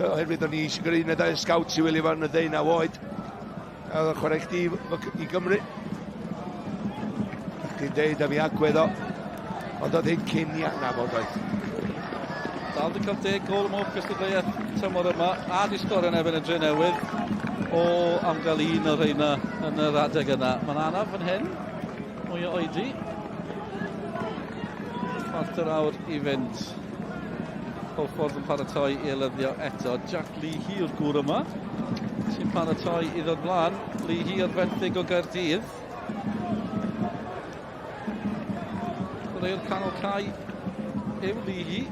Oherwydd o'n i eisiau gyrru un neu ddau scout i wylio fo yn y ddeunaw oed. A oedd o'n chwarae chdi i Gymru. A chdi'n deud am ei agwedd o. Ond oedd hyn cyn i anaf o doedd. Dal di cael deg gol ym mhob cystadleuaeth tymor yma a di sgorio yn erbyn y Drenewydd o am gael un o'r rheina yn yr adeg yna. Mae'n anaf fan hyn, mwy o oedi. Chwarter awr i fynd. Hwlffordd yn paratoi i eilyddio eto. Jack Leahy yw'r gŵr yma sy'n paratoi i ddod mlaen. Leahy o'r fenthyg o Gaerdydd. Chwaraewr canol cae yw Leahy.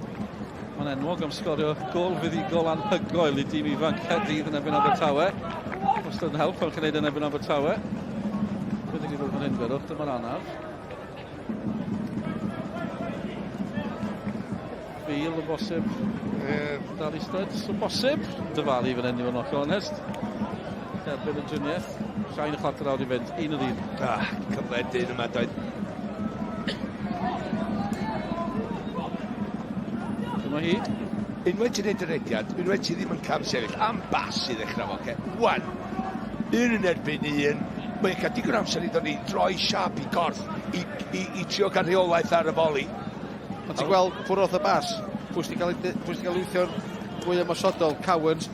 Mae'n enwog am sgorio gol fuddugol anhygoel i dîm ifanc Caerdydd yn erbyn Abertawe. Wastad yn help pan chi'n neud yn erbyn Abertawe. Wedi i ddod fan hyn, gwelwch, dyma'r anaf. Fil yn bosib. Yeah. Dal i studs yn bosib. Dyfalu fan hyn i fod yn hollol onest. Derbyn y driniaeth. Llai na chwarter awr i fynd. Un o ddyn. Ah, cyfle dyn yma doedd. Dyma hi. Unwaith ti'n neud y rediad, unwaith ti ddim yn cam sefyll, am bas i ddechrau fo, oce? Wan, un yn erbyn un, mae'n cael digon amser i ddod i droi siap i gorff, i, i, i trio cael rheolaeth ar y foli. Ond ti'n gweld pwy roth y bas, pwy sy'n cael, pwy sy'n cael weithio'r fwy ymosodol, Cowans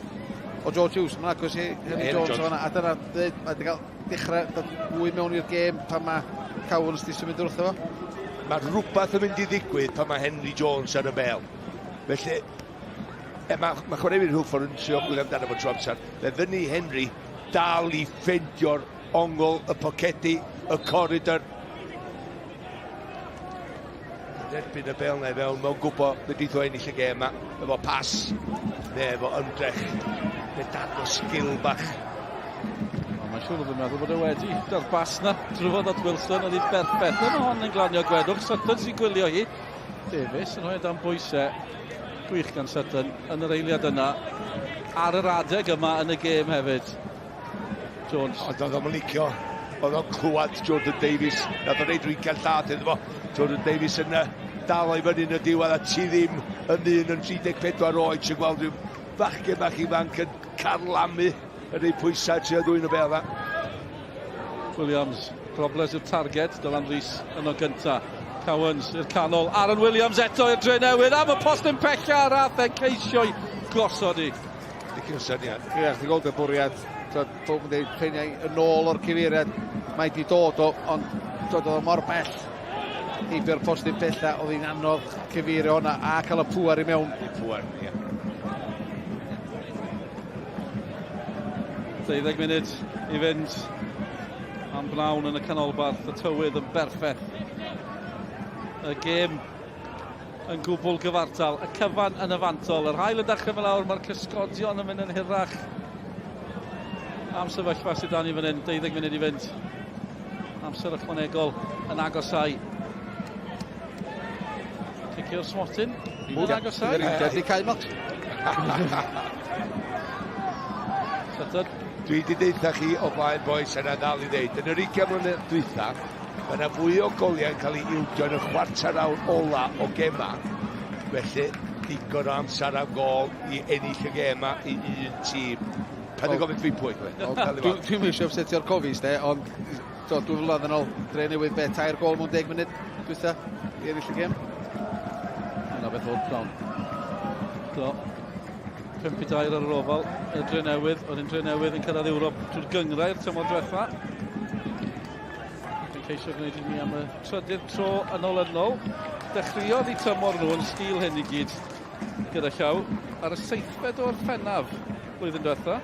o George Hughes, mae'n agos i Henry Jones, Jones. O'na, a dyna, mae wedi cael dechrau dod fwy mewn i'r gêm pan mae Cowans di symud wrtho fo. Mae rhywbeth yn mynd i ddigwydd pan mae Henry Jones ar y bel. Felly, e, mae, mae chwaraewyr Hwlffordd yn trio chwilio amdano fo trwy amser. Fe fyny Henry dal i ffeindio'r ongl, y pocedi, y coridor. Yn erbyn y bel na i fewn, mewn gwybod fe dith o ennill y gêm yma, efo pas, neu efo ymdrech, neu darn o sgil bach. Mae'n siŵr oedd yn meddwl bod e wedi. Dy'r bas na, drwodd at Wilson, oedd hi'n berffaith. Dyma hon yn glanio gwedwch, Sutton sy'n gwylio hi. Davies yn rhoi dan bwysau gwych gan Sutton yn yr eiliad yna ar yr adeg yma yn y gêm hefyd. Jones. Ond oedd o'n licio, oedd o'n clywed Jordan Davies, nath o'n neud rwy'n cael llad iddo fo. Jordan Davies yn dal o'i fyny yn y diwedd a ti ddim yn un yn 34 oed sy'n gweld rhyw fachgen bach ifanc yn carlamu yn ei pwysau trio ddwyn y bel fa. Williams, Robles yw'r targed, Dylan Rees yno gynta. Cowans i'r canol, Aaron Williams eto i'r Drenewydd, am y postyn pella arall e'n ceisio'i gosod i. Dicyn o syniad. Ie, chdi gweld y bwriad, twod, pob yn dweud rheiniau yn ôl o'r cyfeiriad, mae di dod o, ond dod o mor bell heibio'r postyn pella, oedd hi'n anodd cyfeirio hwnna a cael y pŵer i mewn. Y pŵer, ie. 12 munud i fynd am bnawn yn y canolbarth, y tywydd yn berffaith. Y gêm yn gwbl gyfartal, y cyfan yn y fantol, yr haul yn dechrau fel awr, mae'r cysgodion yn mynd yn hirach. Am sefyllfa sydd dan i fan hyn, 12 munud i fynd. Amser ychwanegol yn agosau. Cicio'r smotyn, yn agosau. Yr undeb di cael Max. Sutton. Dwi wedi deutha chi o blaen boys a na ddal i ddeud, yn yr 20 mlynedd dwytha, mae yna fwy o goliau'n cael ei ildio yn y chwarter awr ola o gema. Felly, digon o amser am gol i ennill y gêm ma i un tîm. Paid â gofyn fi pwy. Dwi'm eisiau upsetio'r Cofis de, ond so, dwy flynedd yn ôl, Dre Newydd be, tair gol mewn deg munud dwytha i ennill y gêm. Yna beth oedd prawn. Do. 5 i 2 ar yr ofal, y Dre Newydd, oedd un Dre Newydd yn cyrraedd Ewrop drwy'r gynghrair tymor diwetha. Dwi'n ceisio gwneud i ni am y trydydd tro yn olynol. Dechreuodd i tymor nhw yn sgil hyn i gyd gyda llaw ar y seithfed o Orffennaf blwyddyn diwetha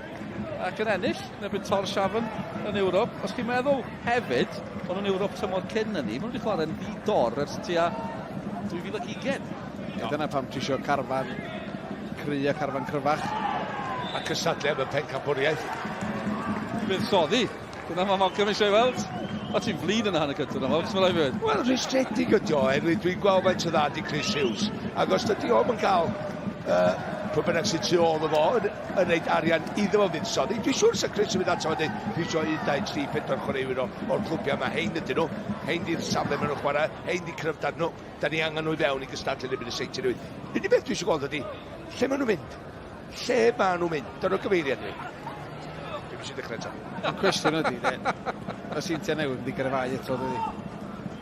ac yn ennill yn erbyn Tórshavn yn Ewrop. Os chi'n meddwl hefyd, o'n nhw'n Ewrop tymor cyn hynny, maen nhw wedi chwarae'n ddi-dor ers tua 2020. Ja, dyna pam ti eisiau carfan cry a carfan cryfach. A cystadlu am y pencampwriaeth. Buddsoddi. Dyna mae Malcolm eisiau ei weld. O, ti'n flin yn y hanner cyntaf yna, Malcolm, mae'n rhaid fi. Wel, rhwystredig ydi o, oherwydd dwi'n gweld faint o dda di Chris Hughes. Ac os dydy o'm yn cael uh, pwy bynnag sy'n tu ôl iddo fo yn, yn neud arian iddo fo fuddsoddi, dwi'n siŵr sa Chris yn mynd ato fo a dweud, dwi eisiau 1, 2, 3, 4 chwaraewyr o'r clwbiau yma, hein ydyn nhw, hein di'r safle maen nhw'n chwarae, hein di cryfder nhw, da ni angen nhw i fewn i gystadlu yn erbyn y Seintiau Newydd. Unig beth dwi eisiau gweld ydy, lle maen nhw'n mynd? Lle maen nhw'n mynd? Dyna'r gyfeiriad ni. Dwi'm eisiau dechrau eto. Y cwestiwn ydy, de, y Seintiau Newydd mynd i gryfhau eto, dydy?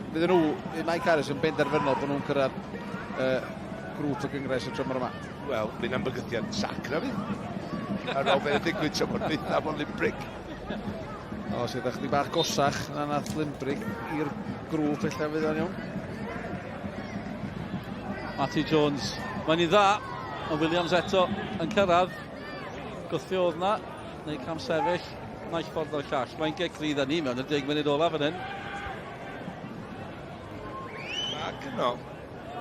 Fydden nhw, fydd Mike Harris yn benderfynol bod nhw'n cyrraedd uh, grŵp y gynghrair y tymor yma. Wel, fydd na'n bygythiad sac na fydd. Ar ôl beth ddigwydd tymor dwytha fo Limbrick. O, os ydych chdi bach gosach na nath Limbrick i'r grŵp ella fydd o'n iawn. Matty Jones, mae'n i dda, ond Williams eto yn cyrraedd. Gwthio oedd na, neu cam sefyll, naill ffordd o'r llall. Mae'n gic rydd â ni mewn y deg munud olaf fan hyn. Mae gyno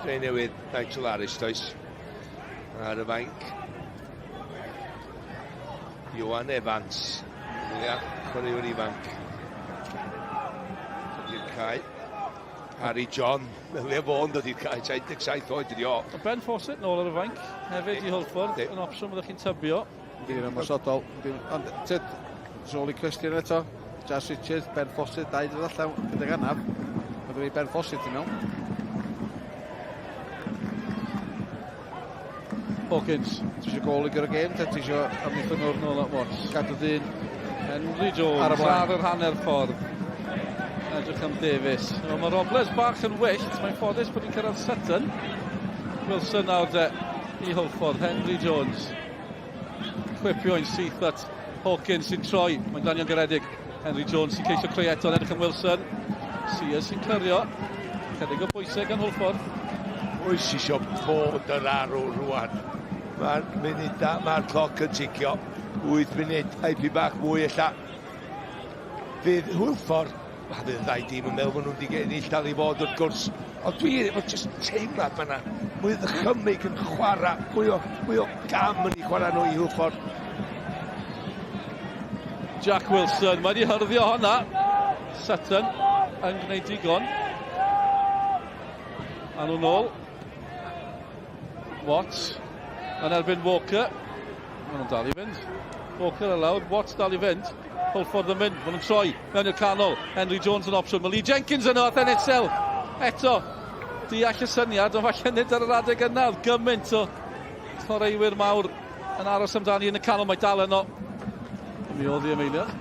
Dre Newydd Nigel Harris, does? Ar y fainc. Ioan Evans. Ia, chwaraewr ifanc. Dod i'r cae. Harry John, meddylia fo'n dod i'r cae, 17 oed ydi o. Ben Fawcett nôl ar y fainc hefyd i Hwlffordd, yn opsiwn fyddwch chi'n tybio. Ddim yn ymosodol. Ond, tyd, sôl i cwestiwn eto. Jas Richards, Ben Fawcett, dau dod allan gydag anaf. Mae dwi'n Ben Fawcett i mewn. Hawkins. Ti eisiau gol i gyrra gêm, ta ti eisiau amddiffynwr nôl at Watts. Gadw dyn. Henry Jones ar, ar yr hanner ffordd. Edrych am Davies. Wel, mae Robles bach yn wyllt. Mae'n ffodus bod hi'n cyrraedd Sutton. Wilson nawr de i Hwlffordd. Henry Jones. Chwipio yn syth at Hawkins sy'n troi. Mae'n glanio'n garedig. Henry Jones sy'n ceisio creu eto yn edrych am Wilson. Sears sy'n clirio. Chydig o bwysau gan Hwlffordd. Pwy sy'n eisiau bod yr arw rwan? Mae'r munudau, mae'r cloc yn ticio. 8 munud, IP bach mwy ella. Fydd Hwlffordd, a fydd y ddau dîm yn meddwl bod nhw wedi ennill dal i fod wrth gwrs. Ond dwi efo jyst teimlad mae yna mwy o ddychymyg yn chwarae, mwy o, mwy o gam yn ei chwarae nhw i Hwlffordd. Jack Wilson, mae wedi hyrddio honna. Sutton yn gwneud digon. A nhw'n ôl. Watts yn erbyn Walker. Maen nhw'n dal i fynd. Walker ar lawr, Watts dal i fynd. Hwlffordd yn mynd, maen nhw'n troi mewn i'r canol. Henry Jones yn opsiwn, mae Lee Jenkins yno a Thenetzel eto. Deall y syniad, ond falle nid ar yr adeg yna. Oedd gymaint o chwaraewyr mawr yn aros amdani yn y canol, mae dal yno. Mi oedd i ymeiliad.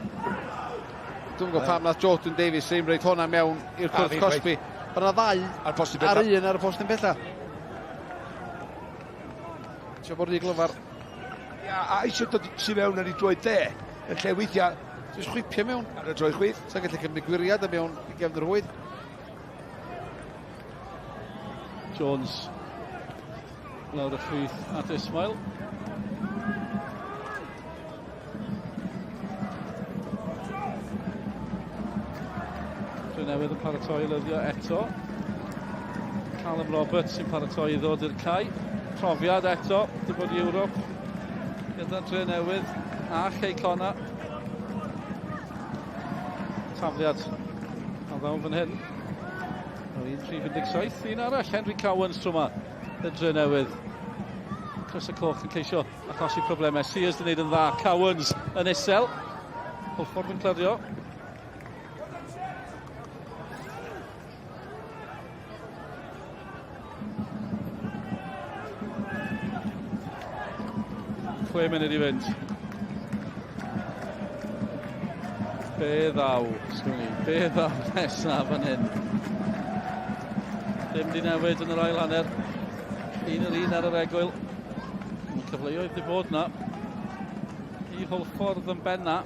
Dwi'n gwybod pam nath Jordan Davies ddim roid hwnna mewn i'r cwrt cosbi. Ond yna ddau ar, ar un ar y postyn bella. Eisiau bod rhy glyfar. Ia, a eisiau dod tu mewn ar ei droed dde, yn lle weithiau... Jyst chwipio mewn. Ar y droed chwith. Sa'n gallu cymryd gwiriad a mewn i gefn yr rhwyd. Jones lawr y chwith at Ismail. Drenewydd yn paratoi i lyddio eto. Callum Roberts sy'n paratoi i ddod i'r cae. Profiad eto, di bod i Ewrop gyda Drenewydd a Chei Conna. Tafliad a ddaw fan hyn. Yr 1-3-17, un arall, Henry Cowans tro yma, y Drenewydd. Crys y Coch yn ceisio achosi problemau. Sears yn gwneud yn dda, Cowans yn isel. Hwlffordd yn clirio. Chwe munud i fynd. Be ddaw, sgwn i, be ddaw nesaf fan hyn? Dim di newid yn yr ail hanner. Un yr un ar yr egwyl. Mae cyfleoedd di bod na. I Hwlffordd yn benna.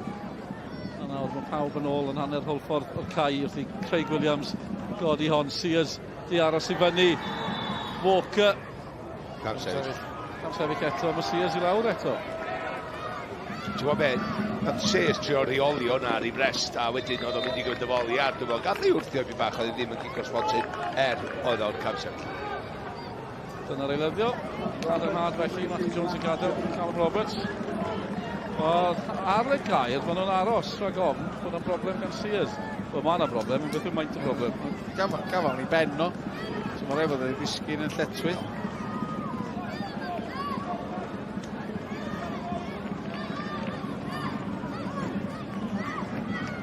A nawr mae pawb yn ôl yn hanner Hwlffordd o'r cae wrth i Craig Williams godi hon. Sears di aros i fyny. Walker. Cam sefyll. Cam sefyll eto. Mae Sears i lawr eto. Ti'n gwybod be? Nath Sears trio reoli hwnna ar ei brest a wedyn oedd o'n mynd i gymryd y foli ar. Dwi'n meddwl, gath ei wrthio fi bach, oedd e ddim yn cico smotyn er oedd o'n cam sefyll. Dyna'r eilyddio. Cadarnhad felly, Matthew Jones yn gadael Callum Roberts. Wel, ar y gair, maen nhw'n aros rhag ofn bod yna broblem gan Sears. Wel, mae yna broblem, ond beth yw maint y broblem? Gafael ni ben no. So mae'n rhaid bod wedi disgyn yn lletchwith.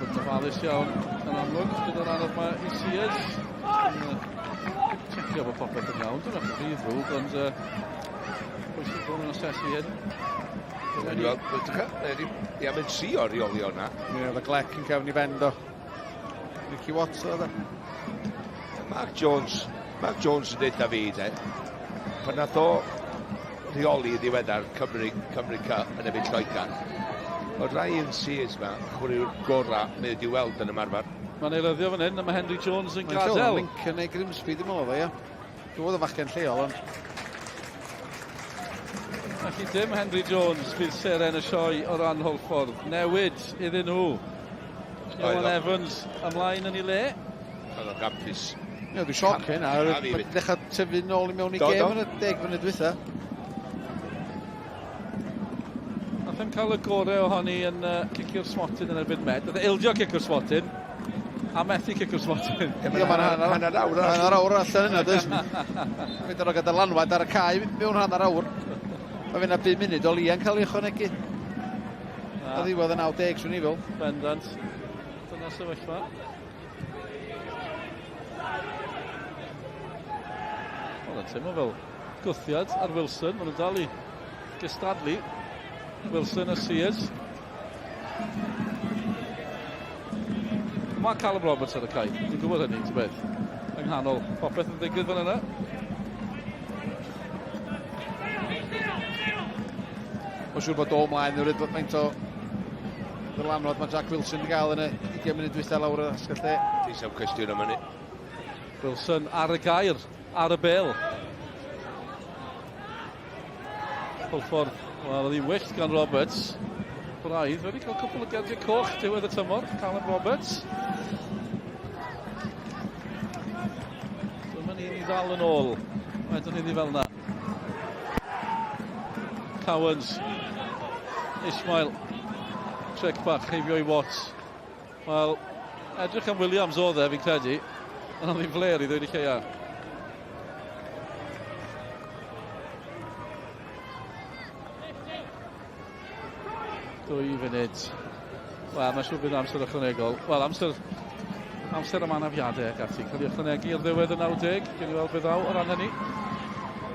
Yn ofalus iawn yn amlwg, gyda'r anodd mae i Sears. Checio bod popeth yn iawn, dwi'n rhy ddrwg, ond pwysig bod nhw'n asesu hyn. Ie, mae'n trio reoli o'na. Ie, oedd y glec yn cefn i ben do. Ricky Watts oedd e. Mark Jones, Mark Jones yn dweud fi, de. Pan nath o rheoli yn ddiweddar Cymru, Cymru Cup yn erbyn Lloegr, oedd Ryan Sears ma, chwaraewr gorau mae wedi weld yn ymarfer. Mae'n eilyddio fan hyn, a mae Henry Jones yn gadael. Mae'n Lincoln neu Grimsby, dim oedd o, ia. Dwi'n fod yn fachgen lleol, ond... Felly dim Henry Jones bydd seren y sioe o ran Hwlffordd. Newid iddyn nhw. Iwan Evans ymlaen yn ei le. Oedd o'n gampus. Ie, dwi'n sioc hyn. A wedi dechrau tyfu nôl i mewn i gêm yn y 10 munud dwytha. Nath e'n cael y gorau ohoni yn cicio'r smotyn yn erbyn Med. Nath e ildio cicio'r smotyn a methu cicio'r smotyn. Ie, mae'n hanner awr. Hanner awr allan yna, does? Mynd ar o gyda lanwad ar y cae mewn hanner awr. Mae fe'n 5 munud o lia'n cael ei ychwanegu. A ddiwedd y 90, swn i fel. Bendant. Dyna sefyllfa. Wel, yn teimlo fel gwthiad ar Wilson. Maen nhw'n dal i gystadlu. Wilson a Sears. Mae Callum Roberts ar y cae. Dwi'n gwybod hynny, ti'n beth. Yng nghanol popeth yn digwydd fan yna. Mae'n siŵr bod o ymlaen yw'r bod faint o ddylanwad mae Jack Wilson wedi gael yn y 20 munud dwytha lawr yr asgell dde. Ti'n sawl cwestiwn am hynny. Wilson ar y gair, ar y bel. Hwlffordd, wel, oedd hi'n wyllt gan Roberts. Braidd, wedi cael cwpl o gerdiau coch diwedd y tymor, Callum Roberts. Dyma ni'n i ddal yn ôl. Wedyn iddi fel yna. Cowans. Ismail. Trick bach, heibio i Watts. Wel, edrych am Williams oedd e, fi'n credu. Ond oedd hi'n fler i ddweud y lleia. Dwy funud. Wel, mae'n siŵr bydd amser ychwanegol. Wel, amser, amser am anafiadau ac ati. Cael ei ychwanegu ar ddiwedd y 90. Gen i weld beth ddaw o ran hynny.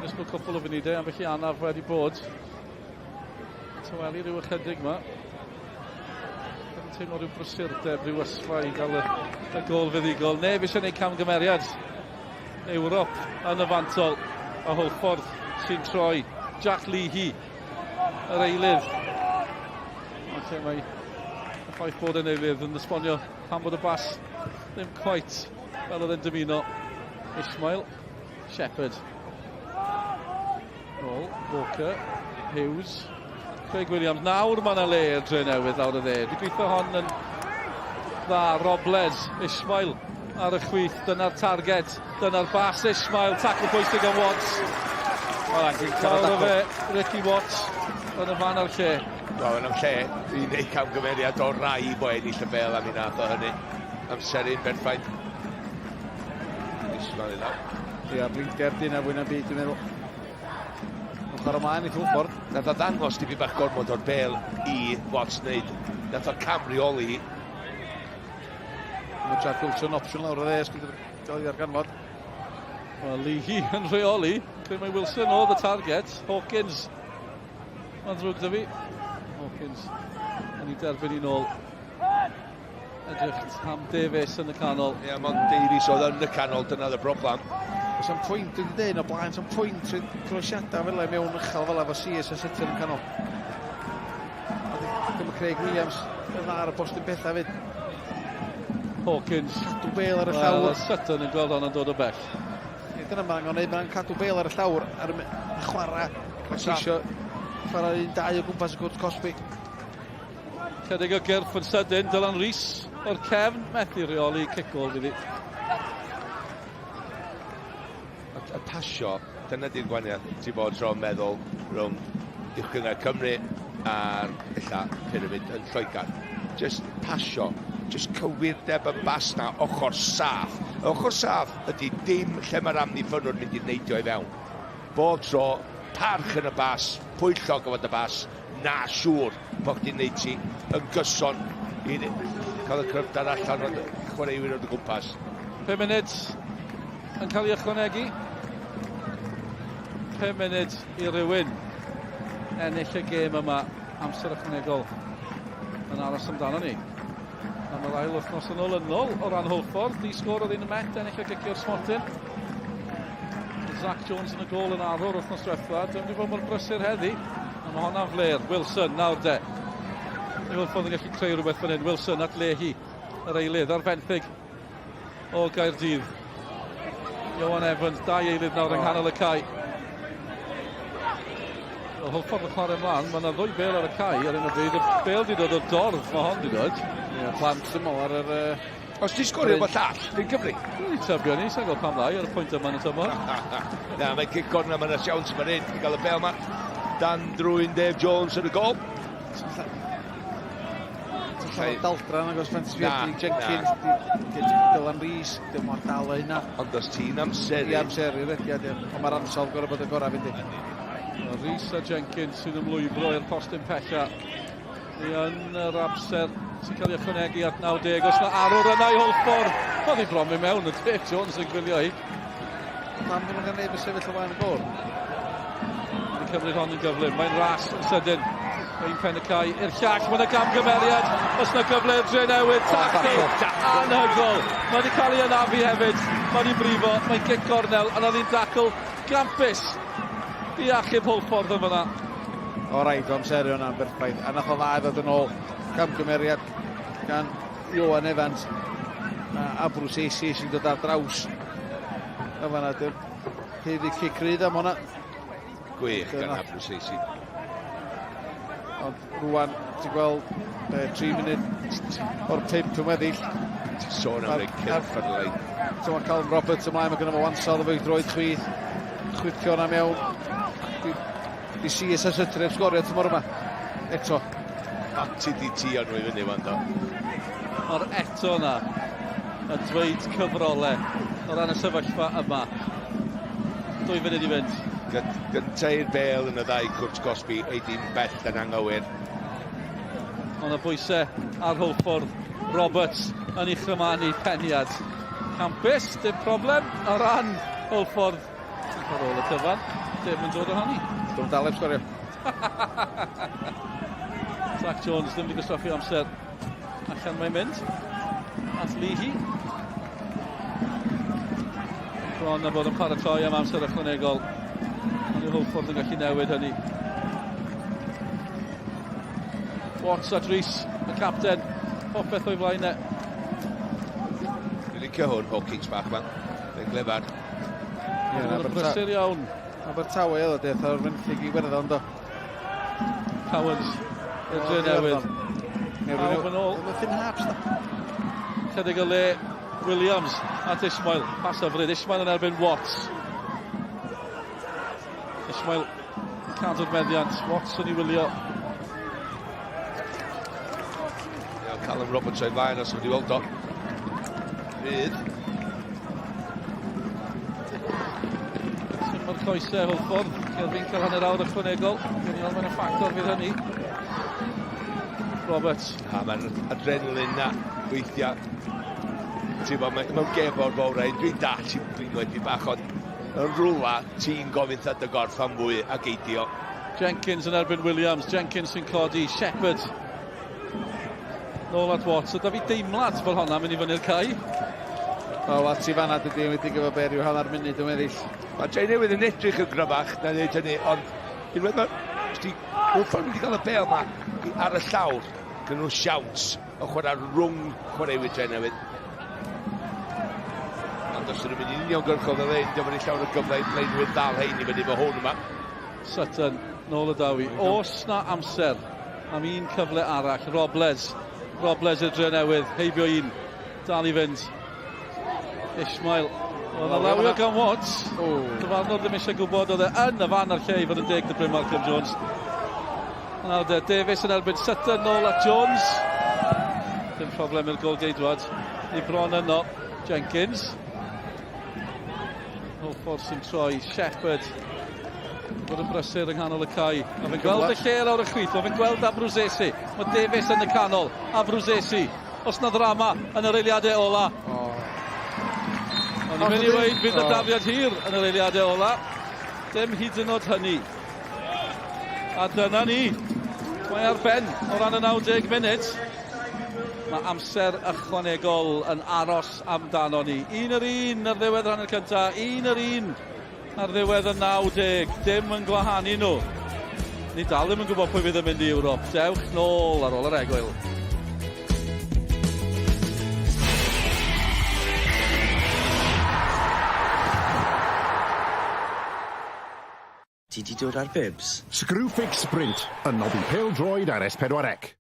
Ysgol cwpl o funudau, ambell i anaf wedi bod. Tawelu rhyw ychydig yma. Yn teimlo rhyw brysurdeb, rhyw ysfa i gael y, y gol fuddugol. Neb eisiau gwneud camgymeriad. Ewrop yn y fantol. A Hwlffordd sy'n troi. Jack Leahy, yr eilydd. Ond lle mae y ffaith bod yn eilydd yn esbonio pam bod y bas ddim quite fel oedd e'n dymuno. Ismail Shepherd. Nôl, Walker, Hughes, Craig Williams. Nawr mae yna le i'r dre newydd lawr y dde. Dwi'n gweithio hon yn dda. Robles, Ismail ar y chwith. Dyna'r target. Dyna'r bas. Ismail, tackle pwysig gan Watts. Lawr o fe, Ricky Watts yn y fan a'r lle. Wel, yn lle i wneud camgymeriad o rai bo ennill y bel am i nath o hynny. Amseru'n berffaith. Ismail i lawr. Ia, blinder di na fwy na byd, dwi'n meddwl. Yn chwarae ymlaen i Hwlffordd. Nath o ddangos dipyn bach gormod o'r bel i Watts wneud Nath o cam reoli hi. Mae Jack Wilson opsiwn lawr o dde, sgwyd gael ei ddarganfod. Wel, Leahy yn rheoli. Credu mae Wilson oedd y target. Hawkins. Mae'n ddrwg dy fi. Hawkins yn ei derbyn i nôl. Edrych am Davies yn y canol. Ie, yeah, mond Davies oedd yn y canol, dyna y broblem. Oes am pwynt wedi dweud o blaen, am pwynt rhaid croesiadau fel mewn uchel fel efo CS a Sutton yn canol. Dyma Craig Williams yn dda ar y postyn pethau fyd. Hawkins. Cadw bel ar y llawr. Well, Sutton yn gweld hon yn dod o bell. Ie, dyna mae'n angen neud, mae'n cadw bel ar y llawr ar y chwarae. Mae'n ceisio chwarae un dau o gwmpas y cwrt cosbi. Chydig o gyrff yn sydyn, Dylan Rees o'r cefn, methu rheoli cic gôl fydd hi. A, a pasio, dyna di'r gwaniaeth ti bod tro'n meddwl rhwng Uwch Cymru a'r ella pyramid yn Lloegr. Just pasio, just cywirdeb y bas na ochr saff. Ochr saff ydy dim lle mae'r amddiffynwr mynd i neidio i fewn. Bob tro, parch yn y bas, pwyllog efo dy bas, na siŵr bod chdi'n neud ti yn gyson i cael y cryfder allan o'r chwaraewyr o dy gwmpas. 5 munud yn cael ei ychwanegu. 5 munud i rywun ennill y gêm yma amser ychwanegol yn aros amdano ni. Am yr ail wythnos yn olynol o ran Hwlffordd, di sgôr oedd un y Met, ennill o gicio'r smotyn. Zach Jones yn y gôl yn arwr wythnos diwetha, dwi'n wedi bod mor brysur heddi. A mae honna'n fler, Wilson nawr de. Mae Hwlffordd yn gallu creu rhywbeth fan hyn, Wilson at Leahy, yr eilydd ar fenthyg o Gaerdydd. Johan Evans, dau eilydd nawr yng nghanol y cae. Wel, Hwlffordd yn chwarae ymlaen, mae yna ddwy bel ar y cae ar hyn o bryd. Y bel di dod o'r dorf, mae hon di dod. Ie, yeah, plant syml ar yr... Os ti'n sgorio efo llall, dwi'n cyfri. Dwi'n tybio ni, sa'n gweld pam lai ar y pwynt yma yn y tymor. Na, mae'n cic gorna, mae'n siawns fan hyn i gael y bel yma. Dan drwy'n Dave Jones yn y gol. Llai daldra yn agos Fancy Jenkins, Dylan Rees, dim mor dal o hynna. Ond os ti'n amseru... I amseru, rediad, ie. Ond mae'r ansawdd gorau bod y gorau fynd i. Rees a Jenkins sydd ymlwybro i'r postyn pella. Ni yn yr amser sy'n cael ei ychwanegu at 90. Os na arwr yna i Hwlffordd. Oedd hi bron mynd mewn, y Dave Jones yn gwylio hi. Pam ddim yn cael neb yn sefyll o flaen y gôl? Mae'n cymryd hon yn gyflym. Mae'n ras yn sydyn. Un pen y cae i'r llall. Mae'n y gamgymeriad. Os na gyfle i'r Drenewydd. Tackle anhygoel. Mae wedi cael ei anafu hefyd. Mae wedi brifo. Mae'n gic gornel. Ond oedd hi'n dacl gampus i achub Hwlffordd yn fyna. O rhaid o amseru hwnna'n berffaith. A nath o dda ddod yn ôl. Camgymeriad gan Ioan Evans a Abruzesi sy'n dod ar draws. Y fanna, haeddu cic rydd am hwnna. Gwych gan Abruzesi. Ond rwan, ti'n gweld, 3 munud o'r 5 yn weddill. Ti'n sôn am rei cyrff ar y lein. Ti'n gweld Callum Roberts ymlaen, mae gynno fo ansawdd efo'i droed chwith. Chwithio yna mewn. Di, di CSS Ytref sgorio tymor yma. Eto. O, ti di tio nhw i fyny wan do. Mae'r eto yna yn dweud cyfrolau o ran y sefyllfa yma. 2 funud i fynd. Gynta i'r bel yn y ddau cwrt gosbi, ei dim bell yn anghywir. Ond y bwysau ar Hwlffordd, Roberts yn ei chymanu peniad. Campus, dim problem o ran Hwlffordd. Ar ôl y cyfan, dim yn dod ohoni. Dwi'n dal heb sgorio. Zach Jones ddim wedi gwastraffu amser. Allan mae'n mynd. At Leahy. Bron a bod yn paratoi am amser ychwanegol. Ond yw Hwlffordd yn gallu newid hynny. Watts at Rees, y capten. Popeth o'i flaen e. Dwi'n licio hwn, Hawkins bach ma. Mae'n glefar. Ie, yeah, brysur iawn. Abertawe oedd o, death o'r fenthyg i Werddon do. Cowans i'r Drenewydd. Pawb yn ôl. Nothing haps da. Chydig o le Williams at Ismail. Pas hyfryd. Ismail yn erbyn Watts. Ismail cadw'r meddiant. Watts yn ei wylio. Iawn, Callum Roberts o'i flaen os wedi weld o. Rhydd. Symud coesau Hwlffordd. Kelvin cael hanner awr ychwanegol. Gwni ond mae'n ffactor fydd hynny. Roberts. A mae'r adrenalin na weithiau. Ti'n bod, mewn gêm o'r fawr ein, dwi'n dall ti'n dwi'n wedi bach, ond yn rhywle ti'n gofyn wrtha dy gorff am fwy a geidio. Jenkins yn erbyn Williams, Jenkins sy'n codi, Shepherd. Nôl at Watts, a da fi deimlad fel honna mynd i fyny'r cae. Wel, Watts i fanna dydy, wedi gyfo be rhyw hanner munud yn weddill. Mae Jay Newydd yn edrych yn gryfach na wneud hynny, ond unwaith mae... Os ti mewn ffordd wedi cael y bel ma ar y llawr, gyn nhw siawns o chwarae rhwng chwaraewyr Jay Newydd. Ond os ydyn nhw'n mynd i uniongyrchol fel hyn, diolch yn llawer o gyfle i blaenwyr ddal hein i fyny fo hwn yma. Sutton, nôl y dawi. Oes na amser am un cyfle arall. Robles. Robles i'r Drenewydd. Heibio un. Dal i fynd. Ishmael. Oedd yna lawio gan Watts. Dyfarnwr ddim eisiau gwybod oedd e yn y fan a'r lle i fod yn deg dy Malcolm Jones. Nawr de, Davies yn erbyn Sutton, nôl at Jones. Dim problem i'r gol geidwad. Ni bron yno. Jenkins. Holford sy'n troi. Shepherd. Bod yn brysur yng nghanol y cae. Mae fe'n gweld y lle lawr y chwith. Mae fe'n gweld Abruzesi. Mae Davies yn y canol. Abruzesi. Os na ddrama yn yr eiliadau ola. Oh. O'n i'n mynd i weud bydd y dafliad hir yn yr eiliadau ola. Dim hyd yn oed hynny. A dyna ni. Mae ar ben o ran y 90 munud. Mae amser ychwanegol yn aros amdano ni. Un yr un ar ddiwedd rhan y cyntaf, un yr un ar ddiwedd y 90. Dim yn gwahanu nhw. Ni dal ddim yn gwybod pwy fydd yn mynd i Ewrop. Dewch nôl ar ôl yr egwyl. Ti 'di dod ar bibs? Screwfix Sprint yn noddi pêl-droed ar S4C.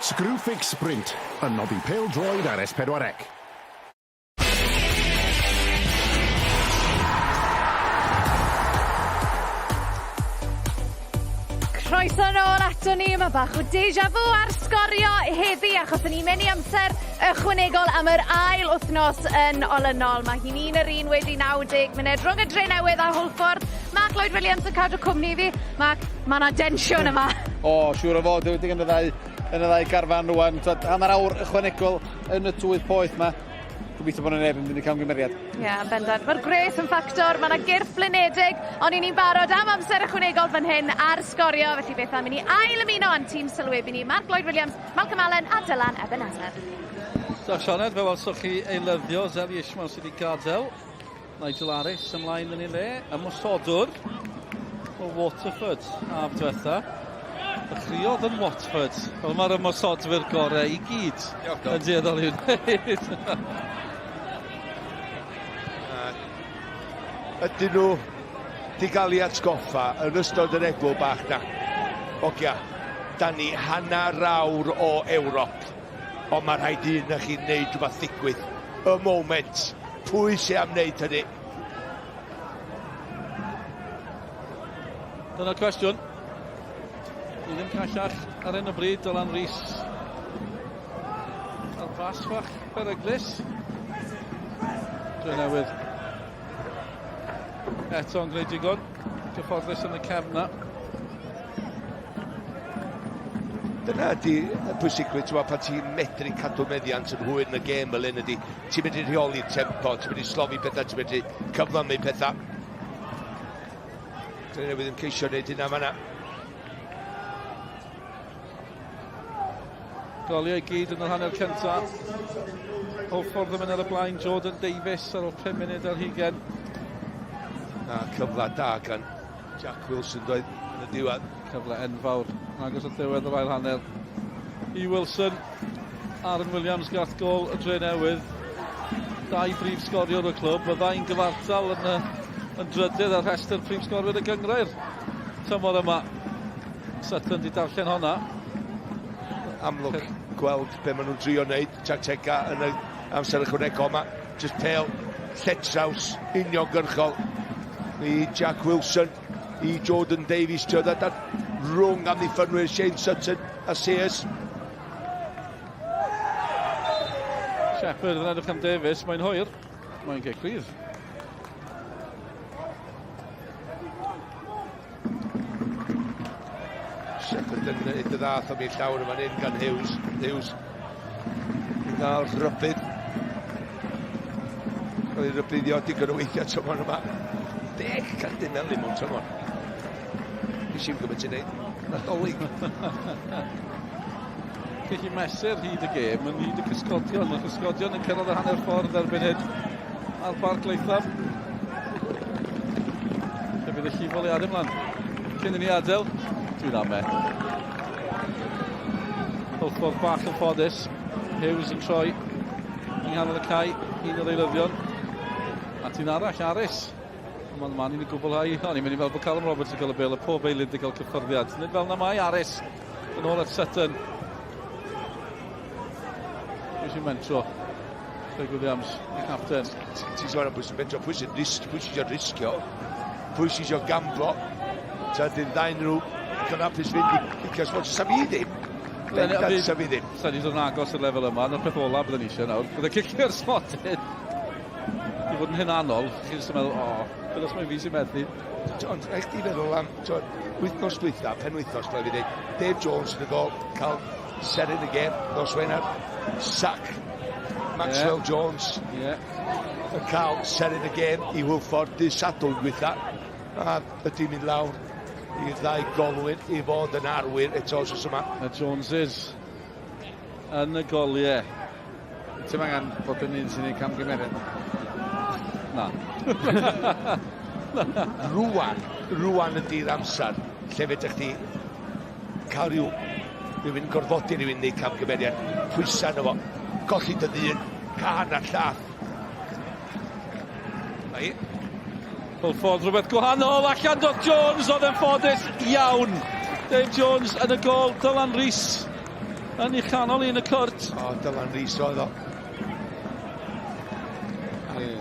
Screwfix Sprint, yn noddi pêl-droed ar S4C. Croeso nôl ato ni, mae bach o deja vu ar sgorio heddi achos ni'n mynd i amser ychwanegol am yr ail wythnos yn olynol. Mae hi'n un yr un wedi 90 munud rhwng y Drenewydd a Hwlffordd. Mark Lloyd Williams yn cadw cwmni i fi. Mark, mae yna densiwn yma. O, siŵr o fod, wedi yn y ddau, yn y ddau garfan rwan. Twad, hanner awr ychwanegol yn y tywydd poeth yma. Gobeithio bod yna neb yn mynd i camgymeriad. Ie, yeah, bendant. Mae'r gwres yn ffactor, mae yna gyrff blinedig, ond i ni'n barod am amser ychwanegol fan hyn ar sgorio, felly beth am i ni ail ymuno â'n tîm sylwebu ni, Mark Lloyd Williams, Malcolm Allen a Dylan Ebenezer. So, Sioned, fe welsoch chi eilyddio Zeli Ishmael sydd wedi gadael. Nigel Harris ymlaen yn ei le, ymosodwr o Waterford haf diwetha. Dechreuodd yn Watford, fel mae'r ymosodwyr gorau i gyd yn dueddol i'w wneud. Ydyn nhw di gael ei atgoffa yn ystod yr egwyl bach na? Ogia, da ni hanner awr o Ewrop, ond mae rhaid i un chi wneud rhywbeth ddigwydd. Y moment. Pwy sy am wneud hynny? Dyna'r cwestiwn. Ni ddim callach ar hyn o bryd, Dylan Rees. Ar fas fach beryglus. Drenewydd. Eto'n gwneud digon. Gyfforddus yn y cefn na. Dyna ydy y pwysigrwydd, ti'n pan ti'n medru cadw meddiant yn hwyr yn y gêm fel hyn ydy, ti'n medru rheoli'r tempo, ti'n medru slofi pethau, ti'n medru cyflymu pethau. Drenewydd yn ceisio wneud hynna fan'na. Goliau i gyd yn yr hanner cyntaf. Hwlffordd yn mynd ar y blaen, Jordan Davies ar ôl 5 munud ar hugen. A cyfle da gan Jack Wilson doedd yn y diwedd. Cyfle enfawr yn agos at ddiwedd yr ail hanner. I Wilson, Aaron Williams gath gol y Drenewydd. Dau brif sgoriwr y clwb, y ddau'n gyfartal yn, y, yn drydydd ar rhestr prif sgorwyr y gynghrair tymor yma. Sutton di darllen honna. Amlwg gweld be maen nhw'n drio wneud, tactega yn y amser ychwanegol yma. Just pêl lletraws uniongyrchol i Jack Wilson, i Jordan Davies, ti'n dod rhwng amddiffynwyr Shane Sutton a Sears. Shepherd yn edrych am Davies, mae'n hwyr. Mae'n gic rydd. Shepherd yn neud y ddath am i'r llawr yma'n hyn gan Hughes. Hughes i gael rhybudd. Cael ei rybuddio digon o weithiau tymor yma. Deg cardyn melyn mewn tymor. Nes i'm gymaint i wneud. Nadolig. Gallu mesur hyd y gêm yn hyd y cysgodion. Mae'r cysgodion yn cyrraedd y hanner ffordd erbyn hyn ar Barc Latham. Lle bydd y llifoliad ymlaen. Cyn i ni adael, dwi'n ame. Hwlffordd bach yn ffodus. Hughes yn troi yng nghanol y cae, un o'r eilyddion. A ti'n arall, Aris. Ond mae'n man i ni gwblhau. O'n i'n mynd i fel bod Callum Roberts yn cael y bel a pob eilydd wedi cael cyffyrddiad. Nid fel na mae Aris yn ôl at Sutton. Pwy sy'n mentro? Craig Williams, y capten. Ti'n sôn am pwy sy'n mentro, pwy sy'n risg, pwy sy'n risgio, pwy sy'n eisiau gamblo. Ta dyn ddau nhw, yn hapus fynd i cicio smot, sa fi ddim. Bendant sa fi ddim. Sa ni'n dod yn agos i'r lefel yma, na'r peth ola byddwn ni eisiau nawr. Bydde cicio'r smotyn i fod yn hunanol, chi'n jyst yn meddwl, o, oh, beth os mae fi sy'n methu. Ond rhaid chdi feddwl am, twod, wythnos dwytha, penwythnos, dylai fi dweud, Dave Jones yn y gol, cael seren y gêm, nos Wener, sac Maxwell yeah. Jones yeah. yn cael seren y gêm i Hwlffordd dydd Sadwrn dwytha, a ydy mynd lawr i'r ddau golwyr i fod yn arwyr eto os yma. Y Joneses yn y goliau. Ti'n angen bod yn un sy'n ei camgymeriad. Na. rwan, rwan ydy'r amser lle fedrech chdi cael rhyw rhywun gorfodi rhywun neu camgymeriad, pwysau arno fo, colli dy ddyn, cael hanner llath. Mae Hwlffordd rhywbeth gwahanol, allan dod Jones, oedd yn ffodus iawn. Dave Jones yn y gol, Dylan Rees. yn ei chanol un y cwrt. O, Dylan Rees oedd o. Ie.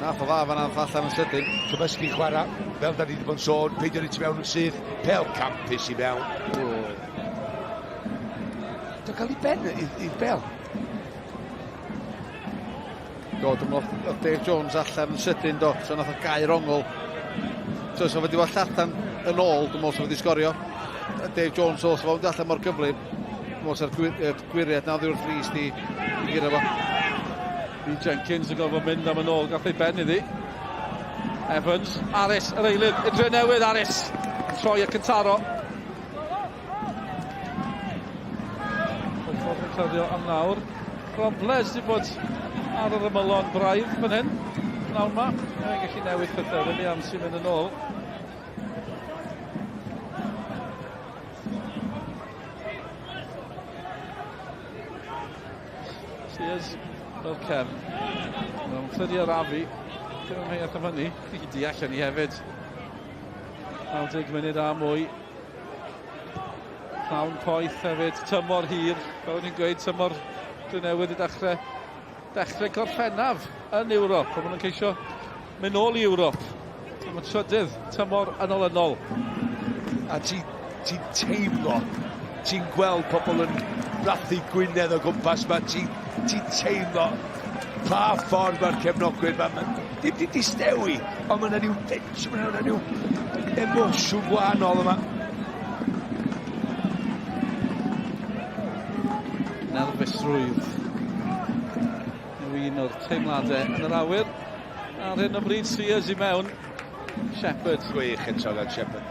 Nath o dda fan'na ddath allan yn sydyn. Cymysgu chwarae, fel da ni wedi bod yn sôn, peidio ni tu mewn yn syth, pel campus i mewn. Dwi'n cael ei ben i'r bel. Do, dwi'n meddwl oedd Dave Jones allan yn sydyn, do. So nath o gau'r ongl. So, so wedi bod allan yn ôl, dwi'n meddwl, so wedi sgorio. Dave Jones o, so wedi allan mor gyflym. Dwi'n meddwl sa'r gwir, gwiriad na oddi wrth Rhys di, di guro fo. Lee Jenkins yn gorfod mynd am yn ôl, gath ei ben iddi. Evans, Aris, yr eilydd, y dre newydd, Aris, troi ac yn taro. Hwlffordd yn clirio am nawr. Robles wedi bod ar yr ymylon braidd fan hyn. Pnawn ma. Mae'n gallu newid pethau. Williams sy'n mynd yn ôl. Sears fel cefn. Mae'n clirio Rafi. Dim amheuaeth am hynny. Chi'n deall hynny hefyd. 90 munud a mwy. Llawn poeth hefyd, tymor hir, fel o'n i'n gweud, tymor Drenewydd i dechrau, dechrau Gorffennaf yn Ewrop, a maen nhw'n ceisio mynd nôl i Ewrop am y trydydd tymor yn olynol. A ti'n ti teimlo, ti'n gweld pobl yn brathu gwynedd o gwmpas ma, ti'n ti teimlo pa ffordd mae'r cefnogwyr ma, ma dim di distewi, ond mae yna rhyw tensiwn, mae yna rhyw emosiwn gwahanol yma. Nerfusrwydd yw un o'r teimladau yn yr awyr. Ar hyn o bryd, Sears i mewn. Shepherd. Gwych eto gan Shepherd.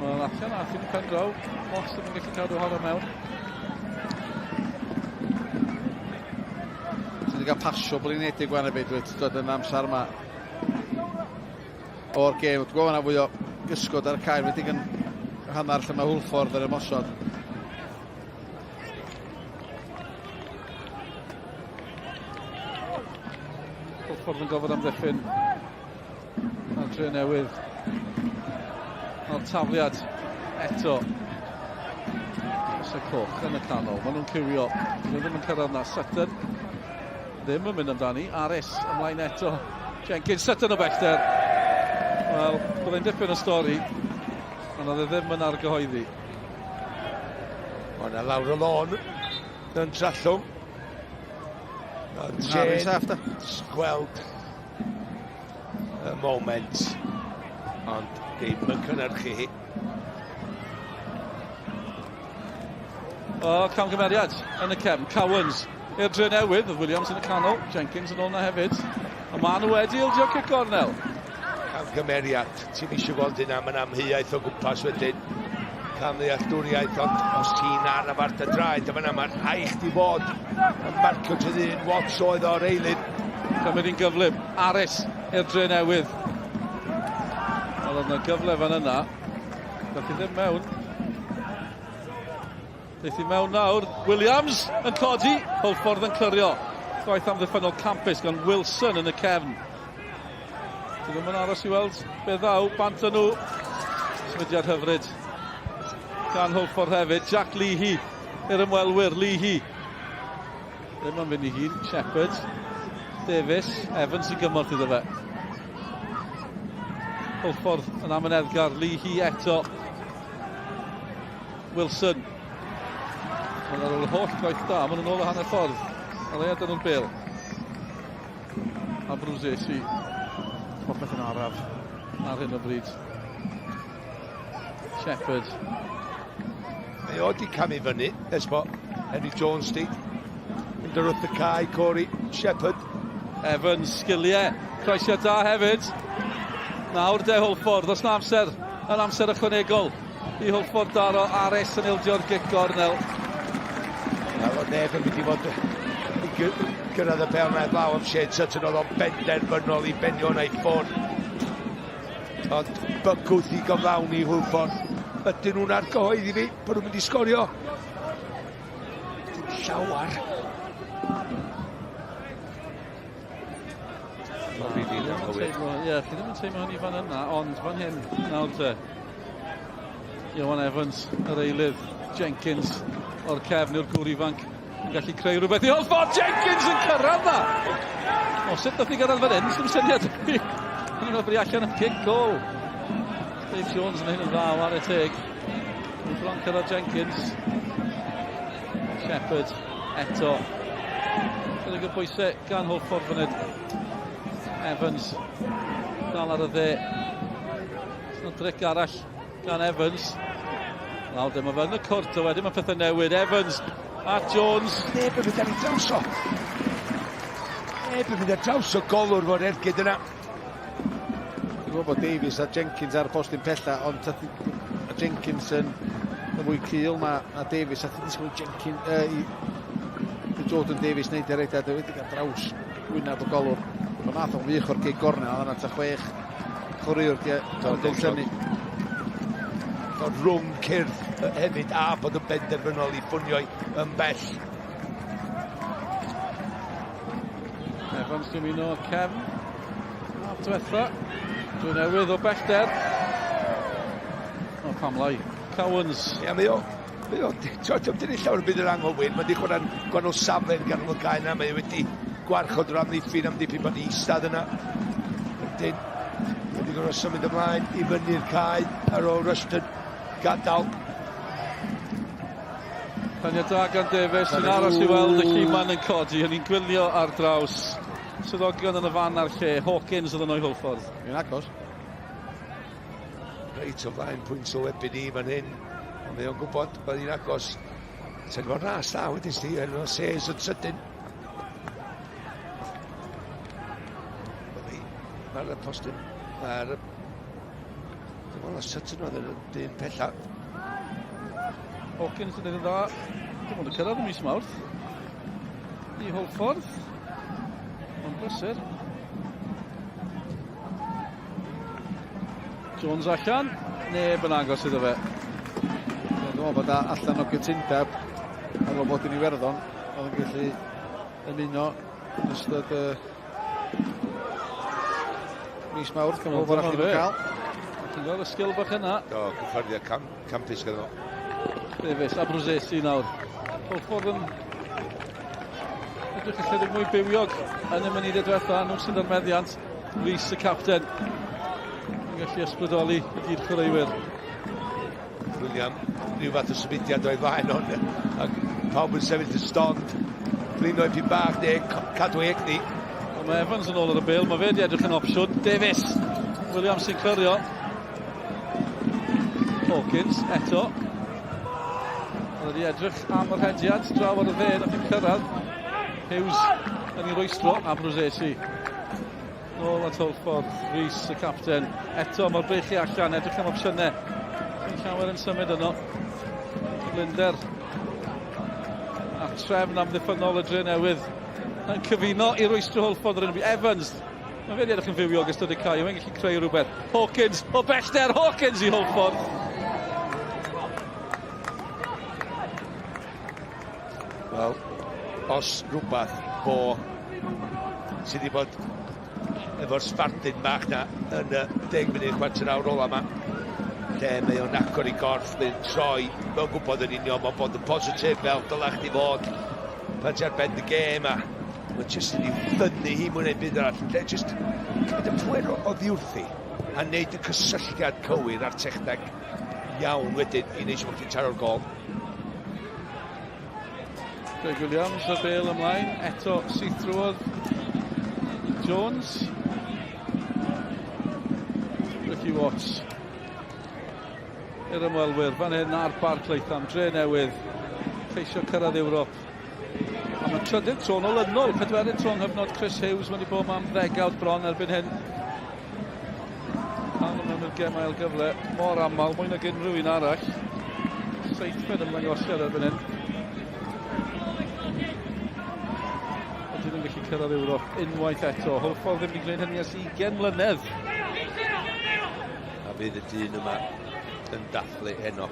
Wel, allan a chi'n pen draw. Moss ddim yn gallu cadw hon o mewn. Ti wedi cael pasio blinedig wan hefyd, dwi dod yn amser yma o'r gêm. Dwi'n gwybod yna fwy o gysgod ar y cae, wedi yn hanner lle mae Hwlffordd yn ymosod. Hwlffordd yn gofod amddiffyn. A'r dre newydd. A'r tafliad eto. Os y coch yn y canol. Maen nhw'n cywio. Nhw ddim yn cyrraedd na. Sutton ddim yn mynd amdani. Aris ymlaen eto. Jenkins, Sutton o bellter. Wel, byddai'n dipyn o stori. Ond oedd e ddim yn argyhoeddi. Mae yna lawr y lôn yn Trallwng. Jane gweld y moment, ond ddim yn cynnyrchu hi. O, camgymeriad yn y cefn. Cowans i'r Drenewydd, oedd Williams yn y canol, Jenkins yn ôl na hefyd. A maen nhw wedi ildio cic gornel. Camgymeriad, ti'n eisiau gweld hynna, mae'n amheuaeth o gwmpas wedyn. Camddealltwriaeth, ond os ti'n araf ar dy draed, a fan'na mae'n rhaid chdi fod yn marcio dy ddyn, Watts oedd o'r eilydd. Cymryd hi'n gyflym, Aris i'r Drenewydd. Ond oedd yna gyfle fan yna. Daeth hi ddim mewn. Daeth hi mewn nawr. Williams yn codi. Hwlffordd yn clirio. Gwaith amddiffynnol campus gan Wilson yn y cefn. Dyn nhw'n aros i weld be ddaw. Bant â nhw. Symudiad hyfryd gan Hwlffordd hefyd. Jack Leahy i'r ymwelwyr. Leahy. Ddim yn fynd i hun. Shepherd. Davies. Evans i gymorth iddo fe. Hwlffordd yn amyneddgar. Leahy eto. Wilson. Ond ar ôl yr holl gwaith da, maen nhw'n ôl y hanner ffordd. A leia dyn nhw'n bel. A Bruzesi. Popeth yn araf ar hyn o bryd. Shepherd. Mae o di camu fyny, ers bo Henry Jones di. Mynd ar wrth y cae, Corey Shepherd. Evans, sgiliau, croesiad da hefyd. Nawr de Hwlffordd, os na amser, yn amser ychwanegol i Hwlffordd daro Ares yn ildio'r gic gornel. Wel, oedd neb yn mynd i fod i gyrraedd y bel na heblaw am Shane Sutton, oedd o'n benderfynol i benio hwnna i ffwrdd. Ond bygwth i gyflawni Hwlffordd. Ydyn nhw'n argyhoeddi fi bod nhw'n mynd i sgorio? Dim llawar. Ie, chi ddim yn teimlo hynny fan yna, ond fan hyn, nawr te. Iwan Evans, yr eilydd, Jenkins. o'r cefn yw'r gŵr ifanc yn gallu creu rhywbeth i Hwlffordd. Jenkins yn cyrraedd na! O, sut nath i gyrraedd fan hyn? Sdim syniad. Yn nhw'n allan am cic gol. Dave Jones yn hyn yn dda, ware teg. Yn bron cyrraedd Jenkins. Shepherd eto. Chydig o bwysau gan Hwlffordd fan hyn. Evans dal ar y dde. Sy'n dric arall gan Evans. Wel, dyma fe yn y cwrt, a wedyn mae pethau newid. Evans at Jones. Neb yn mynd ar ei draws o. Neb yn mynd ar draws o golwr fo'r ergyd yna. Dwi'n gwybod bod Davies a Jenkins ar y postyn pella, ond a Jenkins yn y fwy cul na, na Davies, a ti'n disgwyl Jenkins, i, i Jordan Davies wneud yr rediad wedi ar draws gwynaf y golwr. Ond nath o'n wych o'r gig gornel, yna ta chwech chwaraewr di llynu. Dod rhwng cyrff hefyd a bod yn benderfynol i ffwnio yn bell. Evans dwi'n ymuno cefn. Haf diwetha. Dwi'n newydd o bellter. O, pam lai. Cowans. Ie, mae o. Mae o, ti'n dyn ni llawer o byd yr anghywir. Mae wedi chwarae'n gwahanol safle yn ganol y cae yna. Mae wedi gwarchod yr amddiffyn am dipyn bod eistedd yna. Wedyn, wedi gorfod symud ymlaen i fyny'r cae ar ôl Rushton gadael. Peniad da gan Davies, sy'n aros i weld y lluman yn codi. O'n i'n gwylio ar draws swyddogion yn y fan a'r lle. Hawkins oedd yn o'i Hwlffordd. Yn agos. Reit o flaen pwynt o ebyn i fan hyn. Ond mae o'n gwybod bod hi'n agos. Ti'n fod ras da wedyn sti, yn o'r ses yn sydyn. Mae'r postyn, mae'r... Dwi'n meddwl Sutton oedd yn dyn pella. Hawkins yn edrych yn dda. Dim ond yn cyrraedd y mis Mawrth. I Hwlffordd. Mae'n brysur. Jones allan. Neb yn agos iddo fe. Dwi'n meddwl bod allan o gytundeb ar ôl bod yn Iwerddon, oedd yn gallu ymuno yn ystod y mis Mawrth, gan fod arall ddim cael. Ti'n gweld y sgil bach yna? Do, cyffyrddiad cam, campus gyda fo. Davies, Abruzesi nawr. Hwlffordd yn edrych ychydig mwy bywiog yn y munudau diwetha. Nhw sydd ar meddiant. Rhys y capten yn gallu ysbrydoli i gyd chwaraewyr. William, rhyw fath o symudiad o'i flaen ond ac pawb yn sefyll yn stond. Blino i bach neu cadw egni. Wel, mae Evans yn ôl ar y bêl, mae fe wedi edrych yn opsiwn. Davies, Williams sy'n clirio. Hawkins, eto. Oedd wedi edrych am yr hediad, draw ar y dde, nath i'n cyrraedd. Hughes yn ei rwystro, a Bruzesi. Nôl at Hwlffordd, Rhys y capten. Eto mae'r breichiau allan, edrych am opsiynau. Sy'n llawer yn symud yno. Blinder a trefn amddiffynnol y dre newydd yn cyfuno i rwystro Hwlffordd ar unrhyw Evans. Mae fe wedi edrych yn fywiog ystod y cae, mae'n gallu creu rhywbeth. Hawkins, o bellter, Hawkins i Hwlffordd. Wel, os rhywbeth fo sydd wedi bod efo'r sbardun bach na yn y 10 munud chwarter awr ola yma lle mae o'n agor i gorff, mae'n troi, mae'n gwybod yn union, mae'n bod yn positif fel dylech chdi fod pan ti ar ben dy gêm a mae jyst yn ei fyny hi mwy neu byd arall. Lle jyst cymryd y pwer oddi wrthi a wneud y cysylltiad cywir a'r techneg iawn wedyn i wneud siŵr bod chdi'n taro'r gol. Craig Williams, y bel ymlaen, eto syth drwodd. Jones. Ricky Watts. I'r ymwelwyr, fan hyn ar Barc Latham, dre newydd, ceisio cyrraedd Ewrop. Am y trydydd tro yn olynol, pedwerydd tro yng nghyfnod Chris Hughes wedi bod am ddegawd bron erbyn hyn. Cael nhw mewn i'r gem ail gyfle mor aml, mwy nag unrhyw un arall. Seithfed ymddangosiad erbyn hyn. Ydyn nhw'n gallu cyrraedd Ewrop unwaith eto. Hwlffordd ddim wedi gwneud hynny ers 20 mlynedd. A fydd y dyn yma yn dathlu heno.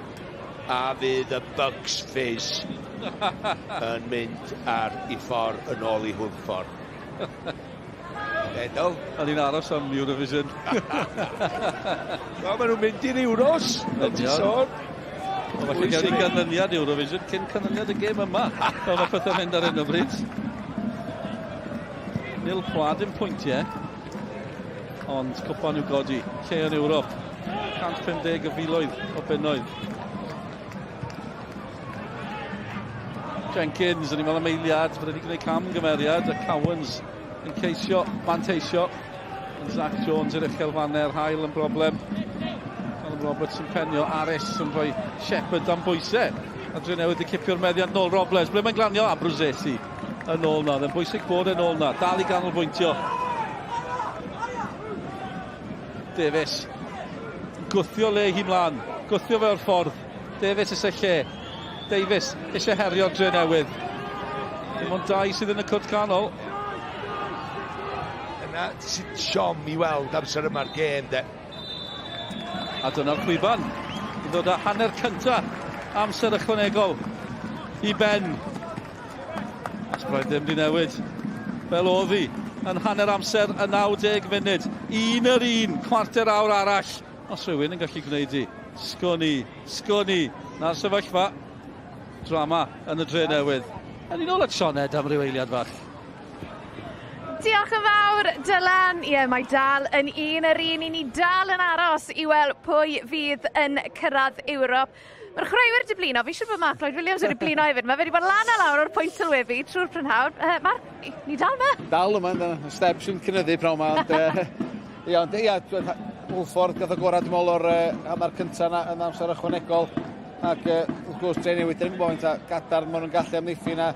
A fydd y Bucks Fizz yn mynd ar ei ffordd yn ôl i Hwlffordd. Edol. O'n i'n aros am Eurovision. Wel, maen nhw'n mynd i'r Euros, fel ti'n sôn. O, falle gawn ni ganlyniad Eurovision cyn canlyniad y gêm yma. Fel mae pethau'n mynd ar hyn o bryd. Nil pwa, dim pwyntiau. Ond cwpan i'w godi. Lle yn Ewrop. 150 o filoedd o bunnoedd. Jenkins yn ei meddwl am eiliad, fydde wedi gwneud camgymeriad, a Cowans yn ceisio manteisio. Yn Zach Jones i'r uchel faner, hael yn broblem. Callum Roberts yn penio, Aris yn rhoi Shepherd dan bwysau. A Drenewydd wedi cipio'r meddiant nôl Robles. Ble mae'n glanio? Abruzzesi yn ôl na. Yn bwysig bod yn ôl na. Dal i ganolbwyntio. Davies. Gwthio le hi mlaen. Gwthio fe o'r ffordd. Davies eisiau lle. Davies eisiau herio'r Drenewydd. Dim ond dau sydd yn y cwrt canol. Yna sy'n siom i weld amser yma'r gêm, de. A dyna'r chwiban i ddod â hanner cynta amser ychwanegol i ben. Asbraidd ddim di newid. Fel oedd hi yn hanner amser y 90 munud. Un yr un, cwarter awr arall. Os rhywun yn gallu gwneud i. Sgwn i, sgwn i. Na'r sefyllfa. Drama yn y dre newydd. A ni'n ôl at Sioned am ryw eiliad fach. Diolch yn fawr, Dylan. Ie, mae dal yn un yr un. I ni dal yn aros i weld pwy fydd yn cyrraedd Ewrop. Mae'r chwaraewyr wedi blino. Fi siŵr bod Mark Lloyd Williams wedi blino hefyd. Mae fe wedi bod lan a lawr o'r pwynt sylwebu trwy'r prynhawn. Uh, Mark, ni dal yma? Dal yma, ynddo. Steps yn cynyddu prawn yma. Ond, uh, ia, ond, ia, Hwlffordd gath o gorau, dwi'n meddwl, o'r uh, hanner cyntaf yna yn amser ychwanegol. Ac uh, wrth gwrs, Dre Newydd, dyn ni'n gwybod faint o gadarn maen nhw'n gallu amddiffyn. A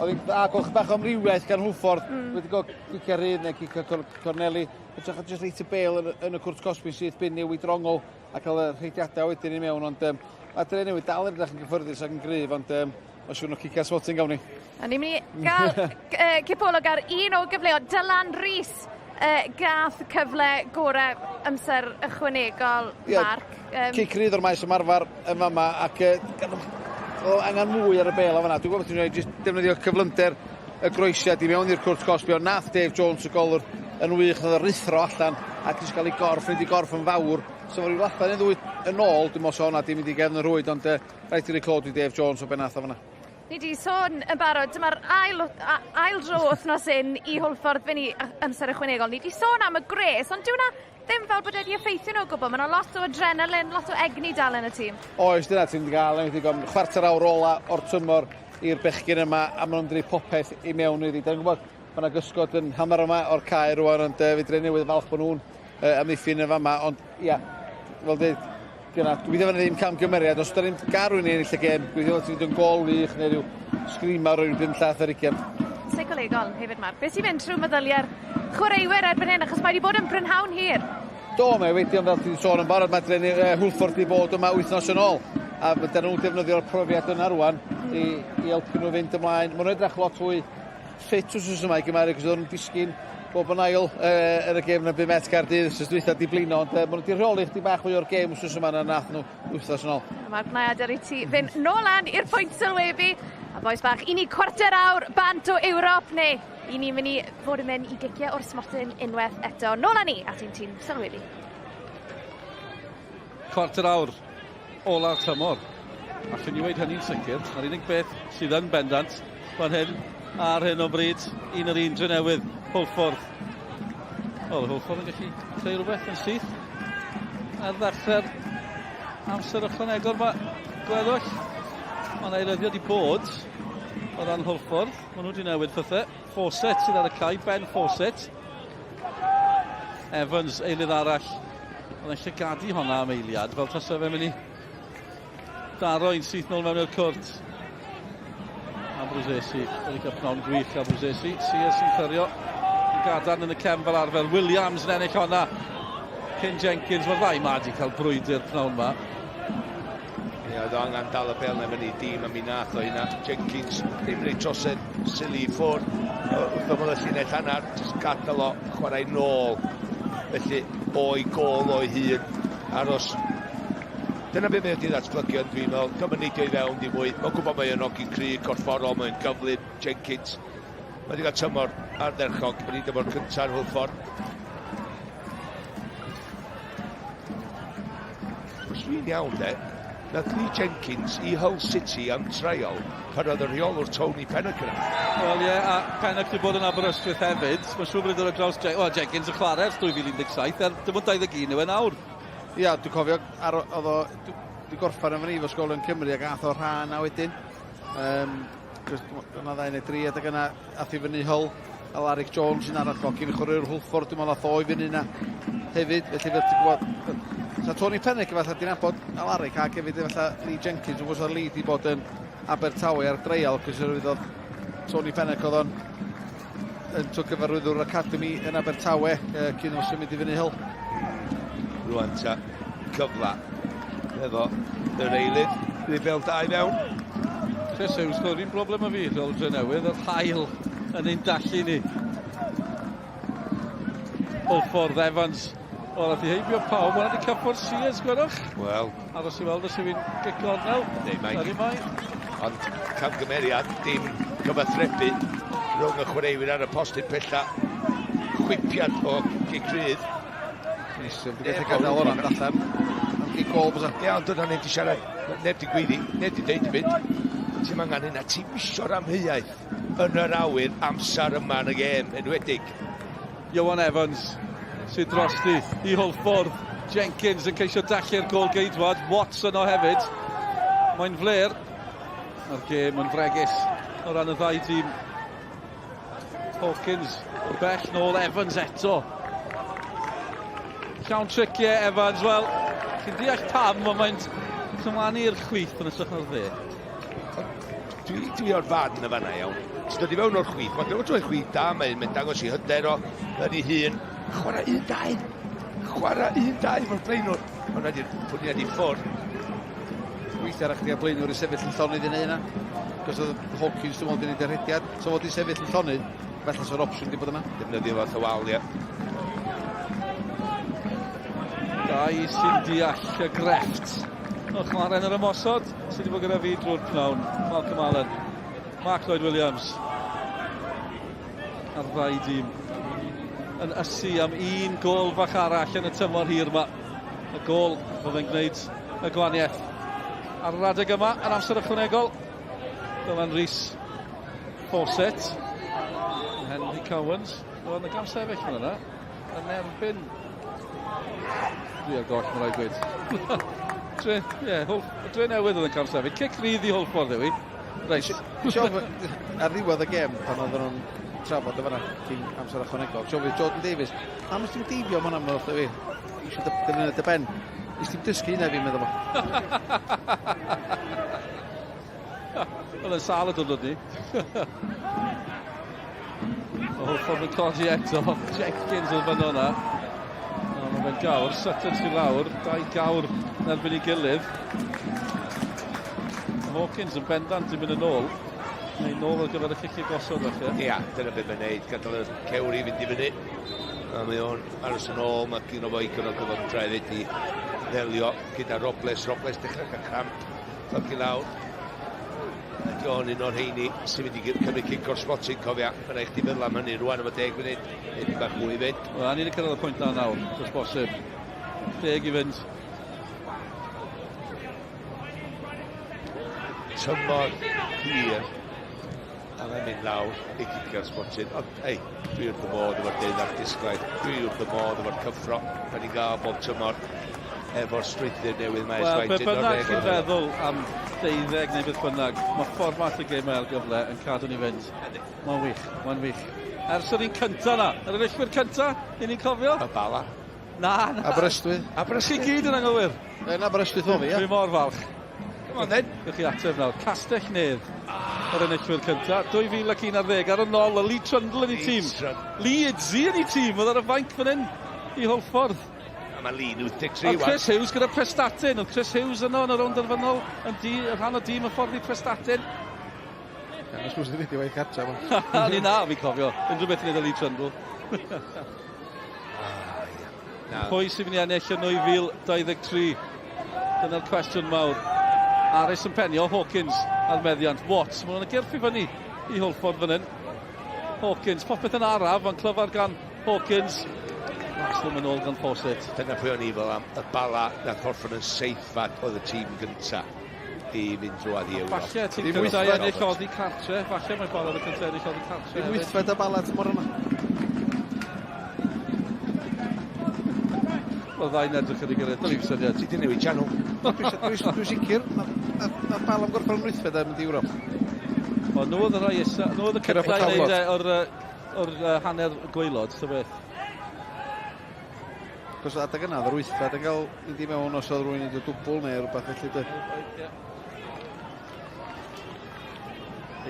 oedd hi'n dda gweld bach o amrywiaeth gan Hwlffordd. Wedi gweld cicio rhydd neu cicio cor corneli. Hytrach na jyst reit y bel yn, yn y cwrt cosbi syth bin newid drongol a cael y rhediadau wedyn i mewn. Ond um, mae Dre Newydd dal yn edrych yn gyffyrddus ac yn gryf, ond um, mae'n siŵr nhw cicio smotyn gawn ni. A ni'n mynd i gael cipolwg ar un o gyfleoedd. Dylan Rees uh, gath cyfle gorau amser ychwanegol, yeah, Mark. Cic rydd o'r maes ymarfer yn fama ac uh, angen mwy ar y bel o fanna. Dwi'n gwybod bod ti'n rhaid jyst defnyddio cyflymder y groesiad i mewn i'r cwrt cosbi, ond nath Dave Jones y golwr yn wych, nath o ruthro allan ac jyst gael ei gorff, wneud ei gorff yn fawr. So fo ryw lathan neu ddwy yn ôl, dwi'n meddwl so hwnna di mynd i gefn y rhwyd, ond uh, rhaid i roi clod i Dave Jones o ben nath o fanna. Ni 'di sôn yn barod, dyma'r ail, ail dro wythnos hyn i Hwlffordd fynd i amser ychwanegol. Ni 'di sôn am y gwres, ond dyw hwnna ddim fel bod wedi effeithio nhw o gwbl. Mae 'na lot o adrenalin, lot o egni dal yn y tîm. Oes, dyna ti'n gael, enwedig am chwarter awr ola o'r tymor i'r bechgyn yma, a maen nhw'n dweud popeth i mewn iddi. Da ni'n gwybod, mae yna gysgod yn hanner yma o'r cae rwan, ond uh, fedra newydd falch bod nhw'n uh, amddiffyn yn fama, ond ia, fel dweud, dyna, gobeithio fydd ddim camgymeriad, os da ni'n garw ni ennill y gêm, gobeithio fod ti'n gol wych neu rhyw sgrimar o ryw bum llath ar ugian. Seicolegol hefyd, Mark. Beth sy'n mynd trwy meddyliau'r chwaraewyr erbyn hyn, achos mae wedi bod yn brynhawn hir. Do, mae wedi, ond fel ti wedi sôn yn barod, mae Dreni uh, Hwlffordd wedi bod yma wythnos yn ôl. A fydden nhw'n defnyddio'r profiad yna rwan i, i helpu nhw fynd ymlaen. Maen nhw'n edrych lot fwy ffit wsos yma i gymharu, cos oedden nhw'n disgyn bob yn ail uh, yn y gêm yn y Met Caerdydd wsos dwytha di blino, ond uh, maen nhw wedi rheoli chdi bach fwy o'r gêm wsos yma na nath nhw wythnos yn ôl. Mae'r adael i ti fynd nôl lan i'r pwynt sylwebu. A bois bach, i ni cwarter awr bant o Ewrop, neu i ni'n mynd i fod yn mynd i giciau o'r smotyn unwaith eto. Nôl â ni at ein tîm sylwebu. Cwarter awr ola'r tymor. Allwn ni weud hynny'n sicr. Mae'r unig beth sydd yn bendant fan hyn ar hyn o bryd, un yr un Drenewydd, Hwlffordd. Wel, Hwlffordd yn gallu creu rhywbeth yn syth ar ddechrau'r amser ychwanegol yma. Gweddwll, mae'n eilyddio wedi bod o ran Hwlffordd. Maen nhw wedi newid pethau. Fawcett sydd ar y cae, Ben Fawcett. Evans, eilydd arall. Oedd e'n llygadu honna am eiliad, fel tasa fe'n mynd i daro un syth nôl mewn i'r cwrt. Abruzesi wedi cael pnawn gwych Abruzesi. Sears sy'n clirio yn gadarn yn y cefn fel arfer. Williams yn ennill honna. Cyn Jenkins, mae'r ddau ma wedi cael brwydr pnawn ma. Ie, oedd o angen dal y bel na fyny i dîm a mi nath o hynna. Jenkins ddim wneud trosedd sili i ffwrdd. Wrth ymyl y llinell hanner, jyst gadael o chwarae nôl. Felly, o'i gôl o'i hun, aros. Dyna beth mae wedi ddatblygu, ond dwi'n meddwl, diolch yn neidio i fewn dim mwy. Mae'n gwybod mae o'n ogyn cry, corfforol, mae'n gyflym, Jenkins. Mae wedi cael tymor ardderchog, yn ei dymor cyntaf yn Hwlffordd. Os dwi'n iawn, de, Nath Lee Jenkins i Hull City am trial pan oedd y rheolwr Tony Pennock yna. Wel ie, yeah, a Pennock wedi bod yn Aberystwyth hefyd. Mae'n siŵr bod wedi dod ar draws Jen well, Jenkins yn chwarae ers 2017, er dim ond 21 yw e nawr. Ia, yeah, dwi'n cofio, ar, oedd o, wedi gorffen yn fy Ysgolion Cymru ac ath o rhan a wedyn. Um, yna ddau neu dri adeg yna, ath i fyny Hull, a Larrick Jones yn arall o cyn chwaraewr Hwlffordd, dwi'n meddwl ath o i fyny yna hefyd, felly fel ti'n gwybod, sa Tony Pennick efallai di nabod Alaric ac hefyd efallai Lee Jenkins, dwi'n gwybod Lee di bod yn Abertawe ar dreial, cos oedd Tony Pennick oedd o'n yn tro gyfarwyddwr Academy yn Abertawe cyn o symud i fyny Hull. Rwan ta, cyfla efo yr eilydd, Rifel 2 fewn. Chris Hughes, gyda'r un broblem â fi, rôl Drenewydd, yr hael yn ein dallu ni. Hwlffordd Evans, o, nath i heibio pawb, mae'n wedi cyffwrdd Sears, gwelwch? Wel. Aros i weld os yw'n gic gornel. Neu mae'n... Ydy mae. Ond camgymeriad, dim cyfathrebu rhwng y chwaraewyr ar y postyn pella. Chwipiad o gic rhydd. Neis, wedi gallu gadael hwnna'n mynd allan. Am gic gol bysa. Ie, ond dyna neb di siarad, neb di gweiddi, neb di deud dim byd. Ti'm angen hynna, ti'm isio'r amheuaeth yn yr awyr amser yma yn y gêm, enwedig. Ieuan Evans sydd drosti i Hwlffordd. Jenkins yn ceisio dallu'r gôl geidwad. Watts yno hefyd. Mae'n fler. Mae'r gêm yn fregus o ran y ddau dîm. Hawkins o bell nôl Evans eto. Llawn triciau Evans, wel, chi'n deall pam, ond mae'n cymanu i'r chwith yn ytrach na'r dde. Dwi, dwi o'r farn y fanna iawn. Ti'n dod i fewn o'r chwith, mae'n dod o'r chwith da, mae'n mae dangos i hyder o yn ei hun. Chwarae un dau. Chwarae un dau fo'r blaenwr. Hwna di'r pwniad i ffwrdd. Weithiau arall chdi a blaenwr i sefyll yn llonydd i neud yna. Cos oedd Hawkins dwi'n meddwl di neud y rhediad. So fod i sefyll yn llonydd, felly so'r opsiwn di bod yna. Defnyddio fath o wal, ie. Dau sy'n deall y grefft o chwarae yn yr ymosod sydd wedi bod gyda fi drwy'r pnawn. Malcolm Allen, Mark Lloyd Williams a'r ddau dîm yn ysu am un gol fach arall yn y tymor hir yma. Y gol oedd yn gwneud y gwaniaeth. Ar yr adeg yma, yn amser ychwanegol, Dylan Rees, Fawcett, Henry Cowans, oedd yn y gam sefyll fan yna, yn erbyn Dwi ar goll, mae'n rhaid gweud. Dre, ie, yeah, dre newydd oedd yn cael sefyll. Cic rydd i Hwlffordd yw i. Reit. Ar ddiwedd y gem, pan oedden nhw'n trafod y fanna cyn amser ychwanegol, Siofyd Jordan Davies, pam ys ti'n deifio man am wrtho fi? Eisiau defnyddio dy ben. Nes ti'n dysgu hynna fi, meddwl fo. Oedd yn sâl y dwrnod ni. O Hwlffordd yn codi eto. Jenkins oedd fan o'na. Ond mae fe'n gawr. Sutton sy'n lawr. Dau gawr yn erbyn ei gilydd. Hawkins yn bendant yn mynd yn ôl. Neu nôl ar gyfer y ciciau gosod felly. Ia, dyna beth mae'n neud. Gadael y cewri fynd i fyny. A mae o'n aros yn ôl. Mae gynno fo igon o gyflymdra hefyd i ddelio gyda Robles. Robles dechrau cael cramp. Cloc i lawr. Ydy o'n un o'r rheini sy'n mynd i cymryd cic o'r smotyn, cofia. Mae'n rhaid chdi feddwl am hynny rwan efo deg munud, neu dipyn bach mwy i fynd. Wel, ni wedi cyrraedd y pwynt na nawr, os bosib. Deg i fynd. Tymor hir a mae'n mynd lawr i gicio'r smotyn. Ond, ei, dwi wrth y modd efo'r deuddag disglair. Dwi wrth y modd efo'r cyffro. Da ni'n gael bob tymor efo'r strwythur newydd mae Wel, be bynnag chi'n feddwl am deuddeg neu beth bynnag, mae fformat y gêm ail gyfle yn cadw ni fynd. Mae'n wych, mae'n wych. Ers yr un cynta na, yr enillwyr cynta, i ni'n cofio? Y Bala. Na, na. Aberystwyth. Aberystwyth. Chi gyd yn anghywir. Yn Aberystwyth o fi, ie. Dwi mor falch. Come on then. Gewch chi ateb nawr. Castell Nedd. Yr enillwyr cynta. 2011 ar y nol, y Lee Trundle yn ei tîm. Lee Idzi yn ei tîm, oedd ar y fainc fan hyn i Hwlffordd. A mae Lee yn 83 wan. Chris Hughes gyda Prestatyn. Oedd Chris Hughes yno yn y rownd derfynol yn di, rhan o dîm y ffordd i Prestatyn. Ie, mae'n sgwrs wedi waith cartra. Ni na, fi'n cofio. Unrhyw beth i wneud â Lee Trundle. Na. Pwy sy'n mynd i ennill yn 2023? Dyna'r cwestiwn mawr. Aris yn penio, Hawkins ar meddiant. Watts, mae hwnna'n gyrff i fyny i Hwlffordd fan hyn. Hawkins, popeth yn araf, ond clyfar gan Hawkins. Ras ddim yn ôl gan Fawcett. Dyna pwy o'n i fel am y Bala nath orffen yn seithfed oedd y tîm gynta i fynd drwadd i Ewrop. Falle tîm cynta i ennill oddi cartre. Falle mae Bala oedd y cynta i ennill oddi cartre. Dim wythfed y Bala tymor yma. Wel, ddau'n edrych ar ei gilydd. Dyna i'n syniad. Ti di newid channel. Dwi'n sicr, mae Bala yn gorffen yn wythfed a mynd i Ewrop. O, nhw oedd y rhai isa, nhw oedd y cyntaf i wneud e o'r, or, hanner gwaelod, ta beth. Cos adeg yna, oedd yr wythfed yn cael mynd i mewn os oedd rhywun yn dod dwbl neu rhywbeth felly. Dy.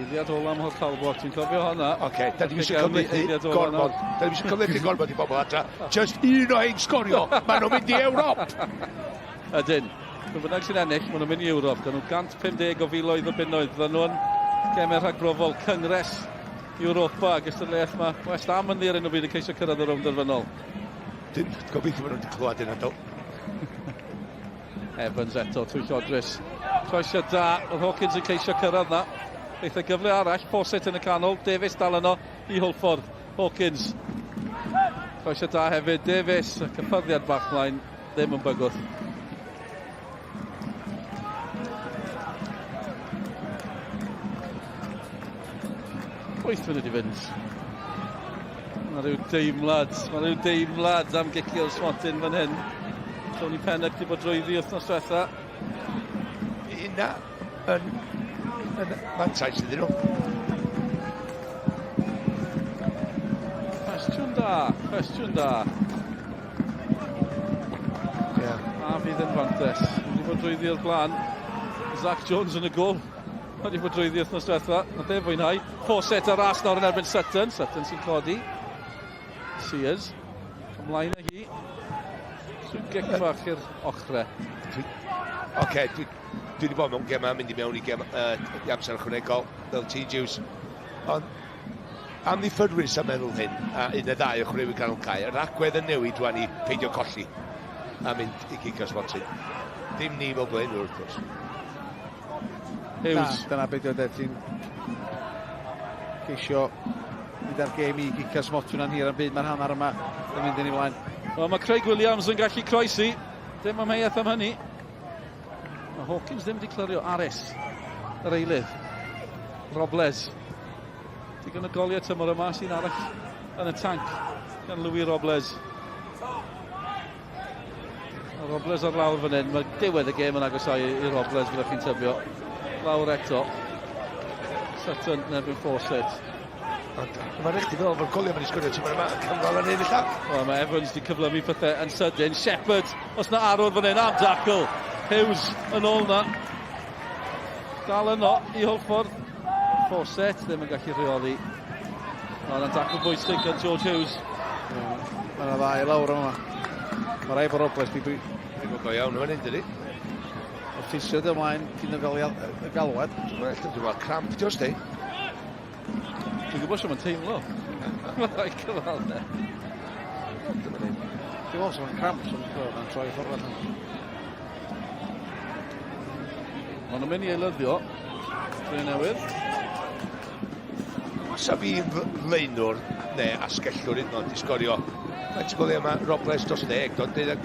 Eiliad ola am Port Talbot, ti'n cofio hwnna? Oce, okay, da ni'n eisiau cymlethu gormod. Da ni'n eisiau cymlethu gormod i bobl adra. Just un o hein sgorio, maen nhw'n mynd i Ewrop. Ydyn. Pwy bynnag sy'n ennill, maen nhw'n mynd i Ewrop. Gan nhw 150 o filoedd o bunnoedd. Fydden nhw'n gemau rhagbrofol cyngres Europa gystadleuaeth mae West Ham yn ddi ar hyn o bryd yn ceisio cyrraedd y rownd derfynol. Dyn, gobeithio maen nhw wedi clywed yna, do. Evans eto, twyllodrus. Croesiad da, oedd Hawkins yn ceisio cyrraedd na. Eitha gyfle arall, Fawcett yn y canol, Davies dal yno i Hwlffordd. Hawkins. Croesiad da hefyd, Davies, y cyffyrddiad bach mlaen, ddim yn bygwth. Wyth munud i fynd. Mae rhyw deimlad, mae rhyw deimlad am gicio'r smotyn fan hyn. Tony Pennock wedi bod drwyddi wythnos diwetha. Hynna yn, yn mantais iddyn nhw. Cwestiwn da, cwestiwn da. Yeah. A fydd yn fantes. Wedi bod drwyddi o'r blaen. Zach Jones yn y gol. Wedi bod drwyddi wythnos diwetha. Nath e fwynhau. Fawcett ar ras nawr yn erbyn Sutton. Sutton sy'n codi. Sears. Ymlaen â hi. Rhyw gic fach i'r ochre. Oce, dwi, dwi wedi bod mewn gemau, mynd i mewn i gem, i amser ychwanegol, fel ti, Jiws. Ond amddiffynwyr sy'n meddwl hyn, a un neu ddau o chwaraewyr ganol cae, yr agwedd yn newid rwan i peidio colli a mynd i gicio smotyn. Dim ni fel blaenwyr, wrth gwrs. Hughes. Na, dyna beth yw'n dweud, ti'n ceisio mynd ar gêm i gicio smotyn am hir am byd, mae'r hanner yma yn mynd yn ei flaen. Wel, mae Craig Williams yn gallu croesi. Dim amheuaeth am hynny. Mae Hawkins ddim wedi clirio. Aris, yr eilydd. Robles. Digon o goliau tymor yma sy'n arall yn y tanc gan Louis Robles. Mae Robles ar lawr fan hyn. Mae diwedd y gêm yn agosau i Robles, fyddwch chi'n tybio. Lawr eto. Sutton yn erbyn Fawcett. Ond mae'n rhaid i feddwl bod goliau mae'n sgorio tymor yma yn cyfnod yn un illa. Wel, mae Evans wedi cyflymu pethau yn sydyn. Shepherd, os na arwr fan hyn, am dacl. Hughes yn ôl na. Dal yno i Hwlffordd. Fawcett ddim yn gallu rheoli. Mae'n dacl bwysig gan George Hughes. Mae yna ddau lawr yma. Mae rai bod Robles di... Mae'n go iawn yn fan hyn, dydi? O'r ffisio dy ymlaen cyn y y galwad. Dwi'n meddwl, dwi'n meddwl cramp, di os di. Dwi'n gwybod sut mae'n teimlo. Mae'n rhaid cyfal, ne. Dwi'n meddwl sut mae'n cramp, mae'n troi ffordd allan. Maen nhw'n mynd i eilyddio. Dre newydd. Os a fi'n flaenwr neu asgellwr hyd yn oed i sgorio. Faint o goliau mae Robles dros 10, do? Deuddeg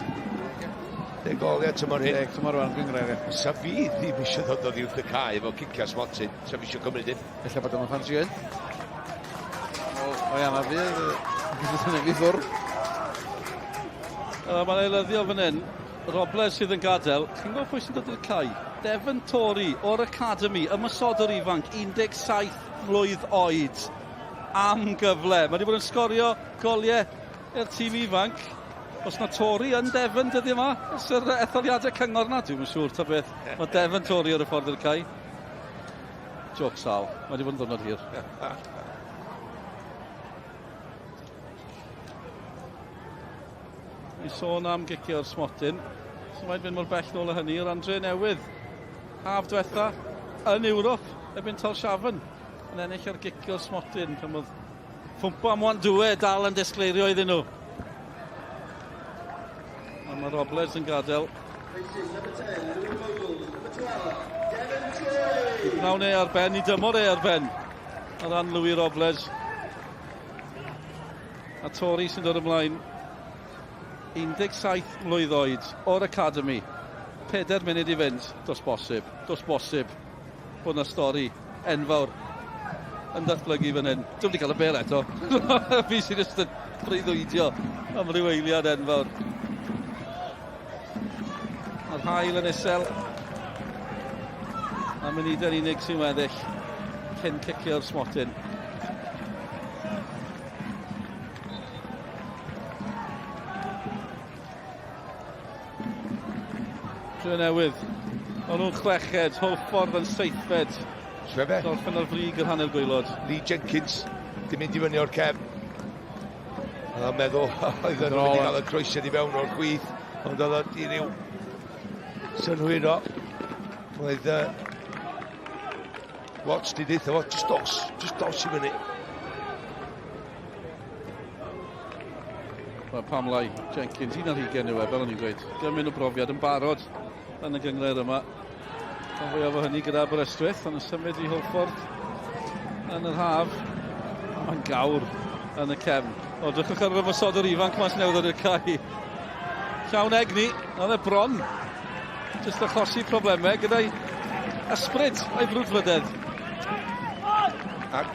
deg gol, ie, tymor hyn. Deg tymor rwan, gynghrair, ie. Sa fi ddim eisiau dod oddi wrth y cae efo cicio smotyn. Sa fi eisiau cymryd un. Ella bod o'n ffansi hyn. O ia, mae fi... Dyna fi ffwrdd. Mae'n eilyddio fan hyn. Robles sydd yn gadael. Chi'n gwybod pwy sy'n dod i'r cae? Devon Tory o'r Academy, ymosodwr ifanc, 17 mlwydd oed. Am gyfle. Mae wedi bod yn sgorio goliau i'r tîm ifanc. Os na Tory yn Devon dyddi yma, ers yr etholiadau cyngor na, dwi'm yn siŵr ta beth. Mae Devon Tory ar y ffordd i'r cae. Joc sal. Mae wedi bod yn ddwrnod hir. Ni sôn am gicio'r smotyn. So mae'n fynd mor bell nôl â hynny o'r Andre Newydd. Haf diwetha yn Ewrop erbyn Tórshavn yn ennill ar gicio'r smotyn pan oedd Ffwmpo am Wandue dal yn disgleirio iddyn nhw. A mae Robles yn gadael. Nawn e ar ben, i dymor e ar ben. Ar ran Louis Robles. A Tori sy'n dod ymlaen. 17 mlwydd oed o'r Academy. 4 munud i fynd, does bosib, does bosib bod 'na stori enfawr yn datblygu fan hyn. Dwi'm wedi cael y bel eto. Fi sy'n just yn breuddwydio am ryw eiliad enfawr. Mae'r hael yn isel. A munudau'n unig sy'n weddill cyn cicio'r smotyn. Drenewydd. O'n nhw'n chweched, Hwlffordd yn seithfed. Swefe. Gorffen ar frig yr hanner gwaelod. Lee Jenkins, di mynd i fyny o'r cefn. Oedd o'n meddwl, oedd o'n mynd i gael y croesiad i fewn o'r chwith, ond oedd o'n di ryw synhwyro. Oedd Watts di deutha fo, just dos, just dos i fyny. Mae Pam Lai Jenkins, un ar hugain yw e, fel o'n i'n gweud. Gymryd o brofiad yn barod yn y gynghrair yma. Rhan fwyaf o hynny gyda Aberystwyth, ond yn symud i Hwlffordd yn yr haf. Mae'n gawr yn y cefn. O, drychwch ar yr ymosodwr ifanc mas newydd ar y cae. Llawn egni, oedd e bron. Jyst achosi problemau gyda'i ysbryd a'i frwdfrydedd. Ac,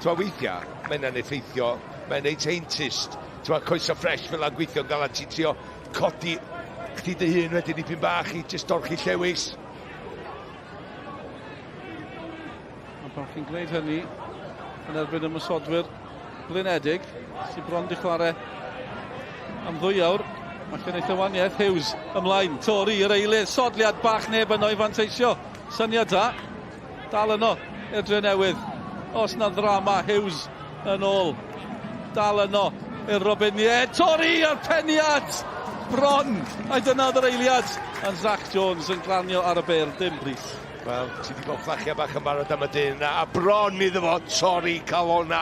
ti'n weithiau, mae yna'n effeithio, mae'n neud heintus. Ti'n coesau ffres fel a'n gweithio'n galad, ti'n trio codi chdi dy hun wedyn dipyn bach i jyst dorchi llewis. Ond pan chi'n gwneud hynny yn erbyn ymosodwyr blinedig sy'n bron di chwarae am ddwy awr, mae chi'n eitha waniaeth. Hughes ymlaen, Tori yr eilydd, sodliad bach neb yno i fanteisio. Syniad da, dal yno i'r Drenewydd. Os na ddrama, Hughes yn ôl. Dal yno i'r Robiniaid. Tori a'r peniad! Bron! Ai dyna oedd yr eiliad. Ond Zach Jones yn glanio ar y bêl, dim brys. Wel, ti wedi gweld fflachiau bach yn barod am y dyn yna, a bron iddo fo torri calona.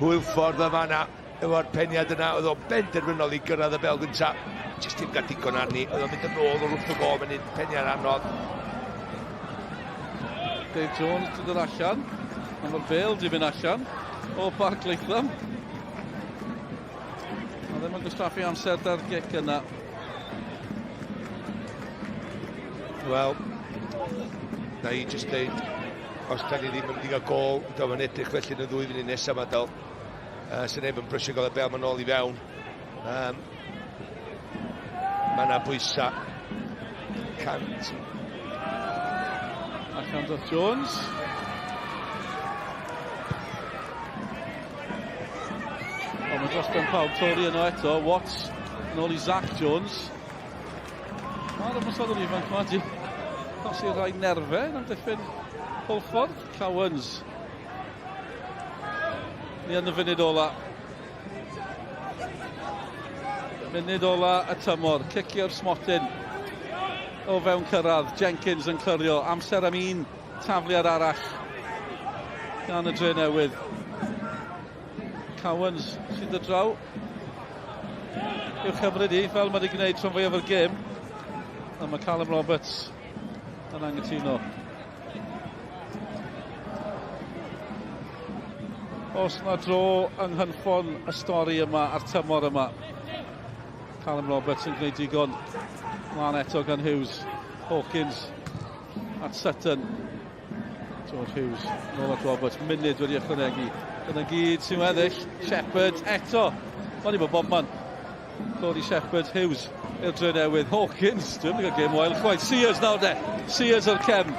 Hwylffordd o fanna, efo'r peniad yna, oedd o'n benderfynol i gyrraedd y bel gynta. Jyst dim gael digon arni, oedd o'n mynd yn ôl o'r wrth y gol, mae'n peniad anodd. Dave Jones di dod allan, a mae'r bel di mynd allan o Barc Latham. Mae ddim yn gwastraffu amser da'r gic yna. Wel, na i jyst deud, os da ni ddim yn mynd i gael gol, da mae'n edrych felly yn y ddwy funud nesaf yma dal. Sy'n neb yn brysio gael y bel ma'n ôl i fewn. Mae yna bwysau 100. Allan dod Jones. O, mae dros ben pawb, Tori yno eto, Watts yn ôl i Zach Jones. Mae'r ymosodwr ifanc yma di achosi rhai nerfau yn amddiffyn Hwlffordd. Cowans. Ni yn y funud ola. Munud ola y tymor, cicio'r smotyn o fewn cyrraedd. Jenkins yn clirio, amser am un tafliad arall gan y Drenewydd. Cowans sy'n dod draw i'w chymryd i, fel mae wedi gwneud tro fwyaf o'r gêm. A mae Callum Roberts yn anghytuno. Os na dro yng nghynffon y stori yma a'r tymor yma. Callum Roberts yn gwneud digon. Mlaen eto gan Hughes. Hawkins at Sutton. George Hughes, nôl at Roberts, munud wedi ychwanegu. Dyna gyd sy'n weddill. Shepherd eto. Mae'n i bod bobman. Cody Shepherd, Hughes i'r Drenewydd. Hawkins, dwi'n mynd i gael gêm wael chwaith. Sears nawr de. Sears o'r cefn.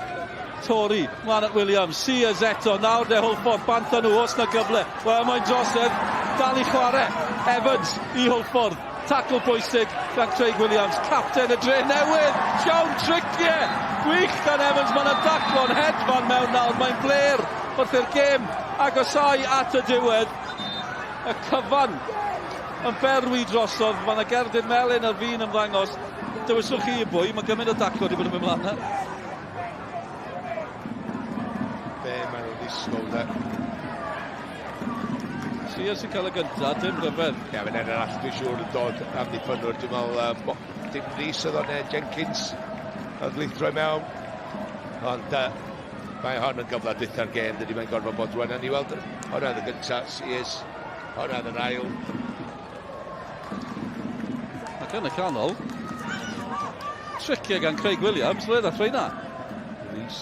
Tori, mlaen at Williams. Sears eto, nawr de Hwlffordd, bant â nhw, os na gyfle. Wel, mae'n drosedd, dal i chwarae. Evans i Hwlffordd. Tacl bwysig gan Craig Williams, capten y dre newydd. Llawn triciau! Gwych gan Evans, mae yna daclo'n hedfan mewn nawr. Mae'n bler wrth i'r gêm agosau at y diwedd. Y cyfan yn berwi drosodd. Mae yna gerdyn melyn ar fin ymddangos. Dewiswch chi i bwy, mae gymaint o daclo wedi bod yn mynd mlaen yna. Be maen nhw'n ddisgwyl de. Sears sy'n cael y gyntaf, dim rhyfedd. Ie, mae'n un arall dwi'n siŵr yn dod am ddiffynwr. Dwi'n meddwl, dim Rees oedd o'n Jenkins oedd lithro i mewn. Ond mae hon yn gyfle dwytha'r gêm, dydy mae'n gorfod bod rwan. A ni weld, hwnna oedd y gyntaf, Sears, hwnna oedd yr ail. Ac yn y canol, triciau gan Craig Williams, le ddath rheina? Rees.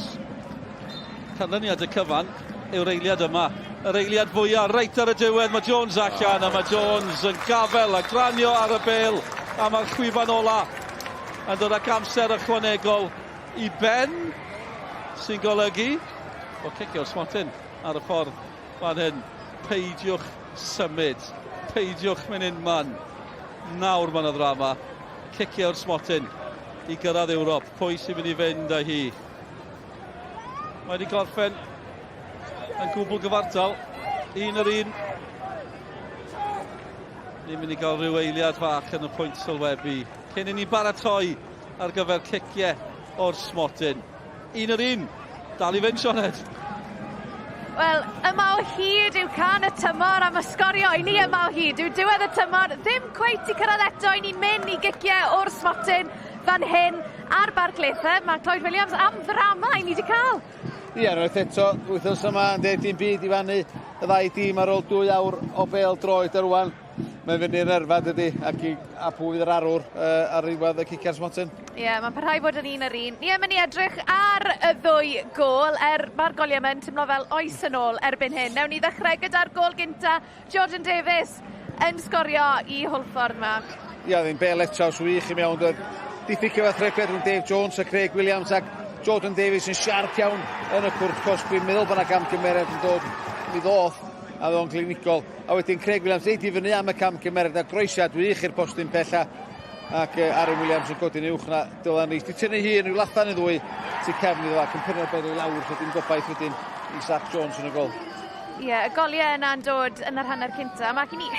Canlyniad y cyfan yw'r eiliad yma. Yr eiliad fwyaf reit ar y diwedd, mae Jones allan a mae Jones yn gafel a glanio ar y bel a mae'r chwifan ola yn dod ag amser ychwanegol i ben sy'n golygu o cicio'r smotyn ar y ffordd fan hyn. Peidiwch symud, peidiwch mynd unman. Nawr mae yna ddrama. Cicio'r smotyn i gyrraedd Ewrop. Pwy sy'n mynd i fynd â hi? Mae wedi gorffen yn gwbl gyfartal. Un yr un. Ni'n mynd i gael rhyw eiliad fach yn y pwynt sylwebu. Cyn i ni baratoi ar gyfer ciciau o'r smotyn. Un yr un. Dal i fynd, Sioned. Wel, yma o hyd yw can y tymor am y sgorio i ni yma o hyd. Yw diwedd y tymor ddim cweit i cyrraedd eto i ni'n mynd i giciau o'r smotyn fan hyn ar Barc Latham. Mae Clwyd Williams am ddrama i ni wedi cael. Ie, unwaith eto, wythnos yma yn dweud dim byd i fannu y ddau dîm ar ôl dwy awr o bêl droed ar rwan. Mae'n fyny i'r nerfa, dydy, ac i, a pwy fydd yr arwr uh, ar ddiwedd y ciciau'r smotyn. Ie, yeah, mae'n parhau fod yn un ar un. Ni yn mynd i edrych ar y ddwy gôl, er mae'r goliau yma'n teimlo fel oes yn ôl erbyn hyn. Newn ni ddechrau gyda'r gôl gynta, Jordan Davies yn sgorio i Hwlffordd, Mark. Ie, yeah, ddim bel eto, wych i mewn. Diffyg cyfathrebiad rhwng Dave Jones a Craig Williams ac Jordan Davies yn siarp iawn yn y cwrt cosb. Dwi'n meddwl bod yna gamgymeriad yn dod mi ddoth a ddo'n glinigol. A wedyn Craig Williams eid i fyny am y camgymeriad a groesiad wych i'r postyn pella ac Aaron Williams yn codi'n uwch na Dylan Rees. Di tynnu hun rhyw lathan i ddwy tu cefn iddo ac yn pyrra'r bel i lawr so dim gobaith wedyn i Zach Jones yn y gol. Ie, yeah, y goliau yna'n dod yn yr hanner cynta. Ac i ni,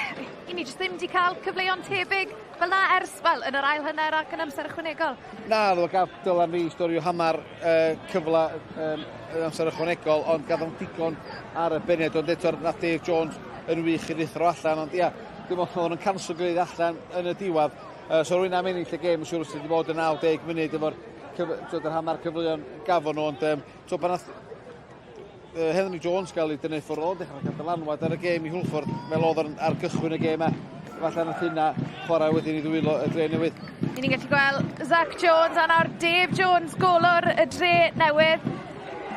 i ni jyst ddim wedi cael cyfleon tebyg fel na ers, wel, yn yr ail hanner ac yn amser ychwanegol. Na, oedd o gath Dylan Rees dori o hanner uh, cyfle um, yn amser ychwanegol, ond gath o'n digon ar y beniad, ond eto nath Dave Jones yn wych i rithro allan, ond ia, dim ond oedd o'n canslo gwneud allan yn y diwedd. Uh, so rwy'n am ennill y gêm, yn siŵr sydd wedi bod yn 90 munud efo'r cyf yr hanner cyfleon gafon nhw, ond um, so pan nath uh, Henry Jones gael ei dynnu ffwrdd o'n dechrau cael dylanwad ar y gêm i Hwlffordd fel oedd ar gychwyn y gêm a falle nath hynna chwarae wedyn i ddwylo y dre newydd. Ni'n ni'n gallu gweld Zach Jones a nawr Dave Jones, golwr y dre newydd.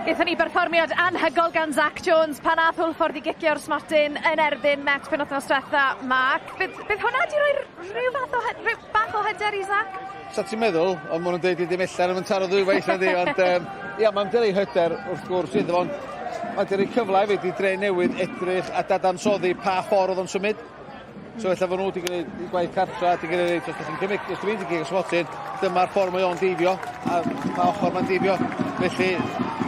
Gaethon ni berfformiad anhygol gan Zach Jones pan ath Hwlffordd i gicio'r smotyn yn erbyn Met penwythnos diwetha. Mark, bydd, bydd hwnna di rhoi rhyw fath o, rhyw bach o hyder i Zach? Sa ti'n meddwl, ond maen nhw'n deud i ddim allan yn taro ddwywaith na di, ond um, ia, mae'n dileu hyder wrth gwrs iddo fo, ond mae'n dileu cyfle hefyd i dre newydd edrych a dadansoddi pa ffordd oedd o'n symud. So felly fod nhw wedi gwneud i gwaith cartra, wedi gwneud reit, os ydych chi'n cymryd, os dwi'n mynd i gig smotyn, dyma'r ffordd mae o'n deifio, a pa ochr mae'n deifio. Felly,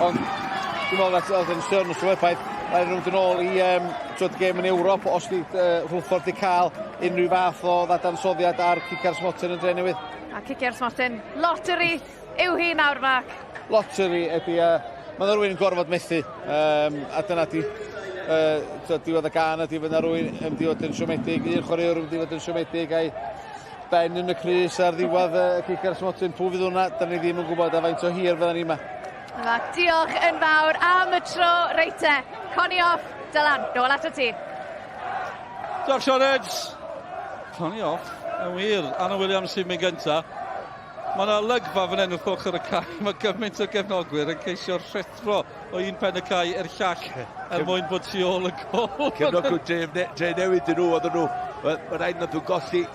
ond dwi'n meddwl nad oedd yn stern o sylwebaeth, rhaid nhw'n dod yn ôl i um, twyd gêm yn Ewrop, os di uh, Hwlffordd wedi cael unrhyw fath o ddadansoddiad ar cicio'r smotyn yn dre newydd. A cicio'r smotyn, lottery yw hi nawr, Mark. Lottery ydy, uh, mae yna rhywun yn gorfod methu, um, a dyna di uh, diwedd y gan ydy fydd yna rhywun yn mynd i fod yn siomedig, un chwaraewr yn mynd i fod yn siomedig a'i ben yn y crys ar ddiwedd y uh, cic ar smotyn. Pwy fydd hwnna? Da ni ddim yn gwybod a faint o hir fydda ni yma. Mark, diolch yn fawr am y tro. Reit te, Connie off, Dylan, nôl ato ti. Diolch Sioned. Connie off, yn wir. Anna Williams sy'n mynd gynta. Mae yna olygfa fan hyn wrth ochr y cae. Mae gymaint o gefnogwyr yn ceisio rhethro o un pen y cae i'r llall er mwyn bod tu ôl y gol. Cefnogwyr dre, dre newydd dyn nhw, oedden nhw, mae rhaid nath nhw golli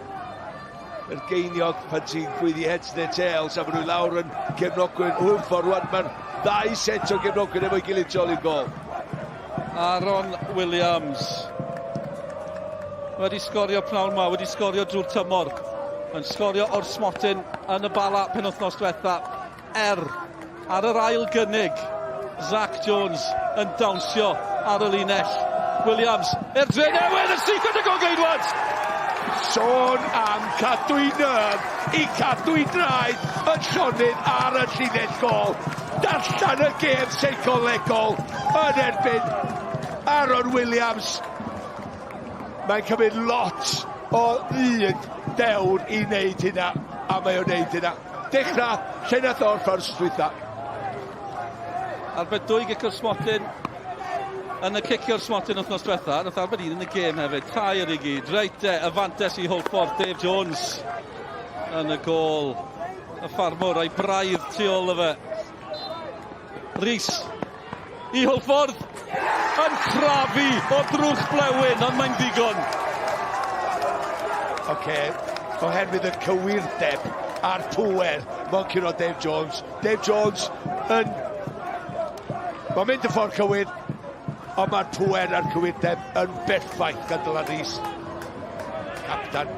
yr geiniog pan ti'n gweiddi heads neu tails a maen nhw lawr yn cefnogwyr Hwlffordd rwan mae'r ddau set o gefnogwyr efo'i gilydd tu ôl i'r gol. Aaron Williams wedi sgorio pnawn ma, wedi sgorio drwy'r tymor. Yn sgorio o'r smotyn yn y bala penwthnos diwetha. Er, ar yr ail gynnig, Zach Jones yn dawnsio ar y linell. Williams, i'r dre newydd, yn syth at y golgeidwad! Sôn am cadw'i nerf i cadw'i draed yn llonydd ar y llinell gol. Darllen y gêm seicolegol yn erbyn Aaron Williams. Mae'n cymryd lot o ddyn dewr i wneud hynna, a mae o'n wneud hynna. Dechrau lle nath o'r ffyrst dwytha. Arbed dwy gic o'r smotyn yn y cicio'r smotyn wythnos diwetha. Nath arbed un yn y gêm hefyd. Tair i gyd. Reit de, y fantes i Hwlffordd, Dave Jones. yn y gôl. Y ffarmwr a'i braidd tu ôl iddo fe. Rhys i Hwlffordd yn crafu o drwch blewyn, ond mae'n ddigon. Oce, okay. oherwydd y cywirdeb a'r pŵer, mae'n curo Dave Jones. Dave Jones yn... Mae'n mynd y ffordd cywir, ond mae'r pŵer a'r cywirdeb yn berffaith gan Dylan Rees. Captan.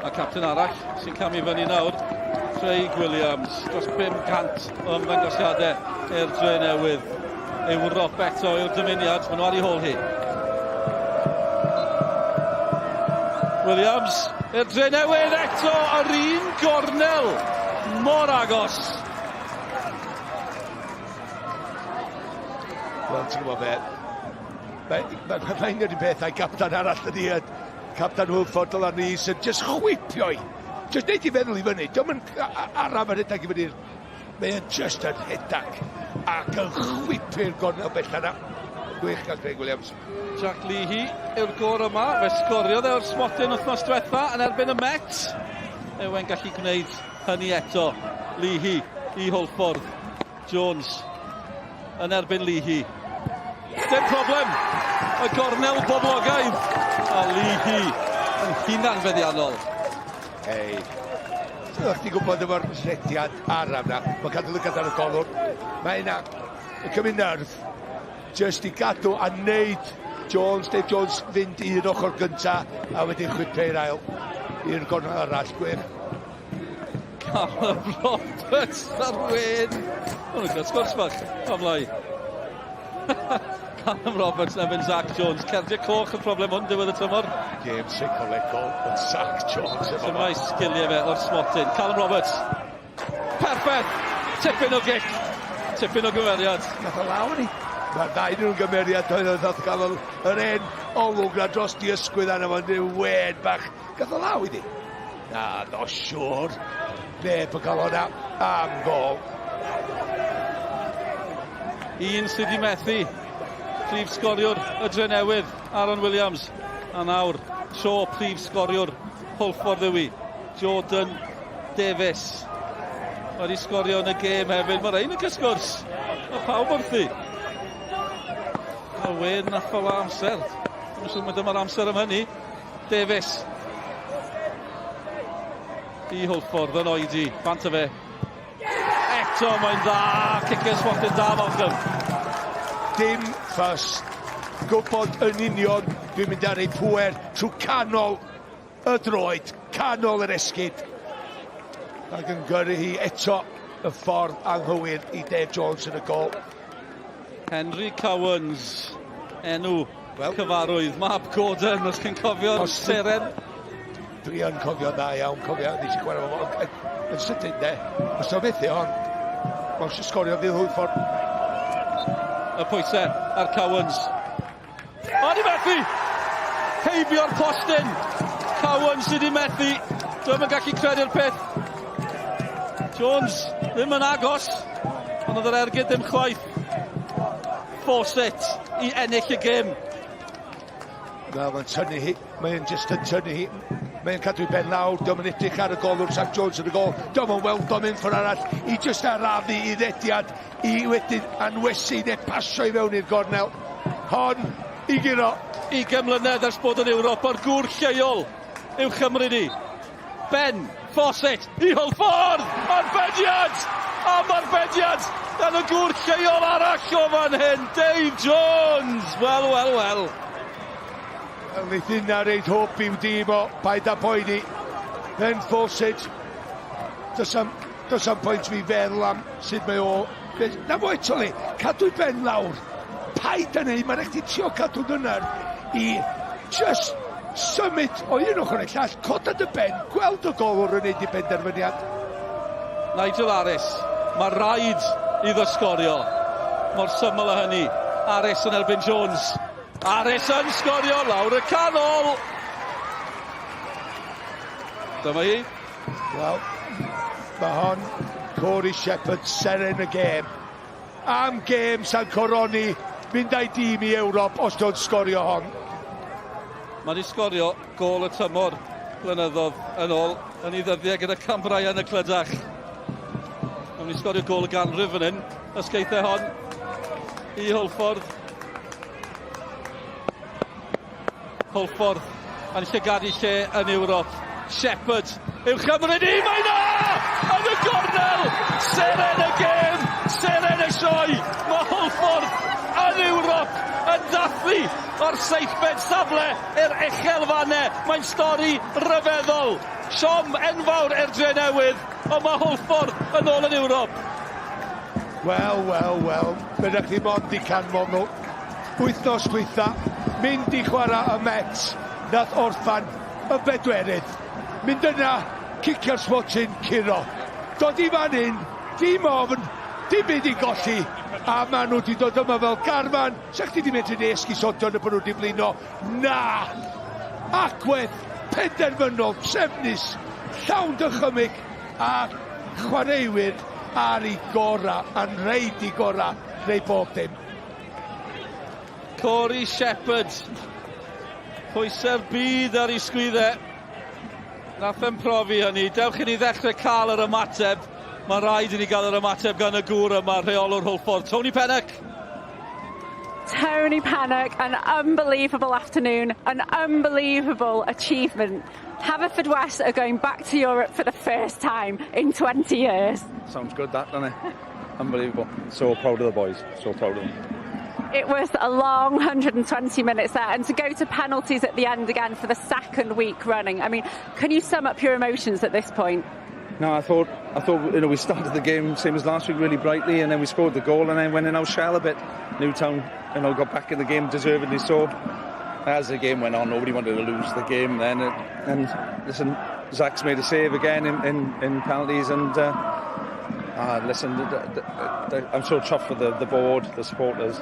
A capten arall sy'n camu fyny nawr, Craig Williams, dros 500 o ymddangosiadau i'r Dre Newydd. Ewrop eto yw'r dymuniad, maen nhw ar ei hôl hi. Williams i'r Dre Newydd eto yr un gornel mor agos. Wel, ti'n gwybod be, Mae'n ma, ma, ma un o'r peth a'i gaptan arall ydi y captan Hwlffordd Dylan Rees yn just chwipio i. Just neud i feddwl i fyny. Diolch yn araf yn rhedeg i fyny'r... Mae'n just yn rhedeg ac yn chwipio'r gornel bell yna. Gwych gan Craig Williams. Jack Leahy yw'r gôr yma. Fe sgoriodd e o'r smotyn wythnos diwetha yn erbyn y Met. Yw e'n gallu gwneud hynny eto. Leahy i Hwlffordd. Jones yn erbyn Leahy. Dim problem. Y gornel boblogaidd. A Leahy yn hunan feddiannol. Hei. Ydych chi'n gwybod efo'r rhediad araf na, mae'n cadw lygad ar y golwr. Mae yna yn cymryd nerf jyst i gadw a wneud Jones, Dave Jones fynd i'r ochr gynta a wedyn chwipio i'r ail i'r gornel arall. Gwych. Callum Roberts ar wên. Maen nhw'n cael sgwrs bach am lai. Callum Roberts yn Zach Jones. Cerdiau coch y problem hwn diwedd y tymor. Gêm seicolegol yn Zach Jones. So mae sgiliau fe o'r smotyn. Callum Roberts. Perffaith. Tipyn o gic. Tipyn o gymeriad. Nath o lawr i. Mae'r ddau nhw'n gymeriad oedd oedd oedd gael yr un olwg na dros di ysgwydd arno fo'n rhyw wên bach. Gath o law iddi. Na, no siwr. Neb yn cael hwnna am gol. Un sydd wedi methu. Prif sgoriwr y Drenewydd, Aaron Williams. A nawr, tro prif sgoriwr Hwlffordd yw i, Jordan Davies. Wedi sgorio yn y gêm hefyd. Mae rhain yn cael sgwrs. Mae pawb wrthi. A wen nath o amser. Dwi'n siŵr mae dyma'r amser am hynny. Davies. I Hwlffordd yn oedi. Bant o fe. Eto mae'n dda. Cicio swatyn da, Malcolm. Dim ffys. Gwybod yn union dwi'n mynd ar ei pŵer trwy canol y droed, canol yr esgid. Ac yn gyrru hi eto y ffordd anghywir i Dave Jones yn y gol. Henry Cowans, enw well, cyfarwydd. Mab Gordon, os chi'n cofio'r seren. Dwi yn cofio dda iawn, cofio, nes i chwarae fo yn sydyn de. Os o'n methu hon, mae eisiau sgorio fydd hwy ffordd. Y pwysau ar Cowans. O, di methu! Heibio'r postyn! Cowans sydd wedi methu. Dwi'm yn gallu credu'r peth. Jones ddim yn agos, ond oedd yr ergyd ddim chwaith. Fawcett i ennill y gêm. Wel, mae'n tynnu hi. Mae'n just yn tynnu hi. Mae'n cadw i ben lawr. Diolch yn edrych ar y golwr. Zach Jones yn y gol. Diolch yn weld o'n mynd ffordd arall. I just arafu i ddediad. I wedyn anwesu neu pasio i fewn i'r gornel. Hon i guro. 20 mlynedd ers bod yn Ewrop o'r gŵr lleol yw Chymru ni. Ben Fawcett i Hwlffordd! Arbediad! Am arbediad gan y gŵr lleol arall o fan hyn, Dave Jones! Wel, wel, wel. Wel, wneith hynna reid hwb i'w dîm o, paid â poeni. Ben Fawcett, does am, does am pwynt fi feddwl am sut mae o. Na fo eto le, cadw'i ben lawr. Paid â neud, mae'n rhaid ti trio cadw dyna'r i just symud o un ochr i'r llall, coda dy ben, gweld y golwr yn neud i benderfyniad. Nigel Harris, mae rhaid iddo sgorio. Mor syml â hynny. Harris yn erbyn Jones. Harris yn sgorio lawr y canol. Dyma hi. Wel, mae hon, Corey Shepherd, seren y gêm. Am gêm sa'n coroni mynd â'i dîm i Ewrop os dio'n sgorio hon. Mae wedi sgorio gôl y tymor blynyddoedd yn ôl yn ei ddyddiau gyda Cambrian y Clydach. Mae'n mynd i sgorio gol y ganrif fan hyn. Ysgaethau hon i Hwlffordd. Hwlffordd yn llygadu lle yn Ewrop. Shepherd i'w chymryd i, mae na! Yn y gornel! Seren y gêm! Seren y sioe! Mae Hwlffordd yn Ewrop yn dathlu o'r seithfed safle i'r uchelfannau. Mae'n stori ryfeddol. Siom enfawr i'r Drenewydd, ond mae Hwlffordd yn ôl yn Ewrop. Wel, wel, wel, fe ydych chi mond i canfod nhw. Wythnos dwytha, mynd i chwarae y Mets, nath orffan y bedwerydd. Mynd yna, cicio'r smotyn, curo. Dod i fan hyn, dim ofn, dim byd i golli, a maen nhw wedi dod yma fel garfan. Sa chdi 'di medru neu esgusodion y bod nhw wedi blino? Na! Agwedd penderfynol, trefnus, llawn dychymyg a chwaraewyr ar ei gora, a'n rhaid i gora, neu bob dim. Corey Shepherd. Pwysau'r byd ar ei sgwyddau. Nath e'n profi hynny. Dewch i ni ddechrau cael yr ymateb. Mae'n rhaid i ni gael yr ymateb gan y gŵr yma, rheolwr Hwlffordd, Tony Pennock. Tony Pennock, an unbelievable afternoon, an unbelievable achievement. Haverfordwest are going back to Europe for the first time in 20 years. Sounds good, that, doesn't it? Unbelievable. So proud of the boys. So proud of them. It was a long 120 minutes there, and to go to penalties at the end again for the second week running. I mean, can you sum up your emotions at this point? No, I thought I thought you know we started the game same as last week really brightly, and then we scored the goal, and then went in our shell a bit. Newtown, you know, got back in the game deservedly so. As the game went on, nobody wanted to lose the game then. And listen, Zach's made a save again in, in, in penalties, and uh, listen, the, the, the, I'm so chuffed for the, the board, the supporters.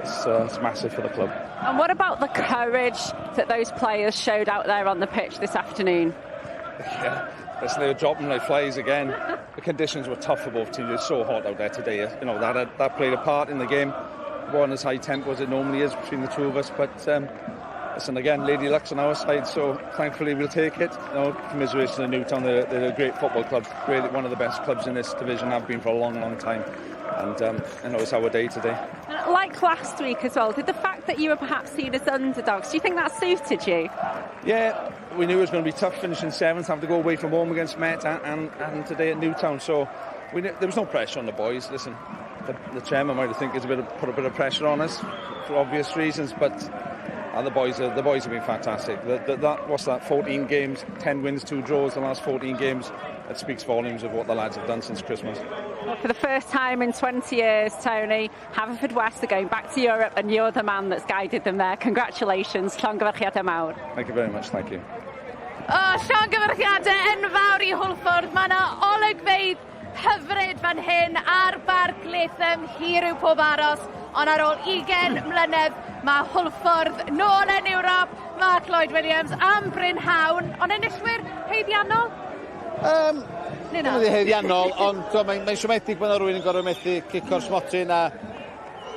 It's, uh, it's massive for the club. And what about the courage that those players showed out there on the pitch this afternoon? Yeah, listen, they were dropping like flies again. The conditions were tough for both teams. It's so hot out there today. You know, that, that played a part in the game. Wasn't as high tempo as it normally is between the two of us, but um, listen, again, Lady Luck's on our side, so thankfully we'll take it. You know, commiserations to Newtown, they're, they're a great football club, really one of the best clubs in this division, have been for a long, long time. And um, you know, it's our day today. Like last week as well, did the fact that you were perhaps seen as underdogs, do you think that suited you? Yeah, we knew it was going to be tough finishing seventh, have to go away from home against Met and, and, and today at Newtown. So we, there was no pressure on the boys. Listen, the, the chairman might think it's a bit of, put a bit of pressure on us for obvious reasons, but and the boys are, the boys have been fantastic. The, the, that what's that? 14 games, 10 wins, two draws. The last 14 games. That speaks volumes of what the lads have done since Christmas. Well, for the first time in 20 years, Tony, Haverfordwest are going back to Europe and you're the man that's guided them there. Congratulations, llongyfarchiadau mawr. Thank you very much, thank you. O, oh, llongyfarchiadau enfawr i Hwlffordd. Mae yna olygfeydd hyfryd fan hyn ar Barc Latham, hir yw pob aros, ond ar ôl 20 mlynedd mae Hwlffordd nôl yn Ewrop, Mark Lloyd Williams am Brynhawn, ond enillwyr haeddiannol? Um, Ddim wedi haeddiannol, ond mae'n mae siomedig bod yna rhywun yn gorfod methu cico'r smotyn a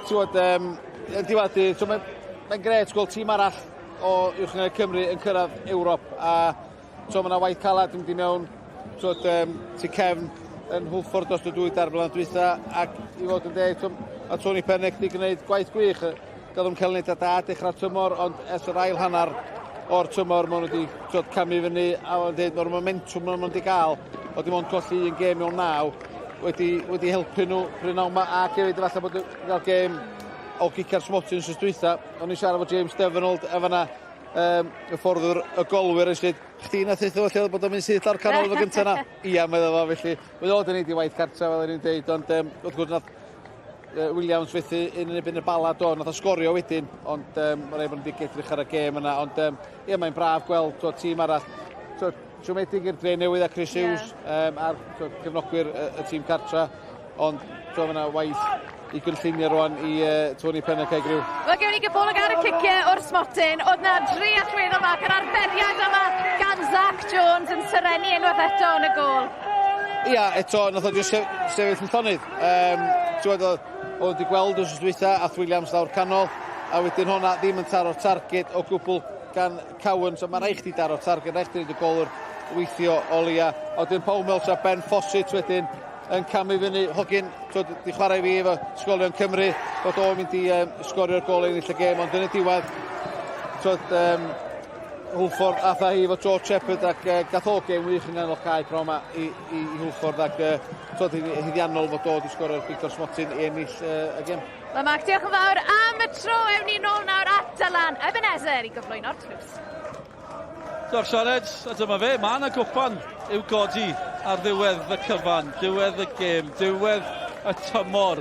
ti'n um, yn diwedd dydd, mae'n mae gret gweld tîm arall o Uwch Cymru yn cyrraedd Ewrop a So mae yna waith calad yn mynd i mewn twod, um, tu cefn yn Hwlffordd dros y dwy dair blynedd dwytha ac i fod yn deg, mae Tony Pennick wedi gwneud gwaith gwych. Gael nhw'n cael wneud da dechrau'r tymor, ond ers yr ail hanner o'r tymor, maen nhw wedi twod, camu fyny a maen dweud mae'r momentum maen nhw wedi gael o dim ond colli un gêm mewn naw wedi, wedi helpu nhw prynhawn yma ac hefyd efallai bod gael gêm o gicio'r smotyn sy'n dwytha. O'n i'n siarad efo James Devenold a fanna um, y fforddwr y golwyr yn dweud, chdi nath eitha fo lle bod o'n mynd syth ar canol efo gyntaf na. Ia, meddwl fo, felly, mae o wedi neud i waith cartra fel o'n i'n deud, ond um, wrth gwrs nath Williams fethu un yn ebyn y bala do, nath o sgorio wedyn, ond um, mae'n rhaid bod nhw wedi edrych ar y gêm yna, ond um, ie, mae'n braf gweld to, tîm arall. So, siomedig i'r Dre Newydd a Chris Hughes yeah. um, a'r to, cefnogwyr y, y tîm cartra, ond to, mae yna waith i gynllunio rwan i uh, Tony Pennock a'i griw. Wel, gewn ni gipolwg ar y ciciau o'r smotyn. Oedd na dri allweddol yma ac yr arferiad yma gan Zach Jones yn serennu unwaith eto yn y gôl. Ia, eto, nath o jyst sefyll yn llonydd. Um, Ti'n oedd oedd wedi gweld wrth dwytha, ath Williams lawr canol, a wedyn honna ddim yn taro'r targed o gwbl. gan Cowan, so mae rhaid chdi daro targed, rhaid chdi wneud y golwr weithio o leia. A wedyn Paul Mills a Ben Fawcett wedyn yn camu fyny. Hogyn, twyd, di chwarae fi efo Sgolion Cymru, bod o'n mynd i um, sgorio'r gol i ennill y gêm, ond yn y diwedd, twyd, um, Hwlffordd ath â hi efo George Shepherd ac uh, gath o gêm wych yng nghanol cae pnawn yma i, i, i Hwlffordd ac uh, twyd, hyddiannol fod dod i sgorio'r gic o'r smotyn i ennill uh, y gêm. Wel Mark, diolch yn fawr am y tro. Ewn ni nôl nawr at Dylan Ebenezer i gyflwyno'r tlws. Diolch Sioned, a dyma fe, mae yna gwpan i'w godi ar ddiwedd y cyfan, diwedd y gêm, diwedd y tymor.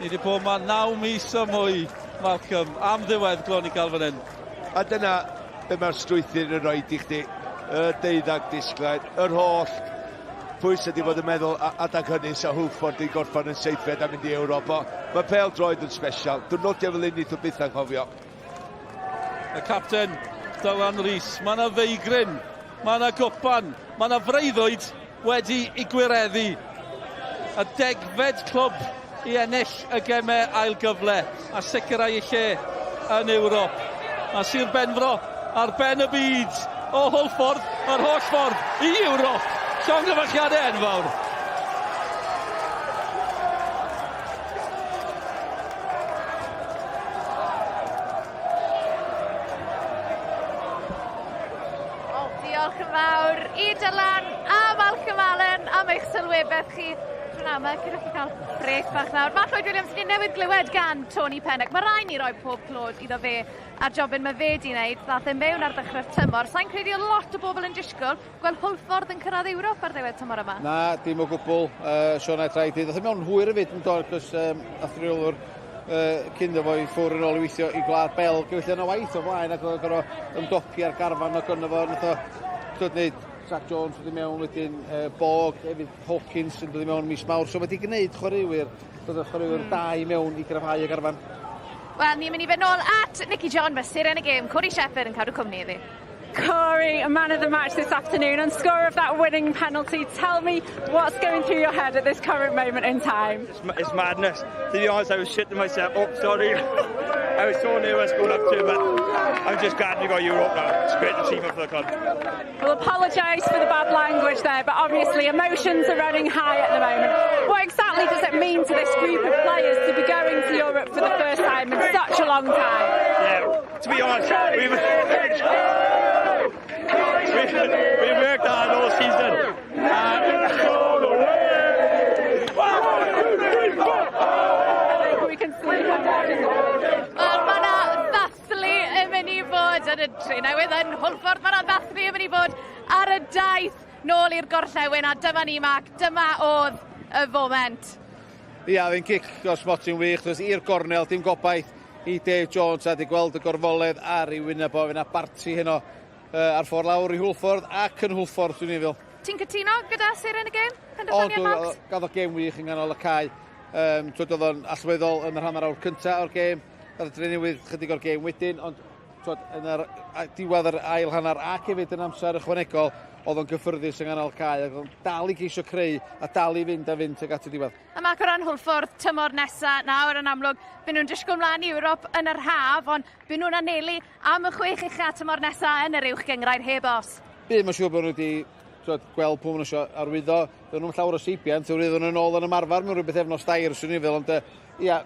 Ni wedi bod yma 9 mis o mwy, Malcolm, am ddiwedd glon i gael fan hyn. A dyna be mae'r strwythur yn rhoi i chdi, y deuddag disglair, yr holl pwy sydd wedi bod yn meddwl adag hynny sa Hwlffordd wedi gorffan yn seithfed a mynd i Ewrop. Mae pêl droed yn sbesial. Diwrnodiau fel hyn neith o byth anghofio. Y capten, Dylan Rees. Mae yna feigryn, mae yna gwpan, mae yna freuddwyd wedi i gwireddu. Y degfed clwb i ennill y gemau ail gyfle a sicrhau ei lle yn Ewrop. Mae Sir Benfro ar ben y byd o Hwlffordd, yr holl ffordd i Ewrop. Llongyfarchiadau enfawr. Diolch yn fawr i Dylan a Malcolm Allen am eich sylwebaeth chi. Prynhawn 'ma, cyn i chi cael brêc bach nawr. Mark Lloyd Williams, ni newydd glywed gan Tony Pennock. Mae rhaid ni roi pob clod iddo fe a'r jobyn mae fe di wneud. Ddath e mewn ar ddechrau'r tymor. Sa'n credu o lot o bobl yn disgwyl gweld Hwlffordd yn cyrraedd Ewrop ar ddiwedd tymor yma. Na, dim o gwbl. Uh, Sioned rhaid i. Ddath e mewn hwyr hefyd yn dod, cos um, nath rheolwr uh, cyn fo i ffwr yn ôl i weithio i Gwlad Belg. Felly yna waith o flaen ac oedd gorfod ymdopi ar garfan o gynno fo. Nath o dod wneud Zach Jones wedi mewn wedyn, uh, Bog, hefyd Hawkins yn dod i mewn mis Mawrth. So wedi gwneud chwaraewyr, dod â chwaraewyr mm. da i mewn i gryfhau y garfan. Wel, ni'n mynd i fynd nôl at Nicky John, mae seren y gêm, Corey Shepherd yn cadw cwmni iddi. Corey, a man of the match this afternoon and scorer of that winning penalty. Tell me what's going through your head at this current moment in time. It's, it's madness. To be honest, I was shitting myself. Oh, sorry. I was so nervous going up to, but I'm just glad we got Europe now. It's a great achievement for the club. Well, apologise for the bad language there, but obviously emotions are running high at the moment. What exactly does it mean to this group of players to be going to Europe for the first time in such a long time? Yeah, to be honest, we've, we, we worked hard all season. We can see Wel, mae yna ddathlu yn mynd i fod yn y tre newydd yn Hwlffordd. Mae yna ddathlu yn mynd i fod ar y daith nôl i'r gorllewin a dyma ni, Mark, dyma oedd y foment. Ia, oedd hi'n gic o'r smotyn wych, does i'r gornel, dim gobaith i Dave Jones a di gweld y gorfoledd ar ei wyneb o, fyna barti heno uh, ar ffordd lawr i Hwlffordd ac yn Hwlffordd, dwi'n ei fel. Ti'n cytuno gyda seren y gêm? Penderfyniad Max? Gath o gêm wych yng nghanol y cae. Um, twyd oedd o'n allweddol yn yr hanner awr cyntaf o'r gêm. Gath o Drenewydd chydig o'r gêm wedyn, ond twyd, yn yr diwedd yr ail hanner ac hefyd yn amser ychwanegol, oedd o'n gyffyrddus yng nghanol cae ac oedd o'n dal i geisio creu a dal i fynd a fynd tuag at y diwedd. A Mark, o ran Hwlffordd tymor nesa nawr yn amlwg, byd nhw'n disgwyl mlaen i Ewrop yn yr haf, ond byd nhw'n anelu am y chwech ucha tymor nesa yn yr uwch gynghrair heb os. Bydd, mae'n siŵr bod nhw wedi twyd, gweld pwy maen nhw eisiau arwyddo. Dyn nhw'n llawer o seibiant, arwyddo nhw'n ôl yn ymarfer mewn rhyw bythefnos dair, swn i'n fel, ond ia,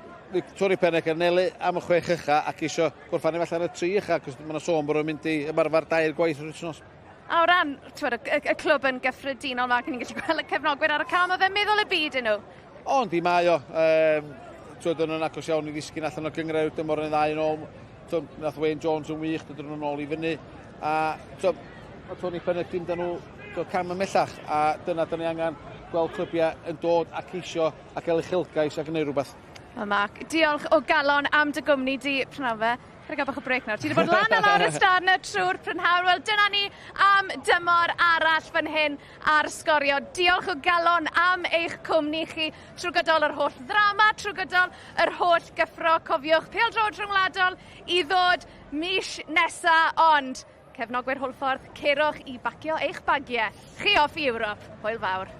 Tony Pennock yn anelu am y chwech ucha ac eisiau gorffan efallai ar y tri ucha, cos mae yna sôn bod nhw'n mynd i ymarfer dair gwaith yr wythnos. A o ran twyd, y, y, y clwb yn gyffredinol, Mark, ni'n gallu gweld y cefnogwyr ar y cae, mae fe'n meddwl y byd i nhw. Ond i mae o. Um, twyd, yn agos iawn i ddisgyn allan o gynghrair dymor yn ddau yn ôl. Twyd, nath Wayne Jones yn wych, dod nhw'n ôl i fyny. A twyd, mae Tony Pennock dim dan nhw twyd, cam ymhellach. A dyna dyn ni angen gweld clybiau yn dod a ceisio a gael uchelgais a gwneud rhywbeth. Wel Mark, diolch o galon am dy gwmni di prynhawn 'ma. Cer i gael bach o brêc nawr. Ti 'di bod lan a lawr y stad 'na trwy'r prynhawn. Wel dyna ni am dymor arall fan hyn ar Sgorio. Diolch o galon am eich cwmni chi trwy gydol yr holl ddrama, trwy gydol yr holl gyffro. Cofiwch, pêl-droed rhyngwladol i ddod mis nesa, ond cefnogwyr Hwlffordd, cerwch i bacio eich bagiau. Chi off i Ewrop. Hwyl fawr.